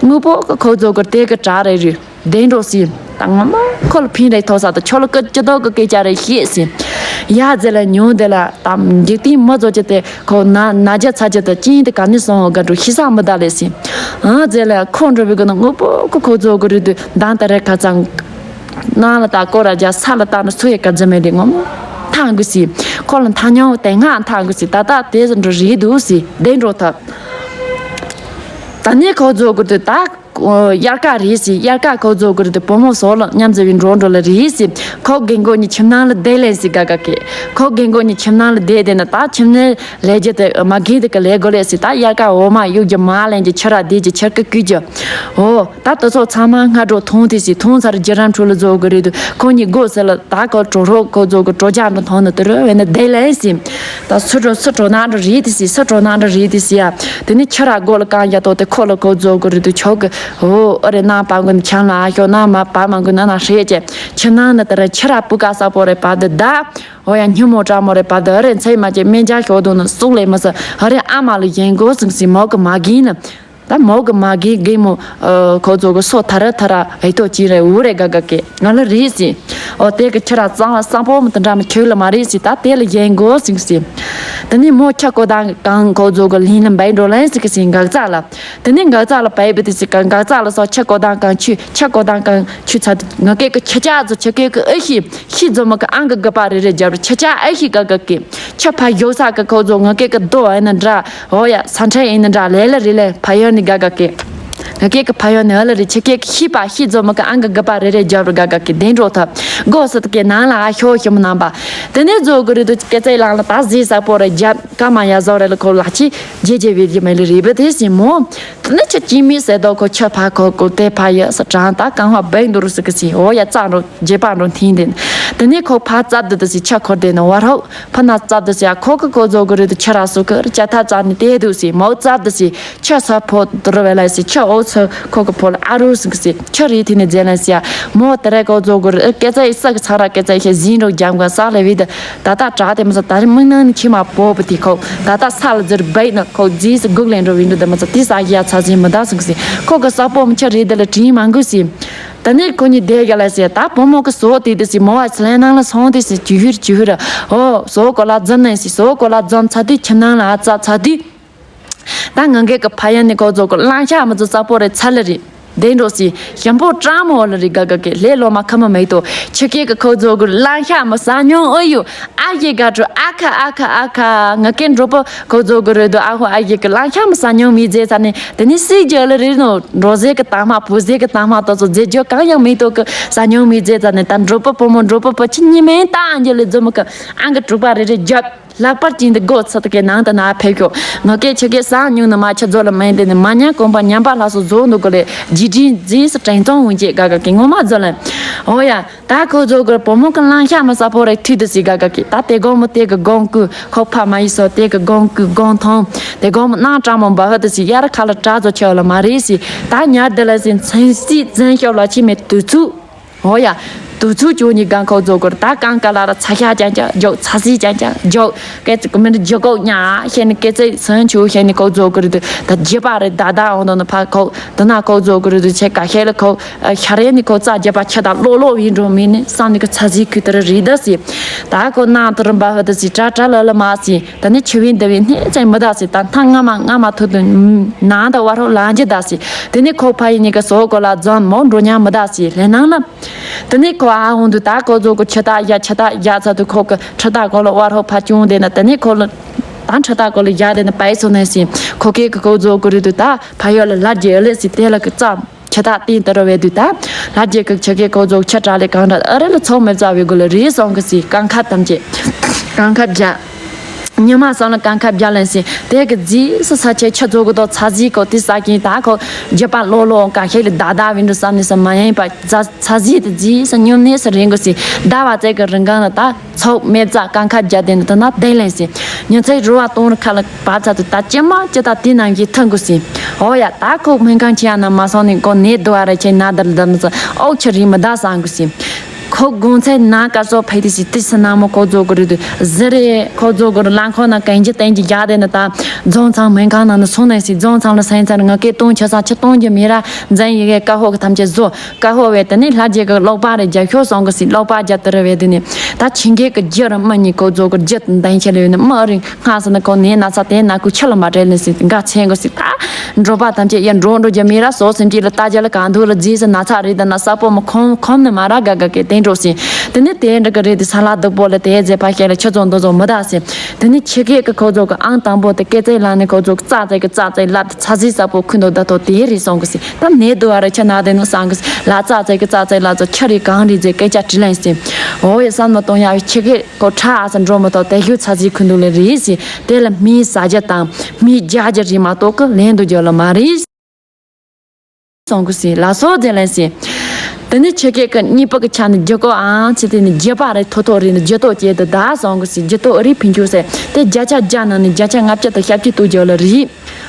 དངོས་པོ་གི་ཁོ་ཚོ་གི་དེ་གི་གྲ་རེད་རེད། བདེ་འགྲོ་སི། ད་ངོ་མ་ཁོ་ལ་ཕིན་རེ་ཐོག་ས་ད་ཆོ་ལ་ཀི་ཅི་ཏོ་གི་སྐད་ཆ་རེ་ཤེས་སི། ཡ་ཟེར་ལ་ཉོན་དེ་ལ་དམ་འཇིག་རྟེན་མི་ཚོ་ཅི་སྟེ་ཁོ་ན་ན་རྒྱ་ཚ་རྒྱ་དང་ཅིན་དེ་ག་ནས་སོང་བ་དགའ་འགྲོ་ཤི་ས་མི་ད་ལས་སི། ཨང་ཟེར་ལ་ཁོ་འགྲོ་བའི་གི་ན་དངོས་པོ་ཁོ་ཁོ་ཚོ་གི་རུ་དུ་མདང་དེ་རེ་ཁ་ཚང་། ནང་ལ་ད་ཀོ་ར་རྒྱ་ས་ལ་ད་ན་སུ་ཡི་ག་ཛི་མེ་དེ་ངོ་མ་ཐང་གི་སི། ཁོ་ལ་ཐ་ཉོ་དེ་ང་ཐང་གི་སི་ད་ད་དེ་འགྲོ་རེད་འདུག་སི་དེ་འགྲོ་ཐབས། ད་ནི་ཁོ་ཚོ་གི་རུ་དུ་ད། དབྱར་ཁ་རེད་ཟེར། དབྱར་ཁ་ཁོ་ཚོ་གི་རེད་དེ་བུ་མོ་སོགས་ལ་མཉམ་འཛོམས་པའི་འགྲོ་འགྲོ་ལ་རེད་ཟེར། ཁོ་རྒན་གོག་གཉིས་ཁྱིམ་ནང་ལ་བསྡད་ལས་ཟེར་ག་ག་གེ། ཁོ་རྒན་གོག་གཉིས་ཁྱིམ་ནང་ལ་བསྡད་དེ་ན་ད་ཁྱིམ་ནས་ལས་རྒྱུ་དེ་མ་རྒན་དེ་ག་ལས་དགོས་ལས་ཟེར། ད་དབྱར་ཁ་འོ་མ་གཡུག་རྒྱུ་མ་ལེན་རྒྱུ་ཕྱི་ར་བསྡད་རྒྱུ་ཕྱི་ར་ཀི་ཀི་རྒྱུ། འོ་ད་དེ་ཚོ་ཚང་མ་སྔ་དྲོ་ཐོང་དེ་ཟེར། ཐོང་ཚར་རྒྱུ་རམ་ཁྲོད་ལ་འཛོག་གི་རེད་དུ་ཁོ་གཉིས་སྒོ་ཟེར་ལ་ད་ཁོ་གྲོ་རོགས་ཁོ་ཚོ་གི་གྲོ་རྒྱག་འགྲོ་ཐོང་ནི་དེ་རུ་བས་ན་བསྡད་ལས་ཟེར། ད་སུ་འགྲོ་སུ་འགྲོ་ན་འགྲོ་རེད་དེ་ཟེར། སུ་འགྲོ་ན་འགྲོ་རེད་དེ་ཟེར་ཡ། དེ་ནི་ཁྱི་ར་སྒོ་ལ་གང་ཡ་ཏོ་དེ་ཁོ་ལ་ཁོ་ཚོ་གི་རེད་དུ་ཆོག་གི། འོ་ཨ་རེ་ན་པ་གུན་ཆང་ལ་ཨ་ཤོ་ན་མ་པ་མ་གུན་ན་ན་ཧྲེ་ཅེ། ཁྱི་ནང་ན་དེ་ར་ཁྱི་ར་སྤུ་ཀ་ས་པོ་རེ་པ་དེ་ད། འོ་ཡ་སྙི་མོ་བཀྲ་མོ་རེ་པ་དེ་ཨ་རེ་མཚེ་མ་ཅེ་སྨན་ཆ་ཤོ་དུ་ན་ཟུག་ལེ་མ་ས་ཨ་རེ་ཨ་མ་ལ་ཡན་གོ་སིང་སི་མོ་གི་མ་གིན་ན། ད་མོ་གི་མ་གི་གི་མོ། ཁོ་ཚོ་གི་སོ་ཐ་ར་ཐ་ར་ཨེ་ཏོ་ཅི་རེ་འུ་རེ་ག་ག་གེ་ང་ལ་རེད་ཟེར། ཨོ་དེ་གི་ཁྱི་ར་གཙང་བ་གཙང་པོ་མི་དེ་འདྲ་མི་ཁྱོད་ལ་མ་རེད་ཟེར། ད་དེ་ལ་ཡན་གོ་ཟིག་ཟེར། དེ་ནི་མོ་ཁྱི་ཀོ་དང་གང་ཁོ་ཚོ་གི་ལིན་ལ་འབའི་འགྲོ་ལན་ཟིག་གི་ཟེར་འགག་རྩ་ལ། དེ་ནི་འགག་རྩ་ལ་བའི་བི་དི་ཟེར་ག་འགག་རྩ་ལ་སོ་ཁྱི་ཀོ་དང་གང་ཆུ་ཁྱི་ཀོ་དང་གང་ཆུ་ཚ་དུ་ང་སྐད་གི་ཁྱི་ཅག་ཚོ་ཁྱི་སྐད་གི་ཨེ་ཤི། ཤི་ཛོ་མ་གི་ཨང་གི་གི་པ་རེ་རེ་རྒྱབ་རེ་ཁྱི་ཅག་ཨེ་ཤི་ག་ག་གི། ཁྱི་ཕ་ཡོ་ས་གི་ཁོ་ཚོ་ང་སྐད་གི་རྡོ་ཨེ་ན་འདྲ། འོ་ཡ་ས་ཁྲ་ཨེ་ན་འདྲ་ལེ་ལ་རེ་ལེ་ཕ་ཡོ་ནི་ག་ག་གི། ང་སྐད་གི་ཕ་ཡོ་ནི་ཨ་ལ་རེ་ཁྱི་སྐད་གི་ཤི་པ་ཤི་ཛོ་མ་གི་ཨང་གི་གི་པ་རེ་རེ་རྒྱབ་རེ་ག་ག་གི་དེ་འགྲོ་ཐབས། སྒོ་སི་ཏི་ཀའི་ནང་ལ་ཨ་ཤོ་ཤི་མི་ནང་པ། དེ་ནས་ཛོ་གི་རེ་དུ་སྐད་ཚེ་ལང་ལ་ད་ཟི་ས་པོ་རེ་རྒྱབ་ཀ་མ་ཡ་ཟོ་རེ་ལ་ཁོ་ལ་ཅི་རྗེ་རྗེ་བེ་རྒྱུ་མེ་ལི་རེ་བེ་དེ་སི་མོ། དེ་ནས་ཁྱི་ཅི་མི་སེ་དོ་ཁོ་ཁྱི་ཕ་ཁོ་ཁོ་དེ་ཕ་ཡ་ས་གྲང་ད་གང་བ་བེང་དུ་རུ་སི་ཀི་སི་འོ་ཡ་ཙ་འགྲོ། རྗེས་པ་འགྲོ་འཐིང་དེ། དེ་ནས་ཁོ་ཕ་རྩབ་དུ་དུ་སི་ཆ་འཁོར་དེ་ནི་བར་ཧོ་ཕ་ན་རྩབ་དུ་སི་ཡ་ཁོ་གི་ཁོ་ཚོ་གི་རི་དུ་ཆ་ར་སུ་གི་རི་ཅ་ཐ་རྩ་ནི་དེ་དུ་སི་མོ་རྩབ་དུ་སི་ཆ་ས་ཕོ་དུ་རུ་བེ་ལ་སི་ཆ་འོ་ཚོ་ཁོ་གི་ཕོ་ལ་ཨ་རུ་སི་གི་སི་ཆ་རི་ཐི་ནི་རྗེ་ལ་སི་ཡ་མོ་དེ་རེ་ཁོ་ཚོ་གི་རི་སྐད་ཚ་ཡི་ས་གི་ཚ་ར་སྐད་ཚ་ཡི་ཤེ་ཟིན་རུ་རྒྱམ་ག་ས་ལེ་བི་དུ་ད་ད་དྲག་དེ་མི་ས་ད་རི་མིག་ནང་ནི་ཁྱི་མ་པོ་བུ་དི་ཁོ་ད་ད་ས་ལ་ཛིར་བེ་ནི་ཁོ་རྫི་སི་གུག་ལེན་རུ་བི་འདུ་དེ་མི་ས་དི་ས་ཡ་ཚ་ཟིན་མི་ད་སི་གི་སི་ཁོ་གི་ས་པོ་མི་ཆ་རི་དེ་ལ་དྲིན་མ་འགུ་སི། ད་ནི་ཁོ་གཉིས་བསྡད་ཡ་ལ་ཟེར། ད་བུ་མོ་གི་བཟོ་དེ་དེ་སི་མོ་བ་ཚེ་ལྷན་ནང་ལ་སོང་དེ་སི་ཅི་ཧུར་ཅི་ཧུར་ཨོ་བཟོ་གོ་ལ་འཛོམས་ནས་སི་བཟོ་གོ་ལ་འཛོམས་ཚ་དུས་ཁྱིམ་ནང་ལ་ཨ་ཙ་ཚ་དུས། ད་ང་གེ་གི་ཕ་ཡན་ནི་ཁོ་ཚོ་གི་གླང་ཤ་མི་ཚོ་ས་པོ་རེ་ཚ་ལ་རེད། དེ་འགྲོ་སི་ཞིམ་པོ་ཀྲང་མོ་ལ་རེད་ག་ག་གི་ལྷེ་ལོ་མ་ཁ་མ་མེད་དོ་ཁྱི་སྐད་གི་ཁོ་ཚོ་གི་གླང་ཤ་མི་ཟ་མྱོང་ཨོ་ཡོ། ཨ་ཡེ་ག་དྲོ་ཨ་ཁ་ཨ་ཁ་ཨ་ཁ་ང་ཀེ་འགྲོ་པོ་ཁོ་ཚོ་གི་རེད་དོ་ཨ་ཧོ་ཨ་ཡེ་གི་གླང་ཤ་མི་ཟ་མྱོང་མི་ཟེར་ཚ་ནི་དེ་ནི་སི་རྒྱ་ལ་རེད་ནོ། འགྲོ་ཟས་ཀྱི་དྭངས་མ་བུ་ཟས་ཀྱི་དྭངས་མ་དེ་ཚོ་རྫས་སྦྱོར་གང་ཡང་མེད་དོ་གི་ཟ་མྱོང་མི་རྫས་ཙ་ནས་ད་འགྲོ་པ་བུ་མོ་འགྲོ་པ་བུ་ཆི་གཉིས་མིན་ད་ཨང་ཅི་ལི་འཛོམས་མི་གི་ཨང་གི་དྲུག་པ་རེ་རེ་རྒྱབ། ལྷག་པར་ཅན་དུ་སྒོ་ཚུད་ཀྱི་ནང་དུ་ན་ཕེབས་ཤོག་ང་སྐད་ཆི་སྐད་ཟ་མྱོང་ནི་མ་ཆི་རྫོ་ལ་མིན་དེ་ནི་མ་ཉམས་གོམ་པ་ཉམས་པ་ལྷ་སོ་བཟོ་འདུག་གི་ལས་རྗེས་དྲིན་རྫས་སུ་དྲན་ཙོང་འོང་ཅེས་ག་ག་གི་ངོ་མ་རྫོ་ལ་འོ་ཡ། ད་ཁོ་ཚོ་གི་བུ་མོ་གི་གླང་ཤ་མི་ཟ་ཕོ་རེ་ཐུག་དུ་ཟིག་ག་ག་གི་ད་དེ་དགོང་མོ་དེ་གི་དགོང་ཀུ་ཁོ་ཕ་མ་ཡི་སོ་དེ་གི་དགོང་ཀུ་དགོང་ཐོང་དེ་དགོང་མོ་གནམ་གྲང་མོ་འབའ་ཧ་དུ་ཟིག་ཡར་ཁ་ལ་དྲག་ཚོ་ཆེ་བ་ལ་མ་རེད་ཟིག་ད་ཉར་དེ་ལ་ཟིག་མཚན་སྲིད་བཙན་ཤོག་ལ་ཆི་མེད་དུས་ཚུགས་ཧོ་ཡ་དུས་ཚུགས་ཅོ་ཉི་གང་ཁོ་ཚོ་གི་ད་གང་ག་ལ་ར་ཚ་ཤ་ཅང་ཅང་འཇོག་ཚ་སྲིད་ཅང་ཅང་འཇོག་སྐད་ཅིག་མི་འདྲ་འཇོག་གོ་ཉ་ཤེས་ནི་སྐད་ཚིག་སོན་ཆུ་ཤེས་ནི་ཁོ་ཚོ་གི་རེད་དུ་ད་རྒྱས་པ་རེད་ད་ད་འོང་དོ་ནི་ཕ་ཁོ་དེ་ན་ཁོ་ཚོ་གི་རེད་དུ་ཆེ་ག་ཤེས་ལ་ཁོ། ཤ་རེ་ནི་ཁོ་རྩ་རྒྱབ་པ་ཆ་དང་ལོ་ལོ་བིན་འགྲོ་མིན་ནི་བསམ་ནི་ཁོ་ཚ་ཟིག་ཁུ་དེར་རི་ད་སི། ད་ཁོ་ནང་དུ་རིམ་པ་ཧུ་ད་སི་ཏྲ་ཏྲ་ལ་ལ་མ་སི། ད་ནི་ཆུ་བིན་འདི་བིན་སྣེ་ཚན་མི་ད་སི་ད་ཐང་ང་མ་ང་མ་ཐུ་དུ་ནང་ད་བ་རོ་ལང་ཇི་ད་སི། དེ་ནི་ཁོ་ཕ་ཡི་ནི་ཁ་སོ་ཁོ་ལ་ཛོན་མོ་འགྲོ་ཉང་མི་ད་སི་ལྷན་ནང་ལ། དེ་ནི་ཁོ་ཨ་ཧོང་དུ་ད་ཁོ་ཚོ་ཁོ་ཆུ་ད་ཡ་ཆུ་ད་ཡ་ཚ་དུ་ཁོ་ཁོ་ཁྲི་ད་ཁོ་ལ་བ་རོ་ཕ་ཅུང་དེ་ན་དེ་ནི་ཁོ་ལ། ད་ཁྲི་ད་ཁོ་ལ་ཡ་དེ་ན་པའི་སོ་ནས་སི། ཁོ་ཁེ་ཁོ་ཚོ་ཁོ་རི་དུ་ད་ཕ་ཡོ་ལ་ལ་རྒྱལ་ལེ་སི་དེ་ལ་ཁོ་ཙམ། ཆུ་ཐག་སྟེང་དུ་རུ་བའི་དུས་ད། ལྷ་རྒྱལ་གི་ཆུ་ཁའི་ཁོ་ཚོ་ཆུ་དྲག་ལས་གང་འདྲ་ཨ་རི་ལ་ཚོགས་མེད་ཙ་བའི་དགུ་ལ་རིའི་སོང་གི་སི་གང་ཁ་དམ་བཅས། གང་ཁ་བརྒྱ། ཉི་མ་སང་ལ་གང་ཁ་བརྒྱ་ལན་སི་དེ་གི་རྫིས་སུ་ས་ཆའི་ཆུ་ཚོ་གི་དོ་ཚ་ཟིག་གོ་དེ་ས་ཀྱིན་ད་ཁོ་རྒྱུ་པ་ལོ་ལོ་གང་ཤེས་ལ་ད་ད་བིན་འགྲོ་བསམ་ནི་ས་མ་ཡིན་པ་ཚ་ཚ་ཟིག་དེ་རྫིས་སུ་སྙོམ་ནས་སུ་རིང་གི་སི་ད་བ་ཙེ་གི་རིང་གང་ལ་ད། ཚོགས་མེད་ཙ་གང་ཁ་བརྒྱ་དེ་ནི་དེ་ན་དེ་ལན་སི། ཉི་ཚེ་རུ་བ་སྟོང་རུ་ཁ་ལ་བབ་ཚ་དུ་ད་ཅི་མ་ཅི་ད་དེ་ནང་གི་ཐུན་དགོས་སི། འོ་ཡ་ད་ཁོ་སྨན་ཁང་ཆེ་ཡ་ན་མ་སོང་ནི་ཁོ་ནད་དུ་བ་རེ་ཆེ་ན་དར་དར་ནི་ཚ་ཨོག་ཆི་རི་མི་ད་སང་དགོས་སི། ཁོ་དགོང་ཚེ་ན་ཀ་སོ་ཕེ་དི་སི་ཏི་སི་ན་མོ་ཁོ་ཚོ་གི་རུ་དུ་ཟི་རེ་ཁོ་ཚོ་གི་རུ་ལང་ཁོ་ན་གན་ཇི་ཏན་གི་རྒྱ་དེ་ནི་ད་རྫོང་ཚང་སྨན་ཁང་ནང་ནི་སོང་ནས་སི་རྫོང་ཚང་ལ་སེང་ཚར་ང་སྐད་གཏོང་ཆ་ས་ཆི་གཏོང་རྒྱུ་མི་ར་འཛན་ཡི་གེ་ཀ་ཧོ་གི་ཐམས་ཅད་བཟོ། ཀ་ཧོ་བས་དེ་ནི་ལྷ་རྒྱལ་གི་ཀློག་པ་རེ་རྒྱབ་ཤོག་སོང་གི་སི་ཀློག་པ་རྒྱབ་དེ་རེ་བས་དེ་ནི་ ད་ཁྱི་འགས་ཀྱི་རྒྱུ་རུ་མི་གཉིས་ཁོ་ཚོ་གི་རྒྱུ་འདང་ཆེ་ལ་ཡོད་ནི་མི་རིང་སྔ་ས་ན་ཁོ་ནས་ན་ཚ་དེ་ན་ཁུ་ཆུ་ལ་མ་བྲེལ་ནི་སི་འགའ་ཚན་གི་སི་ད་འགྲོ་པ་ཐམས་ཅད་ཡར་འགྲོ་འགྲོ་རྒྱུ་མི་ར་སོ་སེམས་ཅི་ལ་ལྟ་རྒྱ་ལ་གང་དུ་ལ་རྫིས་སི་ན་ཚ་རེད་ད་ན་ས་པོ་མི་ཁོམ་ཁོམ་ནི་མ་ར་ག་ག་གི་དེ་འགྲོ་སི་དེ་ནི་དེ་འདྲ་གི་རེད་དེ་ས་ལ་སྡུག་པོ་ལ་དེ་རྫས་ཕ་ཤེ་ལ་ཆུ་ཚོ་འདུ་ཚོ་མི་ད་སི་དེ་ནི་ཁྱི་འགས་ཀྱི་ཁོ་ཚོ་གི་ཨང་དང་པོ་དེ་སྐད་ཚེ་ལ་ནི་ཁོ་ཚོ་གི་རྩ་ཚེ་གི་རྩ་ཚེ་ལ་དེ་ཚ་ཟི་ས་པོ་ཁུ་འདུག་ད་ཐོ་དེ་རེད་སོང་གི་སི་ད་ནས་དུ་བ་ར་ཆ་ན་དེ་ནི་སང་གི་སི་ལ་རྩ་ཚེ་གི་རྩ་ཚེ་ལ་ཚོ་ཁྱི་རེད་གང་རེད་རྫས་སྐད་ཆ་དྲི་ལན་སི་འོ་ཡ་བསམ་མ་གཏོང་ཡ་ཁྱི་འགས། ཁོ་ཁྲ་ཨ་ས་འགྲོ་མ་ཐོག་དེ་ཤུ་ཚ་ཚིག་ཁུ་འདུག་ལེ་རེད་ཟེར། དེ་ལ་མིའི་ཟ་རྒྱུ་དང་མིའི་རྒྱག་རྒྱུ་རེད་མ་གཏོགས་ཀི་ལན་དུ་རྒྱག་ལ་མ་རེད། སོང་གི་སི་ལ་སོ་ཟེར་ལན་ཟེར། དེ་ནི་ཁྱི་སྐད་ཀི་གཉིས་པ་གི་ཆ་ནི་རྒྱུ་གོ་ཨང་ཆི་དེ་ནི་རྒྱུ་པ་རེད་ཐོ་ཐོ་རེད་ནི་རྒྱུ་ཏོ་ཅེ་དུ་ད་སོང་གི་སི་རྒྱུ་ཏོ་ཨ་རི་ཕིན་ཆུ་ཟེར་དེ་བརྒྱ་ཆ་བརྒྱ་ནང་ནི་བརྒྱ་ཆ་ལྔ་བཅུ་དང་ཤ་བཅུ་དུ་རྒྱག་ལ་རེད།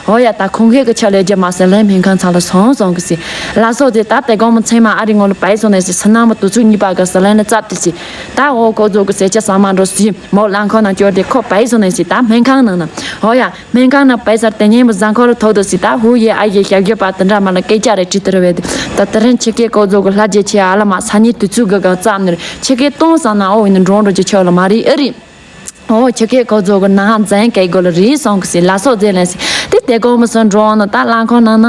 འོ་ཡ་ད་ཁོང་ཁེ་གི་ཆ་ལས་རྒྱ་མ་ཟི་ལན་སྨན་ཁང་ཚང་ལ་སོང་སོང་གི་སི། ལ་སོ་དེ་ད་དེ་གོང་མོ་ཚེ་མ་ཨ་རི་ངོ་ལ་བའི་སོང་ནས་སི་སི་ནང་མ་དུ་ཚུགས་གཉིས་པ་ག་ཟི་ལན་ལ་བཙབ་དེ་སི། ད་འོ་ཁོ་ཚོ་གི་ཟེ་ཆ་ས་མ་འགྲོ་སི་མོ་ལང་ཁོ་ན་ཅོར་དེ་ཁོ་བའི་སོང་ནས་སི་ད་སྨན་ཁང་ནང་ན། འོ་ཡ་སྨན་ཁང་ན་བའི་སར་དེ་ཉེ་མོ་ཟང་ཁོ་ལ་ཐོག་དུ་སི་ད་ཧུ་ཡེ་ཨ་ཡེ་ཞབས་ཞུ་པ་དེ་འདྲ་མ་ལ་སྐད་ཆ་རེ་དྲི་དེ་རེ་བས་དེ་ད་དེ་རིང་ཁྱི་སྐད་ཁོ་ཚོ་གི་ལྷ་རྗེ་ཆེ་ཨ་ལ་མ་ས་ཉིད་དུ་ཚུགས་གི་ག་བཙབ་ནི་རེད་ཁྱི་སྐད་གཏོང་སང་ན་འོ་ཡིན་ན་འགྲོ་འགྲོ་ཅི་ཆོག་ལ་མ་རེད་ཨ་རེད། འོ་ཁྱི་སྐད་ཁོ་ཚོ་གི་ནང་འཛིང་སྐད་གོ་ལ་རེད་སོང་གི་སི་ལ་སོ་ཟེར་ལན་སི་དེ་དེ་གོ་མོ་སོ་འགྲོ་ནོ་ད་ལང་ཁོ་ན་ན་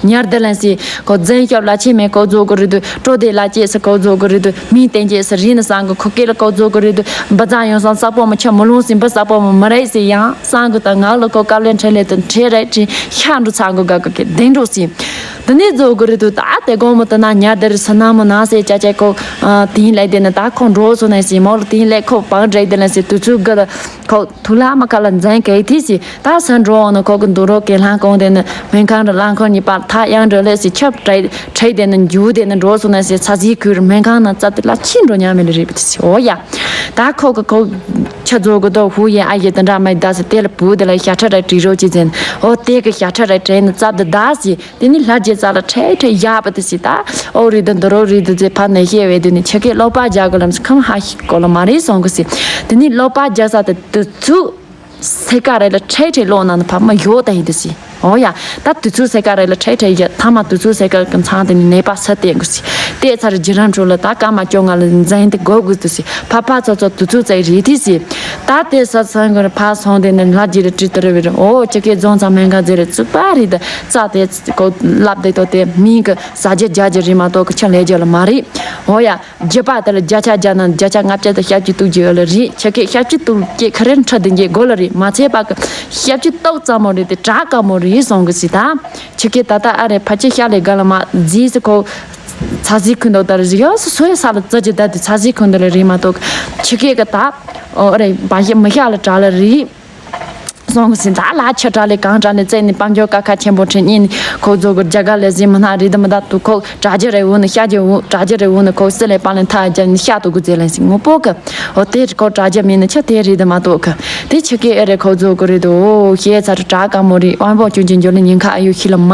ཉར་དེ་ལན་སི་ཁོ་འཛིང་སྐྱོབ་ལ་ཆེ་མེད་ཁོ་ཚོ་གི་རེད་དུ་སྤྲོ་དེ་ལ་ཅེས་སི་ཁོ་ཚོ་གི་རེད་དུ་མིང་བསྟན་ཅེས་སི་རིན་ནི་སང་གི་ཁོ་སྐད་ལ་ཁོ་ཚོ་གི་རེད་དུ་འབུ་ཚང་ཡོང་སང་ས་པོ་མི་ཆ་མི་ལོང་སི་འབུ་ས་པོ་མི་མི་རེད་སི་ཡང་སང་གི་ད་ང་ལ་ཁོ་ཀ་ལེན་ཁྲེ་ལེ་དུ་ཁྲེ་རེད་ཁྲེ་ཤ་འགྲོ་ཚང་གི་ག་གི་གི་དེ་འགྲོ་སི། དེ་ནས་བཟོ་གི་རེད་འདུག་ད་དེ་གོང་མོ་དེ་ན་ཉར་དེ་རེད་སི་ན་མོ་ན་སེ་ཅ་ཅེ་ཁོ་དེང་ལས་དེ་ནི་ད་ཁོ་འགྲོ་སོང་ནས་སི་མོ་ལ་དེང་ལས་ཁོ་བང་འགྲིག་དེ་ལ་སི་དུས་ཚོད་གི་ལ་ཁོ་ཐུག་ལ་མ་ཁ་ལ་འཛིང་གི་དེ་སི་ད་སི་འགྲོ་འོང་ན་ཁོ་གི་འདུག་རོགས་གི་ལྷང་གོང་དེ་ནི་སྨན་ཁང་རུ་ལང་ཁོ་གཉིས་པ་ཐག་ཡང་འགྲོ་ལས་སི་ཆབ་བྲེག་བྲེག་དེ་ནི་འཇུ་དེ་ནི་འགྲོ་སོང་ནས་སི་ཚ་ཟིག་ཁུར་སྨན་ཁང་ན་བཙབ་དེ་ལ་ཕྱིན་འགྲོ་ཉམས་མེད་ལ་རེད་པ་དེ་སི་འོ་ཡ། ད་ཁོ་གི་ཁོ་ཆ་བཟོ་གི་དོ་ཧུ་ཡེ་ཨ་ཡེ་དེ་འདྲ་མ་ཡི་ད་སི་དེ་ལ་བུ་དེ་ལ་ཞག་ཁྲ་ར་བྲིས་རོགས་ཅི་ཟེར་ནི་འོ་དེ་གི་ཞག་ཁྲ་ར་བྲེག་ནི་བཙབ་དེ་ད་སི། དེ་ནི་ལྷ་རྗེ་རྩ་ལ་ཁྲེ་ཁྲེ་ཡག་པ་དེ་སི་ད་ཨོ་རི་དུ་འདི་རོ་རི་དུ་ཙེ་ཕ་ནས་ཤེས་བས་དེ་ནི་ཆེ་གེ་ལོག་པ་རྒྱག་གི་ལམ་སི་ཁམ་ཧ་ཤི་གོ་ལ་མ་རེད་སོང་གི་སི། དེ་ནི་ལོག་པ་རྒྱག་ས་དེ་དུ་ཚུགས་སེ་ཀ་རེ་ལ་ཁྲེ་ཁྲེ་ལོག་ན་ནི་ཕ་མ་ཡོད་ད་ཡིན་དུ་སི། ཨོ་ཡ། ད་དུ་ཚུགས་སེ་ཀ་རེ་ལ་ཁྲེ་ཁྲེ་ཡ་ཐ་མ་དུ་ཚུགས་སེ་ཀ་གི་མཚང་དེ་ནི་ནད་པ་ས་བསྟན་གི་སི། དེ་ཚར་རྗེ་རང་ཁྲོད་ལ་ད་ཀ་མ་ཅོ་ང་ལ་འཛིན་དེ་གོ་དགོས་དུ་སི། ཕ་ཕ་ཚོ་ཚོ་དུ་ཚུགས་ཚེ་རེད་དེ་སི། ད་དེ་ས་ཚང་གི་ཕ་སོང་དེ་ནི་ལྷ་རྗེ་རེ་བྲིས་དུ་རེ་བེ་རེ་ཨོ་ཅི་ཀེ་རྫོང་ཚང་སྨན་ཁང་ཟེར་རེ་བཙུགས་པ་རེད་ད། རྩ་དེ་ཀོ་ལབ་དེ་ཏོ་དེ་མིང་གི་ཟ་རྒྱུ་རྒྱག་རྒྱུ་རེད་མ་གཏོགས་གི་ཆ་ལས་རྒྱུ་ལ་མ་རེད། འོ་ཡ། རྒྱུ་པ་དེ་ལ་བརྒྱ་ཆ་བརྒྱ་ན་བརྒྱ་ཆ་ལྔ་བཅུ་དང་ཤ་བཅུ་གཏུག་རྒྱུ་ཡོད་ལ་རེད། ཆ་ཀེ་ཤ་བཅུ་གཏུག་ཀེ་ཁ་རེ་ཁྲ་དེ་འགྱེད་དགོས་ལ་རེད་མ་ཚད་པ་གི་ཤ་བཅུ་གཏུག་ཙམ་མོ་རེད་དེ་དྲག་དཀའ་མོ་རེད་སོང་གི་སི་ད། ཆ་ཀེ་ད་ལྟ་ཨ་རེ་ཕ་ཆེ་ཤ་ལས་ག་ལ་མ་རྫིས་སི་ཁོ། ཚ་ཟིག་ཁུན་དོ་ད་རེ་ཡོ་སི་སོ་ཡ་ས་ལ་ཙ་ཅི་ད་དེ་ཚ་ཟིག་ཁུན་དོ་ལ་རེད་མ་གཏོགས་ཆ་ཀེ་གི་ད། ཨོ་རེ་བ་ཤ་མི་ཤ་ལ་དྲག་ལ་རེད། སོང་གི་སི་ད་ལ་ཆ་དྲག་ལས་གང་དྲག་ལས་བཙལ་ནས་དཔལ་འབྱོར་ཀ་ཁ་ཆེན་པོ་ཁྲིད་ཉིན་ཁོ་ཚོ་གི་རྒྱ་གར་ལས་ཟིན་མི་སྣ་རི་དམ་ད་དུ་ཁོ་དྲག་རྒྱུ་རེ་འུ་ནི་ཤ་རྒྱུ་འུ་དྲག་རྒྱུ་རེ་འུ་ནི་ཁོ་སི་ལས་པ་ལན་ཐ་རྒྱ་ནི་ཤ་དུ་གུ་ཙེ་ལན་སི་ངོ་པོ་གི་འོ་དེ་ཁོ་དྲག་རྒྱུ་མིན་ནི་ཆ་དེ་རི་དམ་དུ་གི་དེ་ཆི་ཀེ་ཨེ་རེ་ཁོ་ཚོ་གི་རི་དུ་འོ་ཤེས་ཚར་དྲག་དཀའ་མོ་རི་དབང་པོ་ཅུང་ཅུང་འཇོ་ལི་ཉིན་ཁ་ཨ་ཡུ་ཤི་ལ་མ་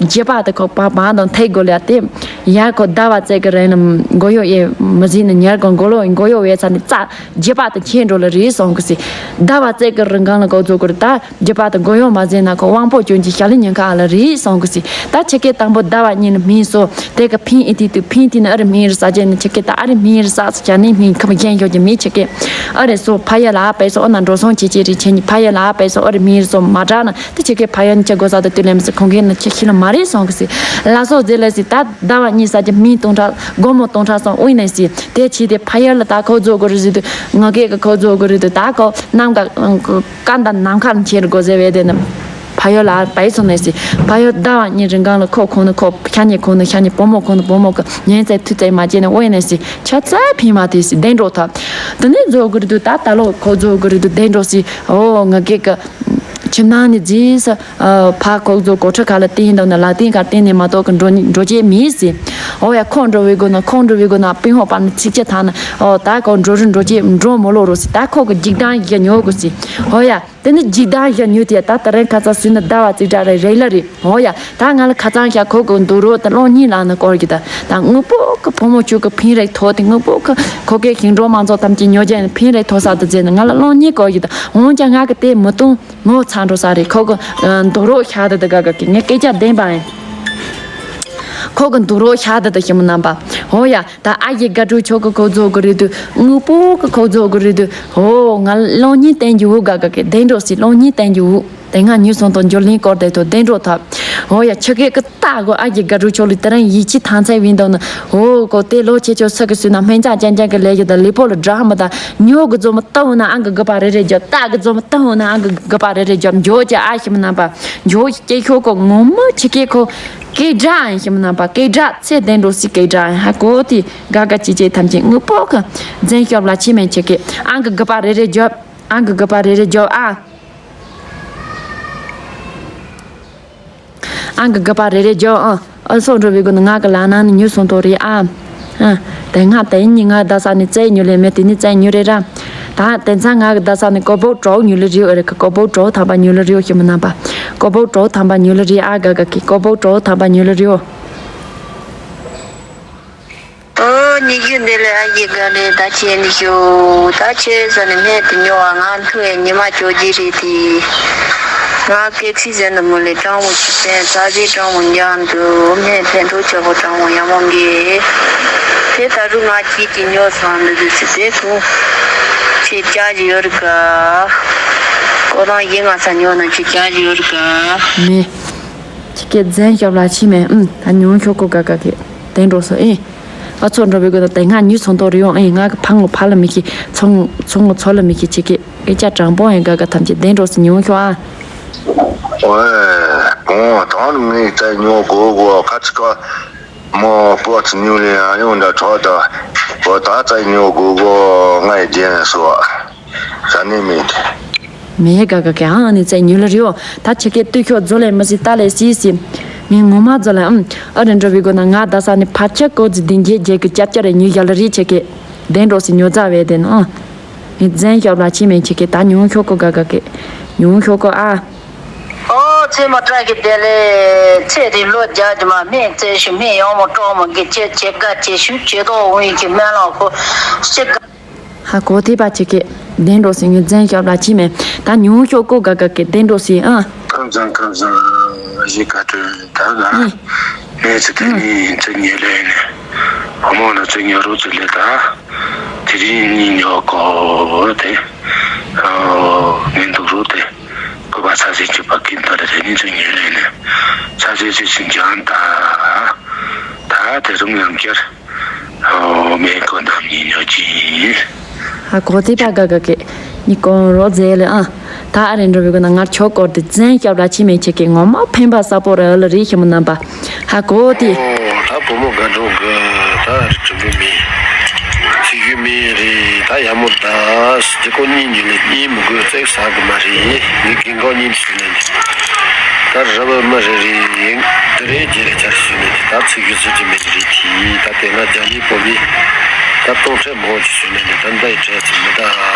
རྒྱས་པ་དེ་ཁོ་པ་པ་དང་ཐེག་གོ་ལ་དེ་ཡ་ཁོ་ཟླ་བ་ཙེ་གི་རེ་ནམ་མགོ་ཡོ་ཨེ་མི་ཟིན་ནི་ཉར་གོ་མགོ་ལོ་མགོ་ཡོ་བས་ཚར་ནི་ཙ། རྒྱས་པ་དང་ཁྱེད་འགྲོ་ལ་རེད་སོང་གི་སི། ཟླ་བ་ཙེ་གི་རིང་གང་ལ་གོ་ཚོ་གི་རི་ད་རྒྱས་པ་དང་མགོ་ཡོ་མ་ཟིན་ན་ཁོ་དབང་པོ་ཅུང་ཅི་ཞལ་ལི་ཉིན་ཁ་ལ་རེད་སོང་གི་སི། ད་ཆི་ཀེ་དང་པོ་ཟླ་བ་གཉིས་ནི་སྨིན་སོ། དེ་གི་ཕིན་ཨི་ཏི་ཏུ་ཕིན་ཏི་ནི་ཨ་རི་སྨིན་རི་ས་ཅན་ནི་ཆི་ཀེ་ད་ཨ་རི་སྨིན་རི་ས་སི་ཆ་ནི་སྨིན་ཁམ་གཞན་ཡོད་ཀྱི་མི་ཆི་ཀེ་ཨ་རི་སོ་ཕ་ཡ་ལ་པའི་སོ་ཨ་ན་འགྲོ་སོང་ཆེ་ཆེ་རི་ཆེ་ནི་ཕ་ཡ་ལ་པའི་སོ་ཨ་རི་སྨིན་རི་སོ་མ་དྲག་ན་དེ་ཆི་ཀེ་ཕ་ཡ་ནི་ཆ་གོ་ས་ད་དུ་ལེམ་སི་ཁོང་གི་ནི་ཆི་ཤི་ལ་མ་རེད་སོང་གི་སི། ལ་སོ་ཟེ་ལ་སི་ད་ཟླ་བ་གཉིས་ས་ཅན་སྨིན་སྟོང་ཕྲག་སྒོར་མོ་སྟོང་ཕྲག་སོང་ཨུ་ནི་སི། དེ་ཕྱི་དེ་ཕ་ཡུལ་ལ་ད་ཁོ་ཚོ་གོ་རི་ཟི་དུ་ང་གེ་ག་ཁོ་ཚོ་གོ་རི་དུ་ད་ཁོ་ནམ་ག་ཀ་འདའ་ནམ་ཁར་ཁྱེར་གོ་ཟེར་བས་དེ་ནི་ཕ་ཡུལ་ལ་བའི་སོང་ནས་སི་ཕ་ཡུལ་ཟླ་བ་གཉིས་རིང་གང་ལ་ཁོ་ཁོང་ནི་ཁོ་ཤ་ཉེ་ཁོང་ནི་ཤ་ཉེ་བུ་མོ་ཁོང་ནི་བུ་མོ་གི་ཉན་ཚད་མཐུ་ཚད་མ་བྱས་ནས་འོ་ཡ་ནས་སི་ཆ་ཚད་ཕིན་མ་དེ་སི་བདེ་འགྲོ་ཐབས་དེ་ནི་ཚོ་གོ་རི་དུ་ད་ད་ལོ་ཁོ་ཚོ་གོ་རི་དུ་བདེ་འགྲོ་སི་འོ་ང་གེ་ག་ཁྱིམ་ནང་ནས་རྫིས་སུ། ཕ་ཁོག་ཚོ་གོ་ཁྲི་ཁ་ལ་བསྟན་འདུག་ན་ལ་བསྟན་ཁ་བསྟན་ནས་མ་གཏོགས་ཀི་འགྲོ་འགྲོ་བྱེད་མེད་ཟེར། འོ་ཡ་ཁོང་འགྲོ་བའི་སྒོ་ན་ཁོང་འགྲོ་བའི་སྒོ་ན་པིན་ཧོ་པ་ནི་ཚིག་ཅི་ཐ་ན་འོ་ད་ཁོ་འགྲོ་རུ་འགྲོ་བྱེད་འགྲོ་མོ་ལོ་རོ་ཟེར། ད་ཁོ་གི་འཇིག་རྟེན་ཡ་ཉོ་དགོས་ཟེར། འོ་ཡ་དེ་ནི་འཇིག་རྟེན་ཡ་ཉོ་དེ་ད་ད་རེན་ཁ་ཚ་སུན་ན་ཟླ་བ་ཚིག་འདྲ་རེ་རེ་ལ་རེད། འོ་ཡ་ད་ང་ལ་ཁ་ཚང་ཤ་ཁོ་གི་འདུག་རོ་ད་གློག་བརྙན་ལ་ནི་སྐོར་གི་ད་ད་དངོས་པོ་གི་བུ་མོ་ཆུ་གི་ཕིན་རེ་ཐོ་དེ་དངོས་པོ་གི་ཁོ་གི་ཞིང་འབྲོག་མང་ཚོགས་ཐམས་ཅད་ཉོ་རྒྱ་ཡིན་ཕིན་རེ་ཐོ་ས་དུ་ཟེར་ན་ང་ལ་གློག་བརྙན་སྐོར་གི་ད་འོང་ཀྱང་ང་གི་དེ་མི་གཏོང་། ངོ་ཚ་འགྲོ་ས་རེད། ཁོ་གི་འདུག་རོགས་ཤ་དེ་དེ་ག་ག་གི་ངས་སྐད་ཆ་བདེན་པ་ཡིན། ཁོ་གི་འདུག་རོགས་ཤ་དེ་དང་ཞིམ་རྣམ་པ། ཧོ་ཡ། ད་ཨ་ཡེ་དགའ་སྤྲོ་ཆོག་གི་ཁོ་ཚོ་གི་རེད་དུ། དངོས་པོ་གི་ཁོ་ཚོ་གི་རེད་དུ། ཧོ། ང་གློག་བརྙན་བསྟན་རྒྱུ་འུ་དགའ་དགའ་གི་བདེ་འགྲོ་སི་གློག་བརྙན་བསྟན་རྒྱུ་འུ། དེ་སྔ་ཉུལ་སོང་དང་འབྱོར་ལིན་སྐོར་དེ་དང་བདེ་འགྲོ་ཐབས། ཧོ་ཡ། ཆི་གེ་གི་ལྟ་གོ་ཨ་ཡེ་དགའ་སྤྲོ་ཆོག་ལི་དེ་རིང་ཡིད་ཆེས་ཐང་ཚད་བིན་དང་ནི། ཧོ་གོ་དེ་ལོ་ཆེ་ཆོ་ས་གི་སུ་ན་སྨན་ཅག་ཅན་ཅན་གི་ལས་ཡོད་ད་ལི་པོ་ལ་འགྲོ་ཧ་མི་ད། ཉོ་གི་ཚོ་མི་ལྟ་འོ་ན་ཨང་གི་དགུ་པ་རེ་རེ་རྒྱབ། ལྟ་གི་ཚོ་མི་ལྟ་འོ་ན་ཨང་གི་དགུ་པ་རེ་རེ་རྒྱབ། འཇོ་ཅེ་ཨ་ཞིམ་རྣམ་པ། འཇོ་ཅེ་ཤོ་གོ་ངོ་མ་ཆི་གེ་ཁོ། སྐད་སྒྲ་ཨང་ཞིམ་རྣམ་པ། སྐད་སྒྲ་ཚེ་བདེ་འགྲོ་སི་སྐད་སྒྲ་ཨང་ཧ་གོ་དེ་དགའ་དགའ་ཅི་ཅི་ཐམས་ཅད་དངོས་པོ་གི་འཛེམ་ཤོབ་ལ་ཕྱི་མེད་ཆི་གེ་ཨང་གི་དགུ་པ་རེ་རེ་རྒྱབ། ཨང་གི་དགུ་པ་རེ་རེ་རྒྱབ་ཨ། ཨང་གི་དགུ་པ་རེ་རེ་རྒྱབ་ཨ། ཨ་སོགས་འགྲོ་བའི་སྒོ་ནས་ང་གི་ལ་ན་ནི་ཉུལ་སོང་དོ་རེད་ཨ། ཨ། དེ་སྔ་དེ་ཉིན་ང་རྡ་ས་ནས་བཙལ་ཉུལ་ལེ་མེད་དེ་ནི་བཙལ་ཉུལ་རེད་ར། ད་དེ་ཚང་ང་གི་རྡ་ས་ནས་ཀོ་བོ་གྲོགས་ཉུལ་ལེ་རེའོ་རེད་ཀི་ཀོ་བོ་གྲོགས་ཐམ་པ་ཉུལ་ལེ་རེའོ་ཞིམ་རྣམ་པ། ཀོ་བོ་གྲོགས་ཐམ་པ་ཉུལ་ལེ་རེ་ཨ་དགའ་དགའ་གི་ཀོ་བོ་གྲོགས་ཐམ་པ་ཉུལ་ལེ་རེའོ། ཨོ་ཉི་ཤུ་འདི་ལས་ཨ་ཡེ་དགའ་ལས་ད་ཁྱེད་ནི་ཤོ་ད་ཁྱེད་ས་ནི་མེད་དུ་ཉོ་བ་ང་ཐུ་ཨེ་ཉི་མ་ཅོ་ཇི་རེད་དེ། ང་སྐད་ཚིག་ཟེར་ནི་མུ་ལེ་སྤྲང་བོ་ཆི་ཕན་ས་ཟི་སྤྲང་བོ་འཇང་དུ་མེད་ཕན་ཐོགས་ཆེ་བོ་སྤྲང་བོ་ཡ་མོ་འགེ། དེ་ད་རུ་ང་ཁྱེད་ཀྱི་ཉོ་སོང་འདི་དུ་ཆི་དེ་ཁུ། ཁྱེད་ཅག་ཡོད་རིག་ག་ཁོ་རང་ཡིན་ང་ས་ཉོ་ན་ཁྱེད་ཅག་ཡོད་རིག་ག་མེད། ཁྱེད་ཀྱི་རྫན་ཞབས་ལ་ཕྱི་མེད་ཨུམ། ད་ཉུང་ཤོག་ཀོ་ག་ག་གི་དེ་འགྲོ་སོ་ཨེ། ཨ་ཚོ་འགྲོ་བའི་སྒོ་ནས་དེ་སྔ་ཉུལ་སོང་དོ་རི་ཡོང་ཨེ། ང་གི་ཕ་ངོ་ཕ་ལ་མི་ཤི་ཚོང་ཚོང་ངོ་ཚོ་ལ་མི་ཤི་ཁྱེད་ཀྱི་སྐད་ཆ་དྲང་པོ་ཨེ་ག་ག་ཐམས་ཅད་དེ་འགྲོ་སོ་ཉུང་ཤོག་ཨ། ཨོའེ། གོང་དང་ངའི་རྩ་ཉོ་དགོས་དགོས་ཁ་ཅིག་ག་མོ་སྤོ་ཚི་ཉུལ་ལེ་ཡང་ཡོང་འདྲ་ཁྲོ་ད་བོ་ད་རྩ་ཉོ་དགོས་དགོས་ང་ཡི་རྒྱན་སོ། ས་ནི་མེད། མེད་ག་ག་ག་ཨང་ནི་ཚེ་ཉུལ་རིའོ། ད་ཆི་ཀེ་ཏུ་ཤོ་ཛོ་ལེ་མི་སི་ཏ་ལེ་སི་སི། ངས་ངོ་མ་ཛོ་ལེ་ཨམ། ཨ་རི་འགྲོ་བའི་སྒོ་ན་ང་ད་ས་ནི་ཕར་ཆ་ཀོ་ཛི་དིན་རྒྱལ་རྒྱལ་གི་ཅབ་ཅ་རེ་ཉུལ་ཡ་ལ་རི་ཆི་ཀེ། དེ་འགྲོ་སི་ཉོ་ཛ་བས་དེ་ནོ། ངས་ཛན་ཤོབ་ལ་ཕྱི་མེད་ཆི་ཀེ་ད་ཉུང་ཤོ་ཀོ་ག་ག་གེ། ཉུང་ཤོ་ཀོ་ཨ། ཨོ་ཚེ་མ་བཀྲ་གི་བདེ་ལེ། ཚེ་རིང་ལོ་བརྒྱ་ཀྱི་མ་སྨན་རྩེ་ཞུ་སྨན་ཡོང་མོ་གྲོགས་མོ་གི་ཆེ་ཆེ་དགའ་ཆེ་ཞུ་ཆེ་དོ་འོང་ཡིན་གྱི་སྨན་ལ་ཁོ་ཤི་དགའ། ཧ་གོ་ཐེ་པ་ཆེ་གེ། བདེ་འགྲོ་སི་ངས་ཛན་ཞབས་ལ་ཕྱི་མེད་ད་ཉུང་ཤོ་ཀོ་ག་ག་གེ་བདེ་འགྲོ་སི་ཨ། ཁམས་བཟང་ཁམས་བཟང་ཨ་ཞེ་དགའ་སྤྲོ་ད་ག་ཨེ། ངས་ཚེ་དེ་ནི་ཚེ་ཉེ་ལེ་ནི་བུ་མོ་ལ་ཚེ་ཉེ་རོ་ཚེ་ལེ་ད་དེ་རིང་ནི་ཉོ་གོ་དེ་ངས་འདུག་རོ་དེ་ཀོ་པ་ཚ་ཚེ་ཆུ་པ་ཀིན་ད་ལ་དེ་ནི་ཚེ་ཉེ་ལེ་ནི་ཚ་ཚེ་ཚེ་སིན་ཀྱང་ད་ད་དེ་རུང་ཡང་བསྐྱར་ཨོ་མེ་ཀོ་འདམ་ཉིན་ཉོ་ཅི། ཧ་གོ་ཐེ་པ་ག་ག་གེ་ནི་ཀོང་རོ་ཛེ་ལེ་ཨ། ད་ཨ་རེ་འགྲོ་བའི་སྒོ་ན་ངར་ཆོག་སྐོར་དེ་ཛན་སྐྱབས་ལ་ཕྱི་མེད་ཆེ་གེ་ངོ་མ་ཕན་པ་ས་པོ་ར་ཨ་ལ་རི་ཞིམ་རྣམ་པ། ཧ་གོ་ཏི། ཨོ་ད་བུ་མོ་དགའ་འགྲོ་གི་ད་རི་ཀྲུང་གི་མི་ཚིག་གི་མི་རེད་ད་ཡ་མོ་ད་སི་ཀོ་གཉིས་ཉིན་ལ་གཉིས་མི་དགོས་བཙེག་ཟ་གི་མ་རེད་ངས་གིན་གོ་གཉིས་སུ་ནས་ད་ར་བ་མ་རེ་རེ་ཡིན་དེ་རེད་རྗེས་ལ་ཆར་སུ་ནས་ད་ཚིག་གི་སི་ཀི་མི་རེད་ཁྱི་ད་དེ་སྔ་རྒྱ་མི་བོད་མི་ད་གཏོང་ཕྲད་མང་ཆེ་ཤོས་ནི་ད་ལྟའི་གྲས་ཚོ་མི་ད་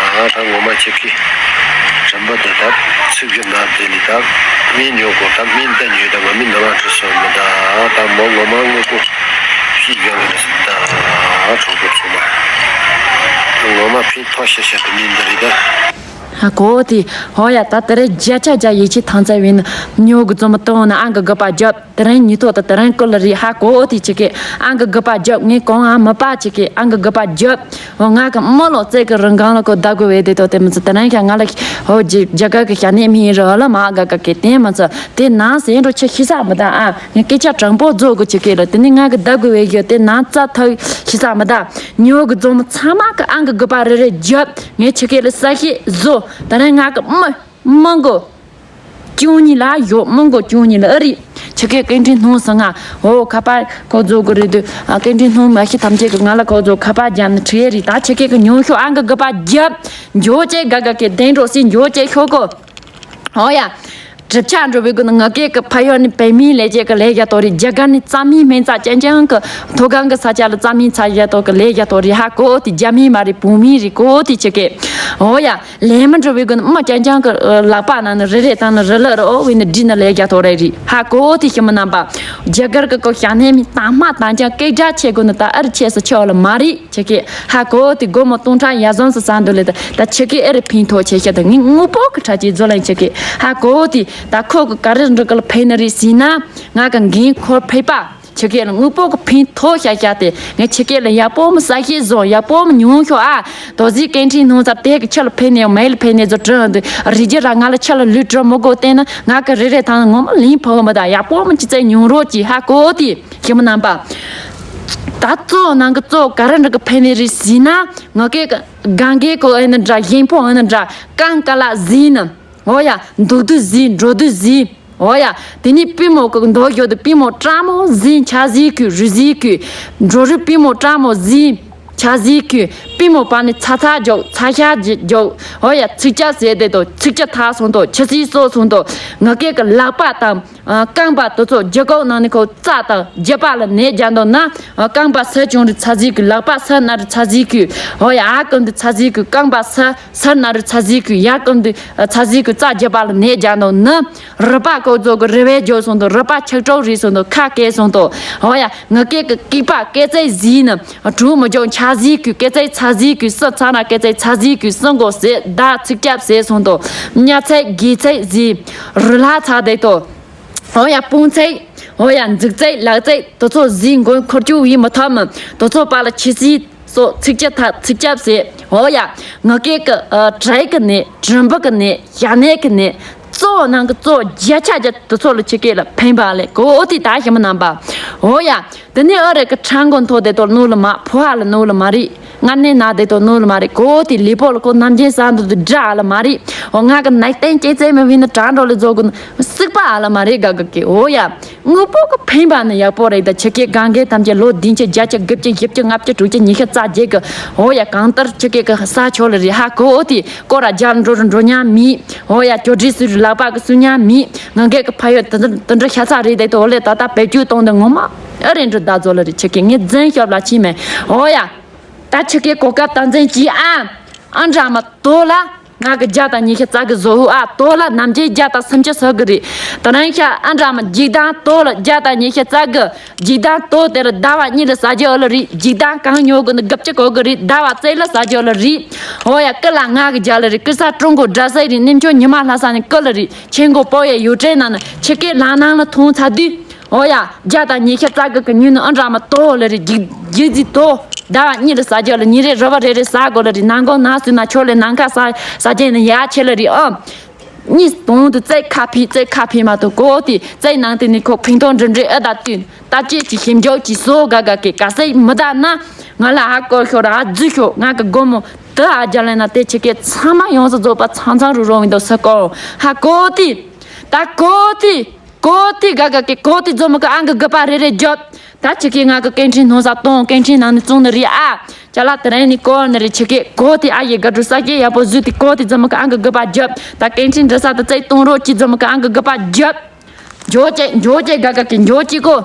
ད་ངོ་མ་ཆེ་གི་རིམ་པ་དེ་ད་ཚིག་གི་ནང་དེ་ནི་ད་མི་ཉོ་གོ་ད་མི་ད་ཉོས་ད་ང་མི་ནང་ཁྲི་སོང་མི་ད་ད་མོ་ངོ་མ་དངོས་པོ་ཤི་ཡོང་ནི་ད་གྲོང་པོ་ཚོ་མ་ངོ་མ་ཕི་ཐོ་ཤེ་ཤེ་དུ་མི་འདི་རི་ད། ཧ་གོ་ཏི། ཧོ་ཡ་ད་དེ་རེ་བརྒྱ་ཆ་བརྒྱ་ཡིད་ཆེས་ཐང་ཚད་བིན་ཉོ་གི་ཙོ་མ་ཏོང་ན་ཨང་གི་དགུ་པ་རྒྱབ། དེ་རིང་ཉི་ཐོག་ཏུ་དེ་རིང་ཀོ་ལ་རི་ཧ་གོ་ཏི་ཆི་གེ་ཨང་གི་དགུ་པ་རྒྱབ། ངས་གོང་ཨ་མི་པ་ཆི་གེ་ཨང་གི་དགུ་པ་རྒྱབ། འོ་ང་གི་མི་ལོ་རྩེ་གི་རང་གང་ལ་ཁོ་བདག་དགོས་བས་དེ་ཐོག་དེ་མི་ཚོ་དེ་རིང་ཁ་ང་ལ་ཧོ་རྒྱ་རྒྱ་གར་གི་ཞྭ་ནས་མི་རོ་ལ་མ་ག་ག་གེ་དེ་མི་ཚོ་དེ་ནང་ཟེར་འགྲོ་ཆེ་ཤི་ས་མི་ད་ཨ། ངས་སྐད་ཆ་དྲང་པོ་རྫོགས་དགོས་ཆི་གེ་ལ་དེ་ནི་ང་གི་བདག་དགོས་བས་ཡོད་དེ་ནང་རྩ་ཐག་ཤི་ས་མི་ད། ཉོ་གི་ཙོ་མ་ཚང་མ་གི་ཨང་གི་དགུ་པ་རེ་རེ་རྒྱབ། ངས་ཆི་གེ་ལ་ས་ཤི་བཟོ་དེ་རིང་ང་གི་མི། མི་མགོ་ཅུང་གཉིས་ལ་ཡོད། མི་མགོ་ཅུང་གཉིས་ལ་ཨ་རི། ཆི་གེ་སྐད་འཕྲིན་སྣོན་སོང་ང་། འོ་ཁ་པར་ཁོ་ཚོ་གི་རེད་དུ། ཨ་སྐད་འཕྲིན་སྣོན་མ་ཤི་ཐམས་ཅད་གི་ང་ལ་ཁོ་ཚོ་ཁ་པར་རྒྱབ་ནི་ཁྲིད་རེད། ད་ཆི་གེ་གི་ཉུང་ཤོས་ཨང་གི་དགུ་པ་རྒྱབ། འཇོ་ཅེ་ག་ག་གི་དེ་འགྲོ་སྲིད་འཇོ་ཅེ་ཤོག་གོ། འོ་ཡ། གྲིབ་ཆ་འགྲོ་བའི་གི་ནི་ང་སྐད་གི་ཕ་ཡོད་ནི་བོད་མིའི་ལས་བྱེད་གི་ལས་རྒྱ་ཐོ་རེད། རྒྱ་གར་ནི་རྩ་མིའི་སྨན་རྩ་ཅན་ཅན་གི་མཐོ་སྒང་གི་ས་ཆ་ལ་རྩ་མིའི་ཚ་རྒྱ་ཐོ་གི་ལས་རྒྱ་ཐོ་རེད། ཧ་གོ་དེ་རྒྱ་མི་མ་རེད་བོད་མི་རེད་གོ་དེ་ཆི་གེ། འོ་ཡ། ལས་མི་འགྲོ་བའི་གི་ནི་མི་རྐྱང་རྐྱང་གི་ལག་པ་ནང་ནས་རེ་རེ་བཏང་ནས་རེ་ལག་རེ་ཨོ་བའི་ནི་འདྲི་ནི་ལས་རྒྱ་ཐོ་རེ་རེད། ཧ་གོ་དེ་ཤི་མི་རྣམ་པ། རྒྱ་གར་གི་གོ་ཞྭ་ནས་མི་དང་མ་དང་ཅང་སྐད་སྒྲ་ཆེ་གོ་ནི་ད་ཨར་ཆེ་སུ་ཆེ་བ་ལ་མ་རེད་ཆི་གེ། ཧ་གོ་དེ་སྒོར་མོ་སྟོང་ཕྲག་ཡ་ཟོན་སུ་ཟ་འདོད་ལེ་ད་ད་ཆི་གེ་ཨེ་རེ་ཕིན་ཐོ་ཆེ་ཤ་ད་ངས་དངོས་པོ་གི་ཁྲ་ཆེ་ཛོ་ལན་ཆི་གེ། ཧ་གོ་དེ་ད་ཁོ་གི་ག་རེ་འགྲོ་གི་ལ་ཕེ་ནི་རེད་ཟིན་ན་ང་གི་འགན་ཁོར་ཕེ་པ། ཁྱི་སྐད་ལ་དངོས་པོ་གི་ཕན་ཐོགས་ཤ་ཤ་དེ་ངས་ཁྱི་སྐད་ལ་ཡག་པོ་མི་ས་ཤེས་བཟོ་ཡག་པོ་མི་ཉུང་ཤོག་ཨ། དོ་ཟིག་སྐད་འཕྲིན་སྣང་ཚར་དེ་གི་ཁྱི་ལ་ཕན་ནས་མེ་ལ་ཕན་ནས་བཟོ་དྲན་འདུག་རི་རྒྱུ་ར་ང་ལ་ཁྱི་ལ་ལུས་དྲི་མི་དགོས་བལྟས་ན་ང་གི་རེ་རེ་ཐང་ངོ་མ་ལིང་ཕོ་མི་ད་ཡག་པོ་མི་ཅི་ཚེ་ཉུང་རོགས་ཀྱི་ཧ་གོ་དེ་ཁྱི་མི་རྣམ་པ། ད་གཙོ་ནང་གི་གཙོ་ག་རེ་འདྲ་གི་ཕན་ནས་རེད་ཟིན་ན་ང་སྐད་གི་གང་གི་གོ་ཨེ་ནི་འདྲ་ཡིན་ཕོ་ཨེ་ནི་འདྲ་གང་ག་ལ་ཟིན་ན། འོ་ཡ། འདུག་དུས་ཟིན་འགྲོ་དུས་ཟིན། འོ་ཡ། དེ་ནས་པུས་མོ་གི་མདོག་ཡོད་དུ་པུས་མོ་སྐྲ་མོ་ཟིན་ཆ་ཟིག་གུ་རུ་ཟིག་གུ། འགྲོ་རུ་པུས་མོ་སྐྲ་མོ་ཟིན་ཆ་ཟིག་གུ། པུས་མོ་བར་ནས་ཚ་ཚ་འཇོག་ཚ་ཤ་འཇོག་འོ་ཡ། ཚིག་སྐྱབས་ཟེར་དེ་དོ་ཚིག་སྐྱབས་ཐག་སོང་དོ་ཆ་སིག་སོ་སོང་དོ་ངི་སྐད་གི་ལག་པ་དང་། རྐང་པ་དེ་ཚོ་རྒྱུ་གོག་ནང་ནས་ཁོ་རྩ་དང་རྒྱུ་པ་ལ་ནད་རྒྱག་འདུག་ན། རྐང་པ་སུ་བྱུང་རུ་ཚ་ཟིག་གི་ལག་པ་སུ་ན་རུ་ཚ་ཟིག་གི། འོ་ཡ་ཨ་ཀུན་དུ་ཚ་ཟིག་གི་རྐང་པ་སུ་སུ་ན་རུ་ཚ་ཟིག་གི་ཡ་ཀུན་དུ་ཚ་ཟིག་གི་རྩ་རྒྱུ་པ་ལ་ནད་རྒྱག་འདུག་ན། རུས་པ་ཀོ་ཚོ་གི་རུས་པའི་རྒྱུ་སོང་དུ་རུས་པ་ཆག་གྲོག་རིག་སོང་དུ་ཁ་སྐད་སོང་དུ། འོ་ཡ་ངི་སྐད་གི་སྐེད་པ་སྐེ་རྩེ་ཟིག་ན། གྲུ་མི་འཇོག་ཆ་ཟིག་གི་སྐེ་རྩེ་ཚ་ཟིག་གི་སུ་ཚ་ན་སྐེ་རྩེ་ཚ་ཟིག་གི་སུ་མགོ་ཟེ་ད་ཚིག་སྐྱབས་ཟེ་སོང་དུ། ཉ་ཚེ་གི་ཚེ་ཟིག་རུ་ལྷ་ཚ་དེ་དོ། འོ་ཡ་དཔུང་ཚེགས། འོ་ཡ་མཛུག་ཚེགས་ལག་ཚེགས་དེ་ཚོ་ཟིན་མགོ་འཁོར་རྒྱུ་བའི་མི་ཐོབ་མི་དེ་ཚོ་པ་ལ་ཆི་སི་སོ་ཚིག་ཅི་ཐ་ཚིག་སྐྱབས་ཟེར། འོ་ཡ་ངི་སྐད་གི་དྲེག་གི་ནད་དྲིམ་བུ་གི་ནད་ཞ་ནད་གི་ནད་གཙོ་བོ་ནང་གི་གཙོ་བོ་བརྒྱ་ཆ་བརྒྱ་དེ་ཚོ་ལ་ཁྱི་སྐད་ལ་ཕན་པ་ལས་གོ་འོ་དེ་ད་ཞི་མི་རྣམ་པ། འོ་ཡ། དེ་ནས་ཨ་རེ་གི་ཁྲང་གོ་མཐོ་དེ་དོ་ནུ་ལ་མ་ཕོ་ཧ་ལ་ནུ་ལ་མ་རེད། ང་ནི་ན་དེ་དོ་ནུ་ལ་མ་རེད་གོ་དེ་ལི་པོ་ལ་ཁོ་ནམ་རྒྱུན་ས་འདུ་དུ་དགྲ་ལ་མ་རེད། འོ་ང་གི་ནག་སྟེང་སྐྱེ་ཚེ་མི་བིན་ན་དྲང་འགྲོ་ལ་རྫོགས་གོ་ན་སྲིག་པ་ཨ་ལ་མ་རེད་ག་ག་གི་འོ་ཡ། དངོས་པོ་གི་ཕན་པ་ནི་ཡག་པོ་རེད་ད་ཁྱི་སྐད་གང་གི་ཐམས་ཅད་ལོ་བདུན་ཅུ་བརྒྱད་ཅུ་དགུ་བཅུ་བཞི་བཅུ་ལྔ་བཅུ་དྲུག་ཅུ་ཉི་ཤུ་རྩ་བརྒྱད་གི་འོ་ཡ་གང་ལྟར་ཁྱི་སྐད་གི་ས་ཆོ་ལ་རེད་ཧ་གོ་དེ་སྐོར་ར་རྒྱ་འགྲོ་རུ་འགྲོ་ཉམས་མེད། འོ་ཡ་ཅོ་དྲི་སུ་རུ་ལག་པ་གི་སུ་ཉམས་མེད། ང་སྐད་གི་ཕ་ཡོད་དེ་འདྲ་དེ་འདྲ་ཤ་ཚ་རེད་དེ་དོ་ལེ་ད་ལྟ་བེད་སྤྱོད་གཏོང་དེ་ངོ་མ་ཨ་རེ་འགྲོ་ད་ཛོ་ལ་རེད་ཁྱི་སྐད་ངས་འཛིན་ཤོབ་ལ་ཕྱིན་མེད། འོ་ཡ། ད་ཁྱི་སྐད་གོ་སྐབས་ད་འཛིན་གྱིས་ཨ། ཨ་འདྲ་མ་དོ་ལ། ང་གི་བརྒྱ་དང་ཉི་ཤུ་རྩ་གི་བཟོ་བོ་ཨ་དོ་ལ་ནམ་རྒྱུན་བརྒྱ་དང་སུམ་ཅུ་ཟ་གི་རེད། དེ་རིང་ཤ་ཨ་འདྲ་མ་འཇིག་རྟེན་དོ་ལ་བརྒྱ་དང་ཉི་ཤུ་རྩ་གི། འཇིག་རྟེན་དོ་དེར་ཟླ་བ་གཉིས་ལ་ཟ་རྒྱུ་ཨོ་ལ་རེད། འཇིག་རྟེན་གང་ཉོ་གི་ནི་དགུ་བཅུ་གོ་གི་རེད། ཟླ་བ་རྩེ་ལ་ཟ་རྒྱུ་ཨོ་ལ་རེད། འོ་ཡ་ཀི་ལ་ང་གི་རྒྱ་ལ་རེད། ཀི་ས་ཀྲུང་གོ་འདྲ་ས་རེད། ནིམ་ཆོ་ཉི་མ་ལྷ་ས་ནི་ཀི་ལ་རེད། ཆེན་གོ་པོ་ཡ་ཡུ་ཀྲེན་ན་ནི་ཁྱི་སྐད་ལང་ནང་ལ་ཐོང་ཚ་དུས། འོ་ཡ། བརྒྱ་དང་ཉི་ཤུ་རྩ་དགུ་གི་ཉིན་ནི་ཨ་འདྲ་མ་དོ་ལ་རེད། རྒྱུག་རྒྱུག་རྫི་དོ། ཟླ་བ་གཉིས་ལ་ཟ་རྒྱུ་ལ་ཉིན་རེ་རོ་བ་རེ་རེ་ཟ་དགོས་ལ་རེད། ནང་གོང་ན་སུ་ན་ཆོ་ལེ་ནང་ཁ་ཟ་ཟ་རྒྱུ་ནི་ཡ་ཆེ་ལ་རེད་ཨ། གཉིས་དོང་དུ་རྩེ་ཁ་ཕི་རྩེ་ཁ་ཕི་མ་དོ་གོ་དེ་རྩེ་ནང་དེ་ནི་ཁོ་ཕིང་ཐོང་འགྲིམ་འགྲིམ་ཨ་ད་དུས་ད་ཅེས་ཀྱི་ཞིམ་འཇོག་ཀྱི་སོ་ག་ག་གེ་ག་སེ་མི་ད་ན་ང་ལ་ཧ་གོ་ཤོ་ར་ཧ་རྫུ་ཤོ་ང་གི་སྒོ་མོ་དུ་ཨ་རྒྱ་ལེ་ན་དེ་ཆེ་གེ་ཚང་མ་ཡོངས་སུ་རྫོགས་པ་ཚང་ཚང་རུ་རོ་མི་དོ་ས་གོ་ཧ་གོ་དེ་ད་གོ་དེ། གོ་ཏི་ག་ག་གི་གོ་ཏི་རྫོ་མ་ག་ཨང་གི་གི་པ་རེ་རེ་རྒྱབ། ད་ཆི་གི་ང་གི་སྐད་འཕྲིན་སྣོན་ས་གཏོང་སྐད་འཕྲིན་ནང་ནས་བཙོང་ནི་རེད་ཨ། ཅ་ལག་དེ་རིང་ནི་གོ་ནི་རེད་ཆི་གི་གོ་ཏི་ཨ་ཡི་དགའ་སྤྲོ་ས་སྐྱེ་ཡག་པོ་བཟོས་ཏེ་གོ་ཏི་རྫོ་མ་ག་ཨང་གི་གི་པ་རྒྱབ། ད་སྐད་འཕྲིན་འབྲི་ས་དེ་ཚེ་གཏོང་རོགས་ཀྱི་རྫོ་མ་ག་ཨང་གི་གི་པ་རྒྱབ། འཇོ་ཅེ་འཇོ་ཅེ་ག་ག་གི་འཇོ་ཅི་གོ།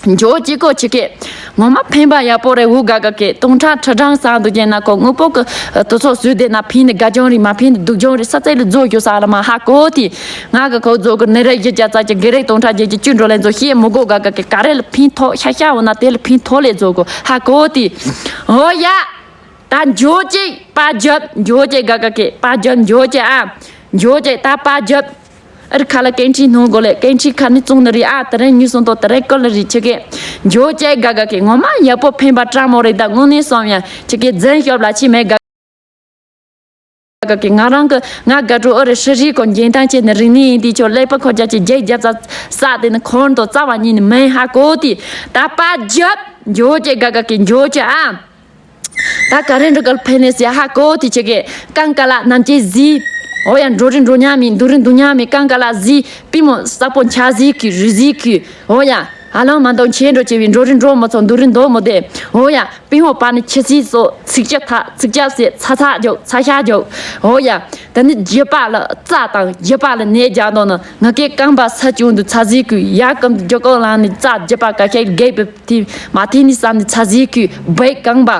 འཇོ་ཅི་གོ་ཆི་གེ། ངོ་མ་ཕན་པ་ཡག་པོ་རེད་འུ་ག་ག་གེ་སྟོང་ཕྲག་ཁྲི་གྲངས་བསགས་འདུག་ཀྱེ་ན་ཁོ་དངོས་པོ་གི་དུ་ཚོགས་སུས་བསྡད་ན་ཕན་ནི་དགའ་ཅང་རེད་མ་ཕན་ནི་སྡུག་ཅང་རེད་ས་ཚད་ལ་རྫོགས་རྒྱུ་ས་ལ་མ་ཧ་གོ་དེ། ང་གི་ཁོ་རྫོགས་གི་ནི་རེད་བཞི་བརྒྱ་རྩ་གཅིག་གི་རེད་སྟོང་ཕྲག་བརྒྱད་ཅུ་བཅུ་འགྲོ་ལེན་ཚོ་ཤེས་མི་དགོས་ག་ག་གེ་ག་རེ་ལ་ཕན་ཐོགས་ཤ་ཤ་འོ་ན་དེ་ལ་ཕན་ཐོགས་ལས་རྫོགས་གོ་ཧ་གོ་དེ། འོ་ཡ། ད་འཇོ་ཅེ་པ་རྒྱབ་འཇོ་ཅེ་ག་ག་གེ་པ་རྒྱབ་འཇོ་ཅེ་ཨ། འཇོ་ཅེ་ད་པ་རྒྱབ། ཨ་རི་ཁ་ལ་སྐད་འཕྲིན་སྣོན་དགོས་ལེ་སྐད་འཕྲིན་ཁ་ནི་བཙོང་ནི་རེད་ཨ། དེ་རིང་ཉོས་སོང་དོ་དེ་རིང་བསྐུར་ལ་རེད་ཆི་གེ། འཇོ་ཅེ་ག་ག་གེ་ངོ་མ་ཡག་པོ་ཕན་པ་དྲང་མོ་རེད་ད་དངོས་གནས་སོང་ཡ་ཆི་གེ་འཛིན་ཤོབ་ལ་ཕྱི་མེད་ག་ག་གེ་ང་རང་གི་ང་དགའ་སྤྲོ་ཨོ་རེ་ཧྲི་རི་གོ་འཇིན་ཐང་ཆེ་ནི་རིག་གནས་ཡིན་དེ་ཆོ་ཀླད་པ་འཁོར་རྒྱ་ཆེ་རྒྱལ་རྒྱབ་ས་ས་དེ་ནི་འཁོར་དོ་རྩ་བ་ཉིད་ནི་མེད་ཧ་གོ་དེ། ད་པ་རྒྱབ་འཇོ་ཅེ་ག་ག་གེ་འཇོ་ཅེ་ཨ། ད་ག་རེ་འགྲོ་གལ་ཕན་ནས་ཟེར་ཧ་གོ་དེ་ཆེ་གེ་ཀང་ཀ་ལ་ནམ་ཅེ་ཟི། འོ་ཡ་འགྲོ་རིན་འགྲོ་ཉམས་མེད་འདུག་རིན་འདུག་ཉམས་མེད་ཀང་ཀ་ལ་ཟི། པི་མོ་ས་པོ་འཆའ་ཟི་ཁུ་རུ་ཟི་ཁུ། འོ་ཡ་ཧ་ལང་མ་འདོང་ཆེ་འགྲོ་ཆེ་བི་འགྲོ་རིན་འགྲོ་མོ་ཚོ་འདུག་རིན་འདོ་མོ་དེ། འོ་ཡ་པི་མོ་པ་ནི་ཆི་སི་སོ་ཚིག་ཅ་ཐ་ཚིག་ཅ་སེ་ཚ་ཚ་རྒྱོག་ཚ་ཤ་རྒྱོག་འོ་ཡ་ད་ནི་རྒྱུ་པ་ལ་རྩ་དང་རྒྱུ་པ་ལ་ནད་རྒྱག་འདོང་ན་ང་སྐད་རྐང་པ་ས་བྱུང་འདུག་ཚ་ཟི་ཁུ་ཡ་ཀམ་རྒྱུ་ཀོ་ལ་ནི་རྩ་རྒྱུ་པ་ཀ་ཤ་རྒྱས་པའི། དེ་མ་དེ་ནི་བསམ་ནི་ཚ་ཟིག་གི་བེག་གང་པ།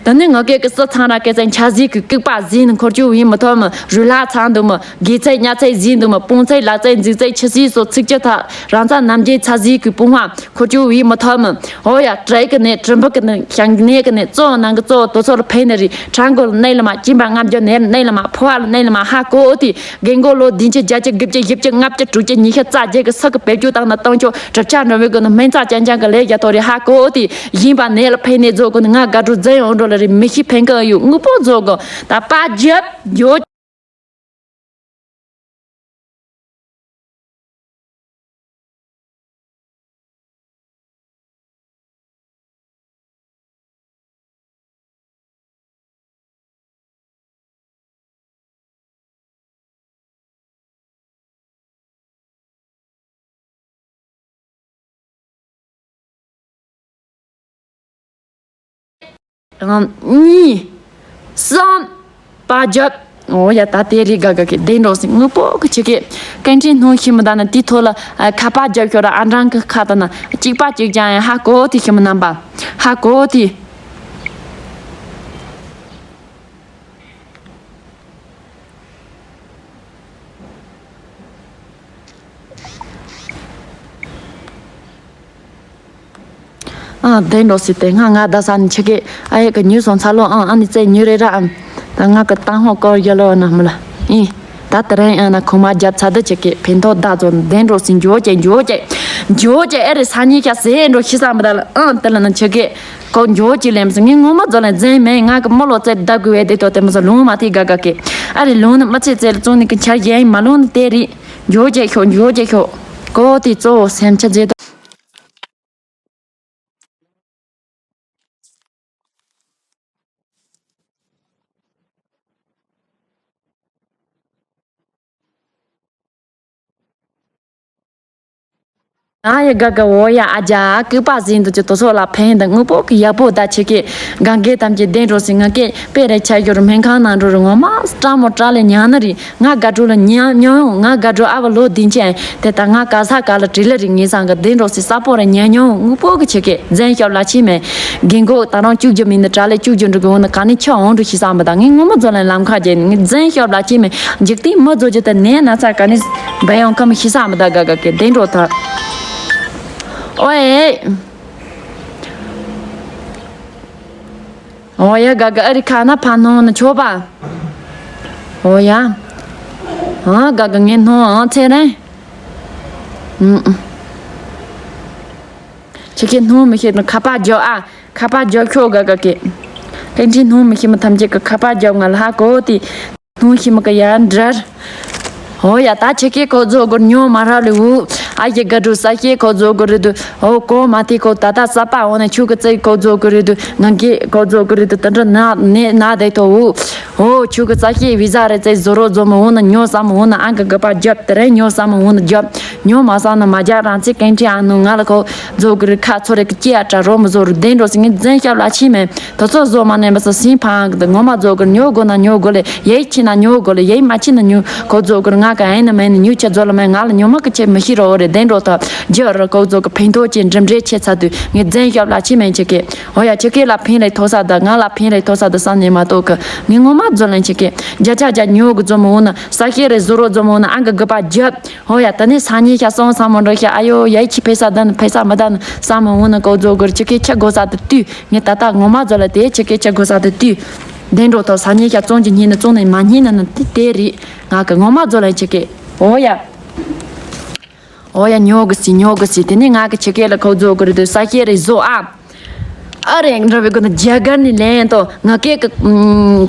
དེ་ནི་ང་སྐད་ཀྱི་སི་ཚང་ར་སྐད་ཚན་ཆ་ཟིག་གི་ལྐུགས་པ་ཟིན་འཁོར་རྒྱུ་ཡིན་མི་ཐོབ་མི་རུ་ལྷ་ཚང་འདུག་མི་དགེ་ཚད་ཉ་ཚད་ཟིན་འདུག་མི་སྤུང་ཚད་ལ་ཚད་འཛིག་ཚད་ཆི་སི་སོ་ཚིག་ཅི་ཐ་རང་ཚ་ནམ་རྒྱལ་ཚ་ཟིག་གི་སྤུང་བ་འཁོར་རྒྱུ་ཡིན་མི་ཐོབ་མི། ཨོ་ཡ། བྲེ་གི་ནས་གྲིམ་བུ་གི་ནས་ཤང་གི་ནས་གི་ནས་གཙོ་བོ་ནང་གི་གཙོ་བོ་དོ་ཚོ་ལ་ཕན་ནི་རི་ཁྲང་གོ་ལ་ནས་ལ་མ་ཅིན་པ་ང་རྒྱ་ནས་ལ་ནས་ལ་མ་ཕོ་བ་ལ་ནས་ལ་མ་ཧ་གོ་ཨོ་ཏི། རྒན་གོ་ལོ་བདུན་ཅུ་བརྒྱད་ཅུ་དགུ་བཅུ་བཞི་བཅུ་ལྔ་བཅུ་དྲུག་ཅུ་ཉི་ཤུ་རྩ་བརྒྱད་ཀྱི་ས་གི་བེད་སྤྱོད་བཏང་ན་བཏང་ཆོག་གྲུབ་ཆ་འགྲོ་བའི་སྒོ་ནས་སྨན་རྩ་ཅན་ཅན་གྱི་ལས་རྒྱ་ཐོ་རེ་ཧ་གོ་ཨོ་ཏི། ཡིན་པ་ནས་ལ་ཕན་ནས་རྫོགས་སྒོ་ནས་ང་དགའ་སྤྲོ་འཛིན་ཡོང་འགྲོ་ལ་རེ་མི་ཤི་ཕན་གི་ཡོད་དངོས་པོ་རྫོགས་སྒོ་ད་པ་རྒྱབ་འགྱོ། གཉིས། གསུམ། པ་རྒྱབ། ཨོ་ཡ་ད་དེ་རི་ག་ག་གི་བདེ་འགྲོ་སི་དངོས་པོ་གི་ཆི་གེ། སྐད་འཕྲིན་སྣོན་ཤི་མི་ད་ན་དེ་ཐོ་ལ་ཁ་པ་རྒྱབ་ཤོར་ཨ་འབྲང་གི་ཁ་ད་ན་གཅིག་པ་གཅིག་ཀྱང་ཧ་གོ་དེ་ཤི་མི་རྣམ་པ། ཧ་གོ་དེ། ཨ་བདེ་འགྲོ་སི་སྟེ་ང་ང་ད་ས་ནི་ཆི་གེ་ཨ་ཡེ་གི་ཉུ་སོང་ཚ་ལོ་ཨང་ཨ་ནི་ཙེ་ཉུ་རེ་ར་ཨམ། ད་ང་གི་ཏང་ཧོ་ཀོར་ཡ་ལོ་ན་མི་ལ་ཨིན། ད་དེ་རིང་ཨ་ན་ཁོ་མ་རྒྱབ་ཚ་ད་ཆི་གེ་ཕན་ཐོགས་ད་ཚོ་བདེ་འགྲོ་སི་འཇོ་ཅེ་འཇོ་ཅེ་འཇོ་ཅེ་ཨེ་རེ་ས་ཉི་ཁ་སེ་འགྲོ་ཤི་ས་མི་ད་ལ་ཨང་དེ་ལ་ན་ཆི་གེ་ཁོ་འཇོ་ཅི་ལེམ་སི་ངི་ངོ་མ་ཛོ་ལེ་ཛེན་མེ་ང་གི་མོ་ལོ་ཙེ་ད་གུ་ཝེ་དེ་ཏོ་དེ་མ་ས་ལུང་མ་ཐི་ག་ག་གེ་ཨ་རེ་ལུང་ནི་མ་ཚེ་ཙེ་ལ་ཙོང་ནི་གི་འཆར་གི་ཨིན་མ་ལུང་ནི་དེ་རི་འཇོ་ཅེ་ཁྱོ་འཇོ་ཅེ་ཁྱོ་ཀོ་དེ་ཙོ་སེམས་ཆ་ཛེ་ཏོ། ཨ་ཡ་ག་ག་འོ་ཡ་ཨ་ཇ་ལྐུགས་པ་ཟིན་དུ་ཅི་དོ་སོགས་ལ་ཕན་དང་དངོས་པོ་གི་ཡག་པོ་ད་ཆེ་གེ་གང་གེ་ཐམས་ཅད་བདེ་འགྲོ་སི་ང་གེ་དཔེ་རེ་ཆ་ཡོར་སྨན་ཁང་ནང་འགྲོ་རུ་ངོ་མ་སྐྲ་མོ་སྐྲ་ལེ་ཉང་ན་རི་ང་དགའ་སྤྲོ་ལ་ཉ་ཉོ་ཡོང་ང་དགའ་སྤྲོ་ཨ་བ་ལོ་བདུན་ཅན་དེ་ད་ང་ག་ས་ག་ལ་བྲིས་ལ་རི་ངེས་སང་གི་བདེ་འགྲོ་སི་ས་པོ་རེ་ཉ་ཉོ་ཡོང་དངོས་པོ་གི་ཆེ་གེ་ཛན་ཤོབ་ལ་ཕྱིན་མེད། རྒན་གོ་ད་རང་བཅུ་བརྒྱུད་མིན་ནི་དྲ་ལེ་བཅུ་བརྒྱུད་འགྲོ་གི་འོ་ན་ག་ནི་ཆ་འོང་འགྲོ་ཤི་ས་མི་ད་ངས་ངོ་མ་ཛོ་ལན་ལམ་ཁ་རྒྱལ་ནི་ངས་ཛན་ཤོབ་ལ་ཕྱིན་མེད། འཇིག་རྟེན་མི་བཟོ་རྒྱུ་དེ་ནས་ན་ཚ་ག་ནི་སྦ་ཡོང་ཁམས་ཤི་ས་མི་ད་ག་ག་གེ་བདེ་འགྲོ་ཐར། ཨོའེ། ཨོ་ཡ་ག་ག་ཨ་རི་ཁ་ན་ཕ་ནོ་ན་ཆོ་པ། ཨོ་ཡ། ཨ་ག་ག་ངས་ནོ་ཨ་ཚེ་རིང་། ཨུམ། ཁྱེད་ཀྱིས་སྣུམ་མི་ཤེས་ན་ཁ་པར་རྒྱག་ཨ། ཁ་པར་རྒྱག་ཤོག་ག་ག་གི། ལྷན་ཅིག་སྣུམ་མི་ཤེས་མི་ཐམས་ཅད་ཀྱི་ཁ་པར་རྒྱག་ང་ལ་ཧ་གོ་དེ། སྣུམ་ཤེས་མི་ག་ཡ་འདྲར། ཨོ་ཡ་ད་ཁྱེད་ཀྱིས་ཁོ་ཚོ་གོ་ཉོ་མ་རག་ལེ་འུ། ཨ་ཡེ་ག་འགྲོ་ས་ཁྱེད་ཁོ་ཚོ་གོ་རེད་དུ། ཨོ་གོ་མ་དེ་ཁོ་ད་ད་ས་པ་འོ་ན་ཆུ་གི་རྩེ་ཁོ་ཚོ་གོ་རེད་དུ། ང་གི་ཁོ་ཚོ་གོ་རེད་དུ་ད་འདྲ་ན་ནས་ན་བསྡད་དོ་འུ། ཨོ་ཆུ་གི་རྩ་ཤེས་བི་ཟ་རེ་རྩེ་བཟོ་རོགས་བཟོ་མི་འོ་ན་ཉོ་ས་མི་འོ་ན་ཨང་གི་ག་པར་རྒྱབ་དེ་རེད་ཉོ་ས་མི་འོ་ན་རྒྱབ། ཉོ་མ་སང་ན་མ་རྒྱག་རང་ཚིག་གན་ཁྲི་ཨ་ནུ་ང་ལ་ཁོ་རྫོགས་གི་རི་ཁ་ཚོ་རེ་གི་ཅི་ཨ་དྲ་རོ་མི་བཟོ་རུ་བདེ་འགྲོ་སི་ངི་འཛིན་ཞབས་ལ་ཕྱི་མེད་དོ་ཚོ་བཟོ་མ་ནན་པ་སི་སིན་ཕང་གི་ངོ་མ་རྫོགས་གི་ཉོ་དགོ་ན་ཉོ་དགོ་ལེ་ཡེ་ཕྱི་ན་ཉོ་དགོ་ལེ་ཡེ་མ་ཕྱི་ན་ཉོ་ཁོ་རྫོགས་གི་རི་ང་ག་ཨེ་ན་མེ་ནི་ཉུ་ཆ་རྫོ་ལ་མེ་ང་ལ་ཉོ་མ་གི་ཆེ་མི་ཤི་རོ་རེ་བདེ་འགྲོ་ཐ་རྒྱ་ར་ཁོ་རྫོགས་གི་ཕན་ཐོགས་ཅན་འགྲིམ་འདྲེ་ཆེ་ཚ་དུས་ངི་འཛིན་ཞབས་ལ་ཕྱི་མེད་ཆེ་གེ་ཨོ་ཡ་ཆེ་གེ་ལ་ཕན་རེ་ཐོག་ས་ད་ང་ལ་ཕན་རེ་ཐོག་ས་ད་བསམ་ནས་མ་གཏོགས་གི་ངི་ངོ་མ་རྫོ་ལན་ཆེ་གེ་རྒྱ་ཆ་རྒྱ་ཉོ་གི་རྫོ་མི་འོ་ན་ས་ཤེ་རེ་བཟོ་རོ་རྫོ་མི་འོ་ན་ཨང་གི་གི་པ་རྒྱབ། ཧོ་ཡ་ད་ནི་སང་ཉིན་ཤ་སོང་ས་མོ་འགྲོ་ཤ་ཨ་ཡོ་ཡ་ཁྱི་ཕེ་ས་ད་ནི་ཕེ་ས་མི་ད་ནི་ས་མོ་འོ་ན་ཀོ་ཛོ་གུར་ཆི་ཀེ་ཆ་གོ་ས་དུ་དུས་ངས་ད་ལྟ་ངོ་མ་ཛོ་ལ་དེ་ཆི་ཀེ་ཆ་གོ་ས་དུ་དུས། བདེ་འགྲོ་ཐོག་སང་ཉིན་ཤ་བཙོང་གི་ཉིན་ནི་བཙོང་ནི་མ་ཉིན་ནི་ནི་དེ་དེ་རེད་ང་གི་ངོ་མ་ཛོ་ལ་ཆི་ཀེ་ཧོ་ཡ། ཧོ་ཡ་ཉོ་གི་སི་ཉོ་གི་སི་དེ་ནི་ང་གི་ཆི་ཀེ་ལ་ཀོ་ཛོ་གུར་དུ་ས་ཤེ་རེ་བཟོ་ཨ། ཨ་རེ་འགྲོ་བའི་སྒོ་ནས་རྒྱ་གར་ནས་ལེན་དོ་ང་སྐད་ཀྱི་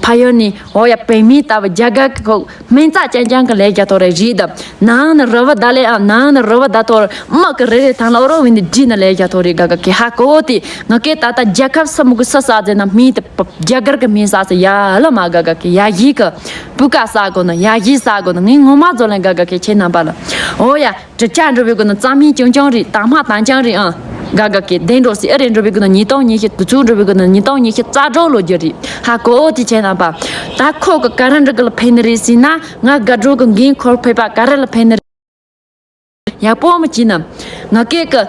ཕ་ཡུལ་ནས་འོ་ཡ་བོད་མིའི་ལྟ་བུ་རྒྱ་གར་གྱི་ཁོ་སྨན་རྩ་ཅན་ཅན་གྱི་ལས་རྒྱ་ཐོ་རེ་རེད་དམ། ནང་ནས་རི་བོ་ད་ལས་ཨ་ནང་ནས་རི་བོ་ད་ཐོ་རེ་དམག་གི་རེ་རེ་ཐང་ལ་ཨོ་རོ་བི་ནས་བྲིས་ནས་ལས་རྒྱ་ཐོ་རེ་ག་ག་གི་ཧ་གོ་དེ་ང་སྐད་ད་ལྟ་རྒྱལ་ཁབ་སུ་མུ་གི་སུ་ས་ཟེར་ན་མིའི་དེ་རྒྱ་གར་གྱི་མིའི་ས་ཟེར་ཡ་ལ་མ་ག་ག་གི་ཡ་ཡིག་གི་སྤུས་ཀ་ས་གོ་ན་ཡ་ཡིག་ས་གོ་ན་ངས་ངོ་མ་ཛོ་ལན་ག་ག་གི་ཁྱེད་རྣམ་པ་ལ་འོ་ཡ། གྲུབ་ཆ་འགྲོ་བའི་སྒོ་ནས་རྩ་མིན་རྐྱང་རྐྱང་རེད། དང་མ་དང་རྐྱང་རེད་ཨང་། དགའ་དགའ་སྐད་བདེ་འགྲོ་སྲིད་ཨེ་རེད། འགྲོ་བའི་སྒོ་ནས་ཉིས་སྟོང་ཉི་ཤུ་དུས་ཚོད་འགྲོ་བའི་སྒོ་ནས་ཉིས་སྟོང་ཉི་ཤུ་རྩ་དྲུག་ལོ་རྒྱུ་རེད། ཧ་གོ་དེ་བྱས་ན་པ། ད་ཁོ་གི་ག་རེ་འགྲོ་གི་ལ་ཕན་ནི་རེད་ཟེར་ན་ང་དགའ་སྤྲོ་གི་འགན་འཁུར་ཕེབས་པ་ག་རེ་ལ་ཕན་ནི་རེད། ཡག་པོ་མི་བྱེད་ན། ང་སྐད་གི་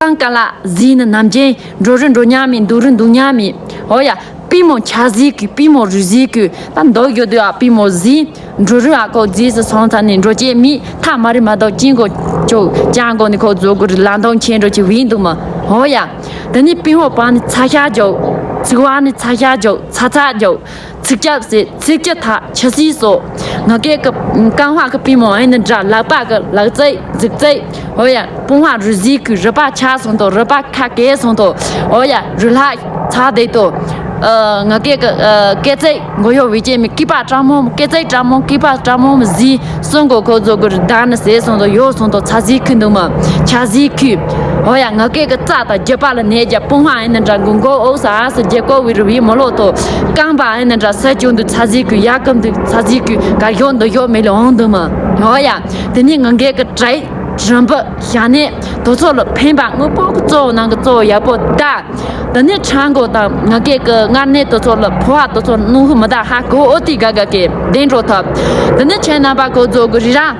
ཀང་ཀ་ལ་ཟིན་ནི་ནམ་རྒྱུན་འགྲོ་རུ་འགྲོ་ཉག་མེད་འདུག་རུ་འདུག་ཉག་མེད། ཨོ་ཡ། པུས་མོ་ཆ་ཟིག་གི་པུས་མོ་རུས་ཟིག་གི་ད་འདོགས་ཡོད་དུ་ཨ། པུས་མོ་ཟིན། འགྲོ་རུ་ཨ་ཁོ་རྗེས་སུ་སོང་ཚར་ནས་འགྲོ་ཅེས་མི་ཐ་མ་རི་མ་གཏོགས་ཅིན་གོ་ཅོ་ཅང་གོ་ནི་ཁོ་རྫོགས་གོ་རི་ལ་འདོང་ཆེན་འགྲོ་ཅི་བིན་འདུག་མ། ཨོ་ཡ། དེ་ནི་པུས་མོ་པ་ནི་ཚ་ཤ་འཇོག་ཚིག་བ་ནི་ཚ་ཤ་འཇོག་ཚ་ཚ་འཇོག་ཚིག་སྐྱབས་ཟེར་ཚིག་སྐྱ་ཐ་ཆ་སི་སོ། ང་སྐད་ཀྱི་རྐང་བ་གི་པུས་མོ་ཨེ་ནི་འདྲ། ལག་པ་གི་ལག་རྩེ་འཛུགས་རྩེ། ཨོ་ཡ། པུང་བ་རུ་ཟིག་གི་རུ་པ་ཆ་སོང་དོ། རུ་པ་ཁ་གེ་སོང་དོ། ཨོ་ཡ། རུ་ལྷ་ཚ་དེ་དོ། ཨ། ང་སྐད་ཀྱི་ཨ། སྐད་ཚེ་མགོ་ཡོ་བི་ཅེ་མི་ཀི་པ་ཀྲ་མོ་སྐད་ཚེ་ཀྲ་མོ་ཀི་པ་ཀྲ་མོ་མི་ཟི་སོང་གོ་ཁོ་ཚོ་གི་རུ་ད་ནི་ཟེ་སོང་དོ་ཡོ་སོང་དོ་ཚ་ཟིག་ཁུ་འདུག་མ་ཆ་ཟིག་ཁུ། ཨོ་ཡ། ང་སྐད་ཀྱི་རྩ་དང་རྒྱབ་པ་ལ་ནས་རྒྱ་པུང་བ་ཨེ་ནི་འདྲ་མགོ་མགོ་ཨོ་ས་ཨ་སི་རྒྱལ་ཀོ་བི་རུ་བི་མོ་ལོ་དོ། རྐང་པ་ཨེ་ནི་འདྲ་ས་ཅུང་དུ་ཚ་ཟིག་ཁུ་ཡ་ཀམ་དུ་ཚ་ཟིག་ཁུ་ག་ཡོ་འདུ་ཡོ་མེ་ལོ་ཨོང་འདུག་མ། ཨོ་ཡ། དེ་ནི་ང་སྐད་ཀྱི་དྲེག་རིམ་པ་ཞག་ནས་དོ་ཚོགས་ལ་ཕན་པ་དངོས་པོ་གཙོ་བོ་ནང་གི་གཙོ་བོ་ཡག་པོ་ད། དེ་ནས་ཆང་གོ་དང་ང་སྐད་ཀྱི་མངལ་ནད་དོ་ཚོགས་ལ་ཕོ་བ་དོ་ཚོགས་ནུ་ཧུ་མི་ད་ཧ་གོ་ཨོ་ཏི་ག་ག་གེ་བདེ་འགྲོ་ཐབས། དེ་ནས་ཆེ་རྣམ་པ་གོ་ཚོགས་གི་རི་ར།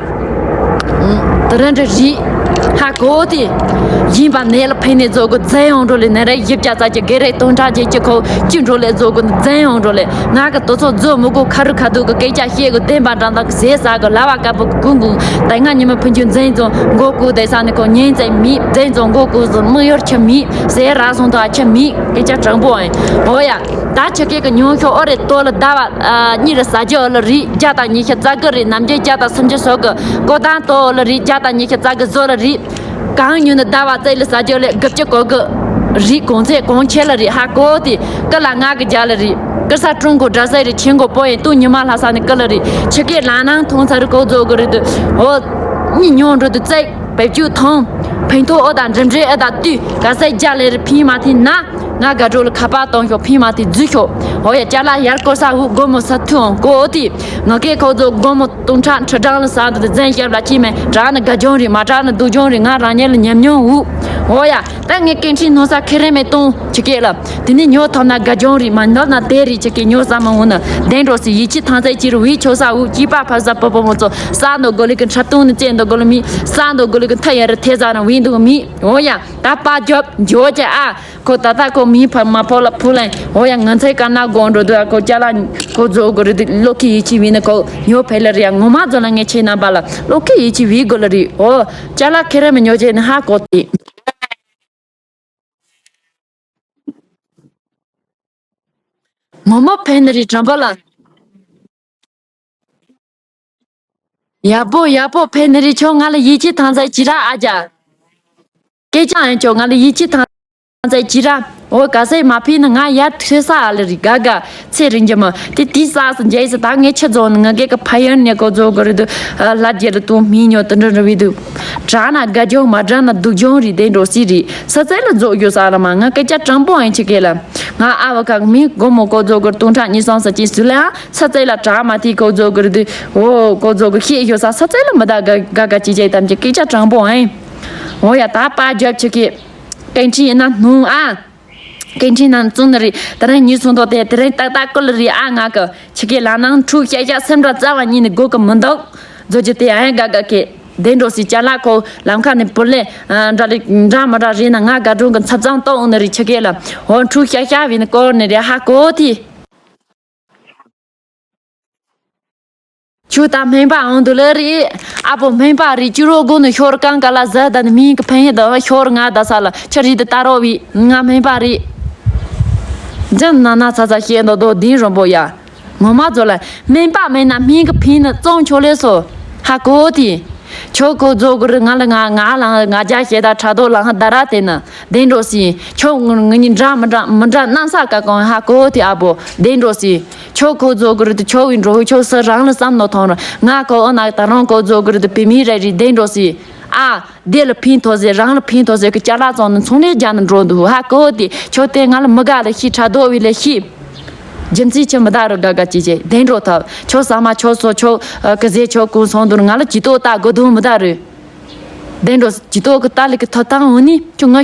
དེ་རིང་འདྲ་རི་ཧ་གོ་ཨོ་ཏི། ཡིན་པ་ནད་ལ་ཕན་ནས་ཚོགས་གི་རྫས་ཡོང་འགྲོ་ལས་ནད་རེ་ཡིབ་ཀྱ་ཙ་ཅི་གེ་རེ་སྟོང་ཕྲག་ཅི་ཅི་ཁོ་ཅི་འགྲོ་ལས་ཚོགས་གི་རྫས་ཡོང་འགྲོ་ལས་ང་གི་དོ་ཚོགས་རྫོ་མི་གོ་ཁ་རུ་ཁ་ཐུག་གི་སྐད་ཆ་བཤད་གི་བདེན་པ་འདྲ་འདྲ་གི་ཟས་ཟ་གི་ལ་བ་དཀར་པོ་གི་ཀུང་ཀུང་ད་ང་ཉི་མ་ཕུན་ཆུ་འཛིན་ཚོ་མགོ་ཀུ་དེ་ས་ནི་ཁོ་ཉིན་ཙེ་མི་འཛིན་ཚོ་མགོ་ཀུ་ཟི་མི་ཡོར་ཆ་མི་ཟས་ར་སོང་དོ་ཨ་ཆ་མི་སྐད་ཆ་དྲང་པོ་ཨེ། ཨོ་ཡ། ད་ཆ་སྐད་གི་ཉུང་ཤོ་ཨོ་རེ་ཏོ་ལ་ཟླ་བ་ཨ་གཉིས་རེ་ཟ་རྒྱུ་ཨོ་ལ་རི་བརྒྱ་དང་ཉི་ཤུ་རྩ་དགུ་རེ་ནམ་རྒྱུན་བརྒྱ་དང་སུམ་ཅུ་སོ་གི་ཀོ་དང་ཏོ་ཨོ་ལ་རི་བརྒྱ་དང་ཉི་ཤུ་རྩ་དགུ་བཟོ་ལ་རི། གང་ཉུང་ནི་ཟླ་བ་ཙེ་ལ་ཟ་རྒྱུ་ལས་དགུ་བཅུ་གོ་གི་རི་གོང་ཚད་གོང་ཆེ་ལ་རི་ཧ་གོ་དེ་ཀི་ལ་ང་གི་རྒྱ་ལ་རི་ཀི་ས་ཀྲུང་གོ་འདྲ་ས་རི་ཆེན་གོ་པོ་ཡིན་ཏུ་ཉི་མ་ལྷ་ས་ནི་ཀི་ལ་རི་ཆི་ཀེ་ལ་ནང་ཐོང་ཚ་རི་གོ་རྫོགས་གི་རི་དུ་ཨོ་གཉིས་ཉོ་འགྲོ་དུ་ཙེ། བེད་སྤྱོད་ཐོང་། ཕན་ཐོགས་ཨོ་དང་འགྲིམ་འགྲུལ་ཨེ་དང་དུས་ག་སའི་རྒྱ་ལས་རི་ཕིན་མ་ཐིན་ན། ང་དགའ་སྤྲོ་ལ་ཁ་པར་གཏོང་ཤོག་ཕིན་མ་ཐིན་རྫུས་ཤོག་ཨོ་ཡ་ཅ་ལག་ཡར་སྐོར་ས་འུ་སྒོར་མོ་ས་ཐུ་ཨང་ཀོ་ཨོ་ཏི། ང་སྐད་ཁོ་ཚོ་སྒོར་མོ་སྟོང་ཕྲག་ཁྲི་གྲངས་ལ་ས་དུ་དུ་འཛིན་ཞབས་ལ་ཅི་མེད་དྲག་ན་དགའ་སྦྱོང་རེད་མ་དྲག་ན་སྡུག་སྦྱོང་རེད། ང་རང་ཉིད་ལ་ཉམས་མྱོང་འུ། ཨོ་ཡ་ད་ངས་སྐད་འཕྲིན་ནོར་ས་ཁེ་རེ་མེད་གཏོང་ཆི་སྐད་ལ། དེ་ནས་ཉོ་ཐོབ་ན་དགའ་སྦྱོང་རེད་མ་ཐོབ་ན་དེ་རེད་ཆི་སྐད་ཉོ་ས་མ་འོང་ན་བདེ་འགྲོ་སི་ཡིད་ཆེས་ཐང་ཚད་ཅིར་བའི་ཆོ་ས་འུ་སྐྱིད་པ་ཕ་ས་པོ་པོ་མོ་ཚོ་ས་འདོ་གོ་ལི་གི་འཁྲབ་སྟོང་ནི་བཙན་འདོ་གོ་ལི་མི་ས་འདོ་གོ་ལི་གི་མཐའ་ཡ་རི་ཐེ་ས་རང་བའི་འདུག་མི། ཨོ་ཡ། ད་པ་རྒྱོབ་འཇོ་ཅེ་ཨ། ཁོ་ད་ད་ཁོ་མི་ཕ་མ་ཕོ་ལ་ཕུ་ལན། ཨོ་ཡ་ང་ཚའི་ཀ་ན་དགོང་འགྲོ་དུ་ཨ་ཁོ་ཅ་ལ་ཁོ་རྫོགས་དགོས་རེད་དུ་ལོ་ཁི་ཡིད་ཆེས་བི་ན་ཁོ་ཉོ་ཕེ་ལ་རེད་ཨ། ངོ་མ་རྫོགས་ལ་ངས་ཆེ་རྣམ་པ་ལ་ལོ་ཁི་ཡིད་ཆེས་བི་དགོས་ལ་རེད། ཨོ་ཅ་ལ་ཁེ་རེ་མི་ཉོ་ཅེ་ནི་ཧ་གོ་ཏི། ངོ་མ་ཕེ་ནི་རི་དྲན་པ་ལ། ཡག་པོ་ཡག་པོ་ཕེ་ནི་རི་ཆོ་ང་ལ་ཡིད་ཆེས་ཐང་ཚད་ཅི་ར་ཨ་ཅག་སྐད་ཅང་ཡང་ཆོ་ང་ལ་ཡིད་ཆེས་ཐང་ཚད་ཅི་ར། འོ་ག་སེ་མ་ཕི་ནི་ང་ཡར་ཐོས་ས་ཨ་ལ་རི་ག་ག་ཚེ་རིང་རྒྱུ་མ་དེ་དེའི་ས་སུ་འཇལ་ས་ད་ངས་ཆི་རྫོང་ནི་ང་སྐད་ཀ་ཕ་ཡོན་ནས་གོ་རྫོགས་གོ་རི་དུ་ལ་རྒྱལ་ལ་དུང་མི་ཉོ་དུ་འགྲོ་འགྲོ་བི་དུ་དྲག་ན་དགའ་སྦྱོང་མ་དྲག་ན་སྡུག་སྦྱོང་རི་དེ་འགྲོ་སི་རི་ས་ཚད་ལ་རྫོགས་རྒྱུ་ས་ལ་མ་ང་སྐད་ཆ་དྲང་པོ་ཨེ་ཆི་སྐད་ལ་ང་ཨ་བ་ཁ་མི་སྒོ་མོ་གོ་རྫོགས་གོ་རི་དུང་ཁྲག་གཉིས་སང་ས་ཅི་སུ་ལ་ཨ། ས་ཚད་ལ་དྲག་མ་ཐིག་ཁོ་ཚོ་གི་རི་དུ། འོ་ཁོ་ཚོ་གི་ཤེས་ཤོ་ས་ས་ཚད་ལ་མི་ད་ག་ག་ག་ཅི་ཅི་དམ་ཅི་སྐད་ཆ་དྲང་པོ་ཨེ། འོ་ཡ་ད་པ་རྒྱབ་ཆི་ཀི། སྐད་འཕྲིན་ཡིན་ན་སྣུང་ཨ། སྐད་འཕྲིན་ནང་བཙུན་ནི་རི་དེ་རིང་ཉིན་སོང་དོ་དེ་དེ་རིང་ཏག་ཏག་ཀུ་ལ་རི་ཨ་ང་གི་ཆི་ཀི་ལ་ནང་འཁྲུག་ཤ་ཤ་སེམས་འདྲ་རྩ་བ་ཉིད་ནི་དགོས་གི་མི་འདུག་རྫོ་རྒྱུ་དེ་ཨེ་ག་ག་ཀི། བདེ་འགྲོ་སི་ཅ་ལག་ཁོ་ལམ་ཁ་ནས་བུ་ལེ་འདྲ་རི་འདྲ་མི་འདྲ་རི་ན་ང་དགའ་སྒྲུང་གི་མཚབ་ཚང་ཏོག་འོང་ནི་རི་ཆི་ཀི་ལ་འོ་འཁྲུག་ཤ་ཤ་བི་ནི་ཀོར་ནི་རི་ཧ་གོ་དེ། ཁྱོད་ད་སྨན་པ་འོང་དུ་ལེ་རེད། ཨ་པོ་སྨན་པ་རེད། ཅི་རོ་དགོ་ནི་ཤོར་གང་ག་ལ་ཟ་ད་ནི་མིང་གི་ཕན་ཡིན་ད་ཤོར་ང་ད་ས་ལ་ཆ་རི་ད་ད་རོ་བི་ང་སྨན་པ་རེད། འཛམ་ན་ན་ཚ་ཚ་ཤེས་འདོ་དོ་དིན་རོན་པོ་ཡ། ངོ་མ་ཚོ་ལ་སྨན་པ་མེད་ན་སྨན་གི་ཕན་ནི་བཙོང་ཆོག་ལེ་སོ། ཧ་གོ་དེ། ཁྱོད་ཁོ་རྫོགས་གི་རི་ང་ལ་ང་ང་ལ་ང་རྒྱ་ཞེ་ད་ཕྲག་དོག་ལ་ང་ད་ར་དེ་ན་བདེ་འགྲོ་སི། ཁྱོད་ང་ང་གཉིས་འདྲ་མི་འདྲ་མི་འདྲ་གནམ་ས་ཀ་གང་ཧ་གོ་དེ་ཨ་བོ་བདེ་འགྲོ་སི། ཁྱོད་ཁོ་རྫོགས་གི་རི་དུ་ཁྱོད་བི་འགྲོ་ཧུ་ཁྱོད་སི་རང་ལ་བསམ་ནོ་ཐོང་ར་ང་ཁོ་ཨོ་ན་ད་རང་ཁོ་རྫོགས་གི་རི་དུ་བི་མི་རེ་རི་བདེ་འགྲོ་སི། ཨ། དེ་ལ་ཕན་ཐོགས་ཟེར་རང་ལ་ཕན་ཐོགས་ཟེར་གི་ཅ་ལག་བཙོང་ནི་ཚོང་ལས་རྒྱག་ནི་འགྲོ་འདུག་ཧ་གོ་དེ་ཁྱོད་དེ་ང་ལ་མི་དགའ་ལ་ཤི་ཕྲག་དོག་བི་ལ་ཤི། རྒྱུ་མཚན་ཆི་མི་ད་རུ་དགའ་དགའ་ཅི་ཅི་བདེ་འགྲོ་ཐབས་ཁྱོད་ཟ་མ་ཁྱོད་སོ་ཁྱོད་ཨ་གི་ཟེ་ཁྱོད་ཀུན་སོང་དུ་ང་ལ་ཇི་ཏོ་ལྟ་དགོས་དོན་མི་ད་རུ། བདེ་འགྲོ་ཇི་ཏོ་གི་ལྟ་ལི་གི་ཐོབ་ཐང་འོ་ནི་ཁྱོད་ང་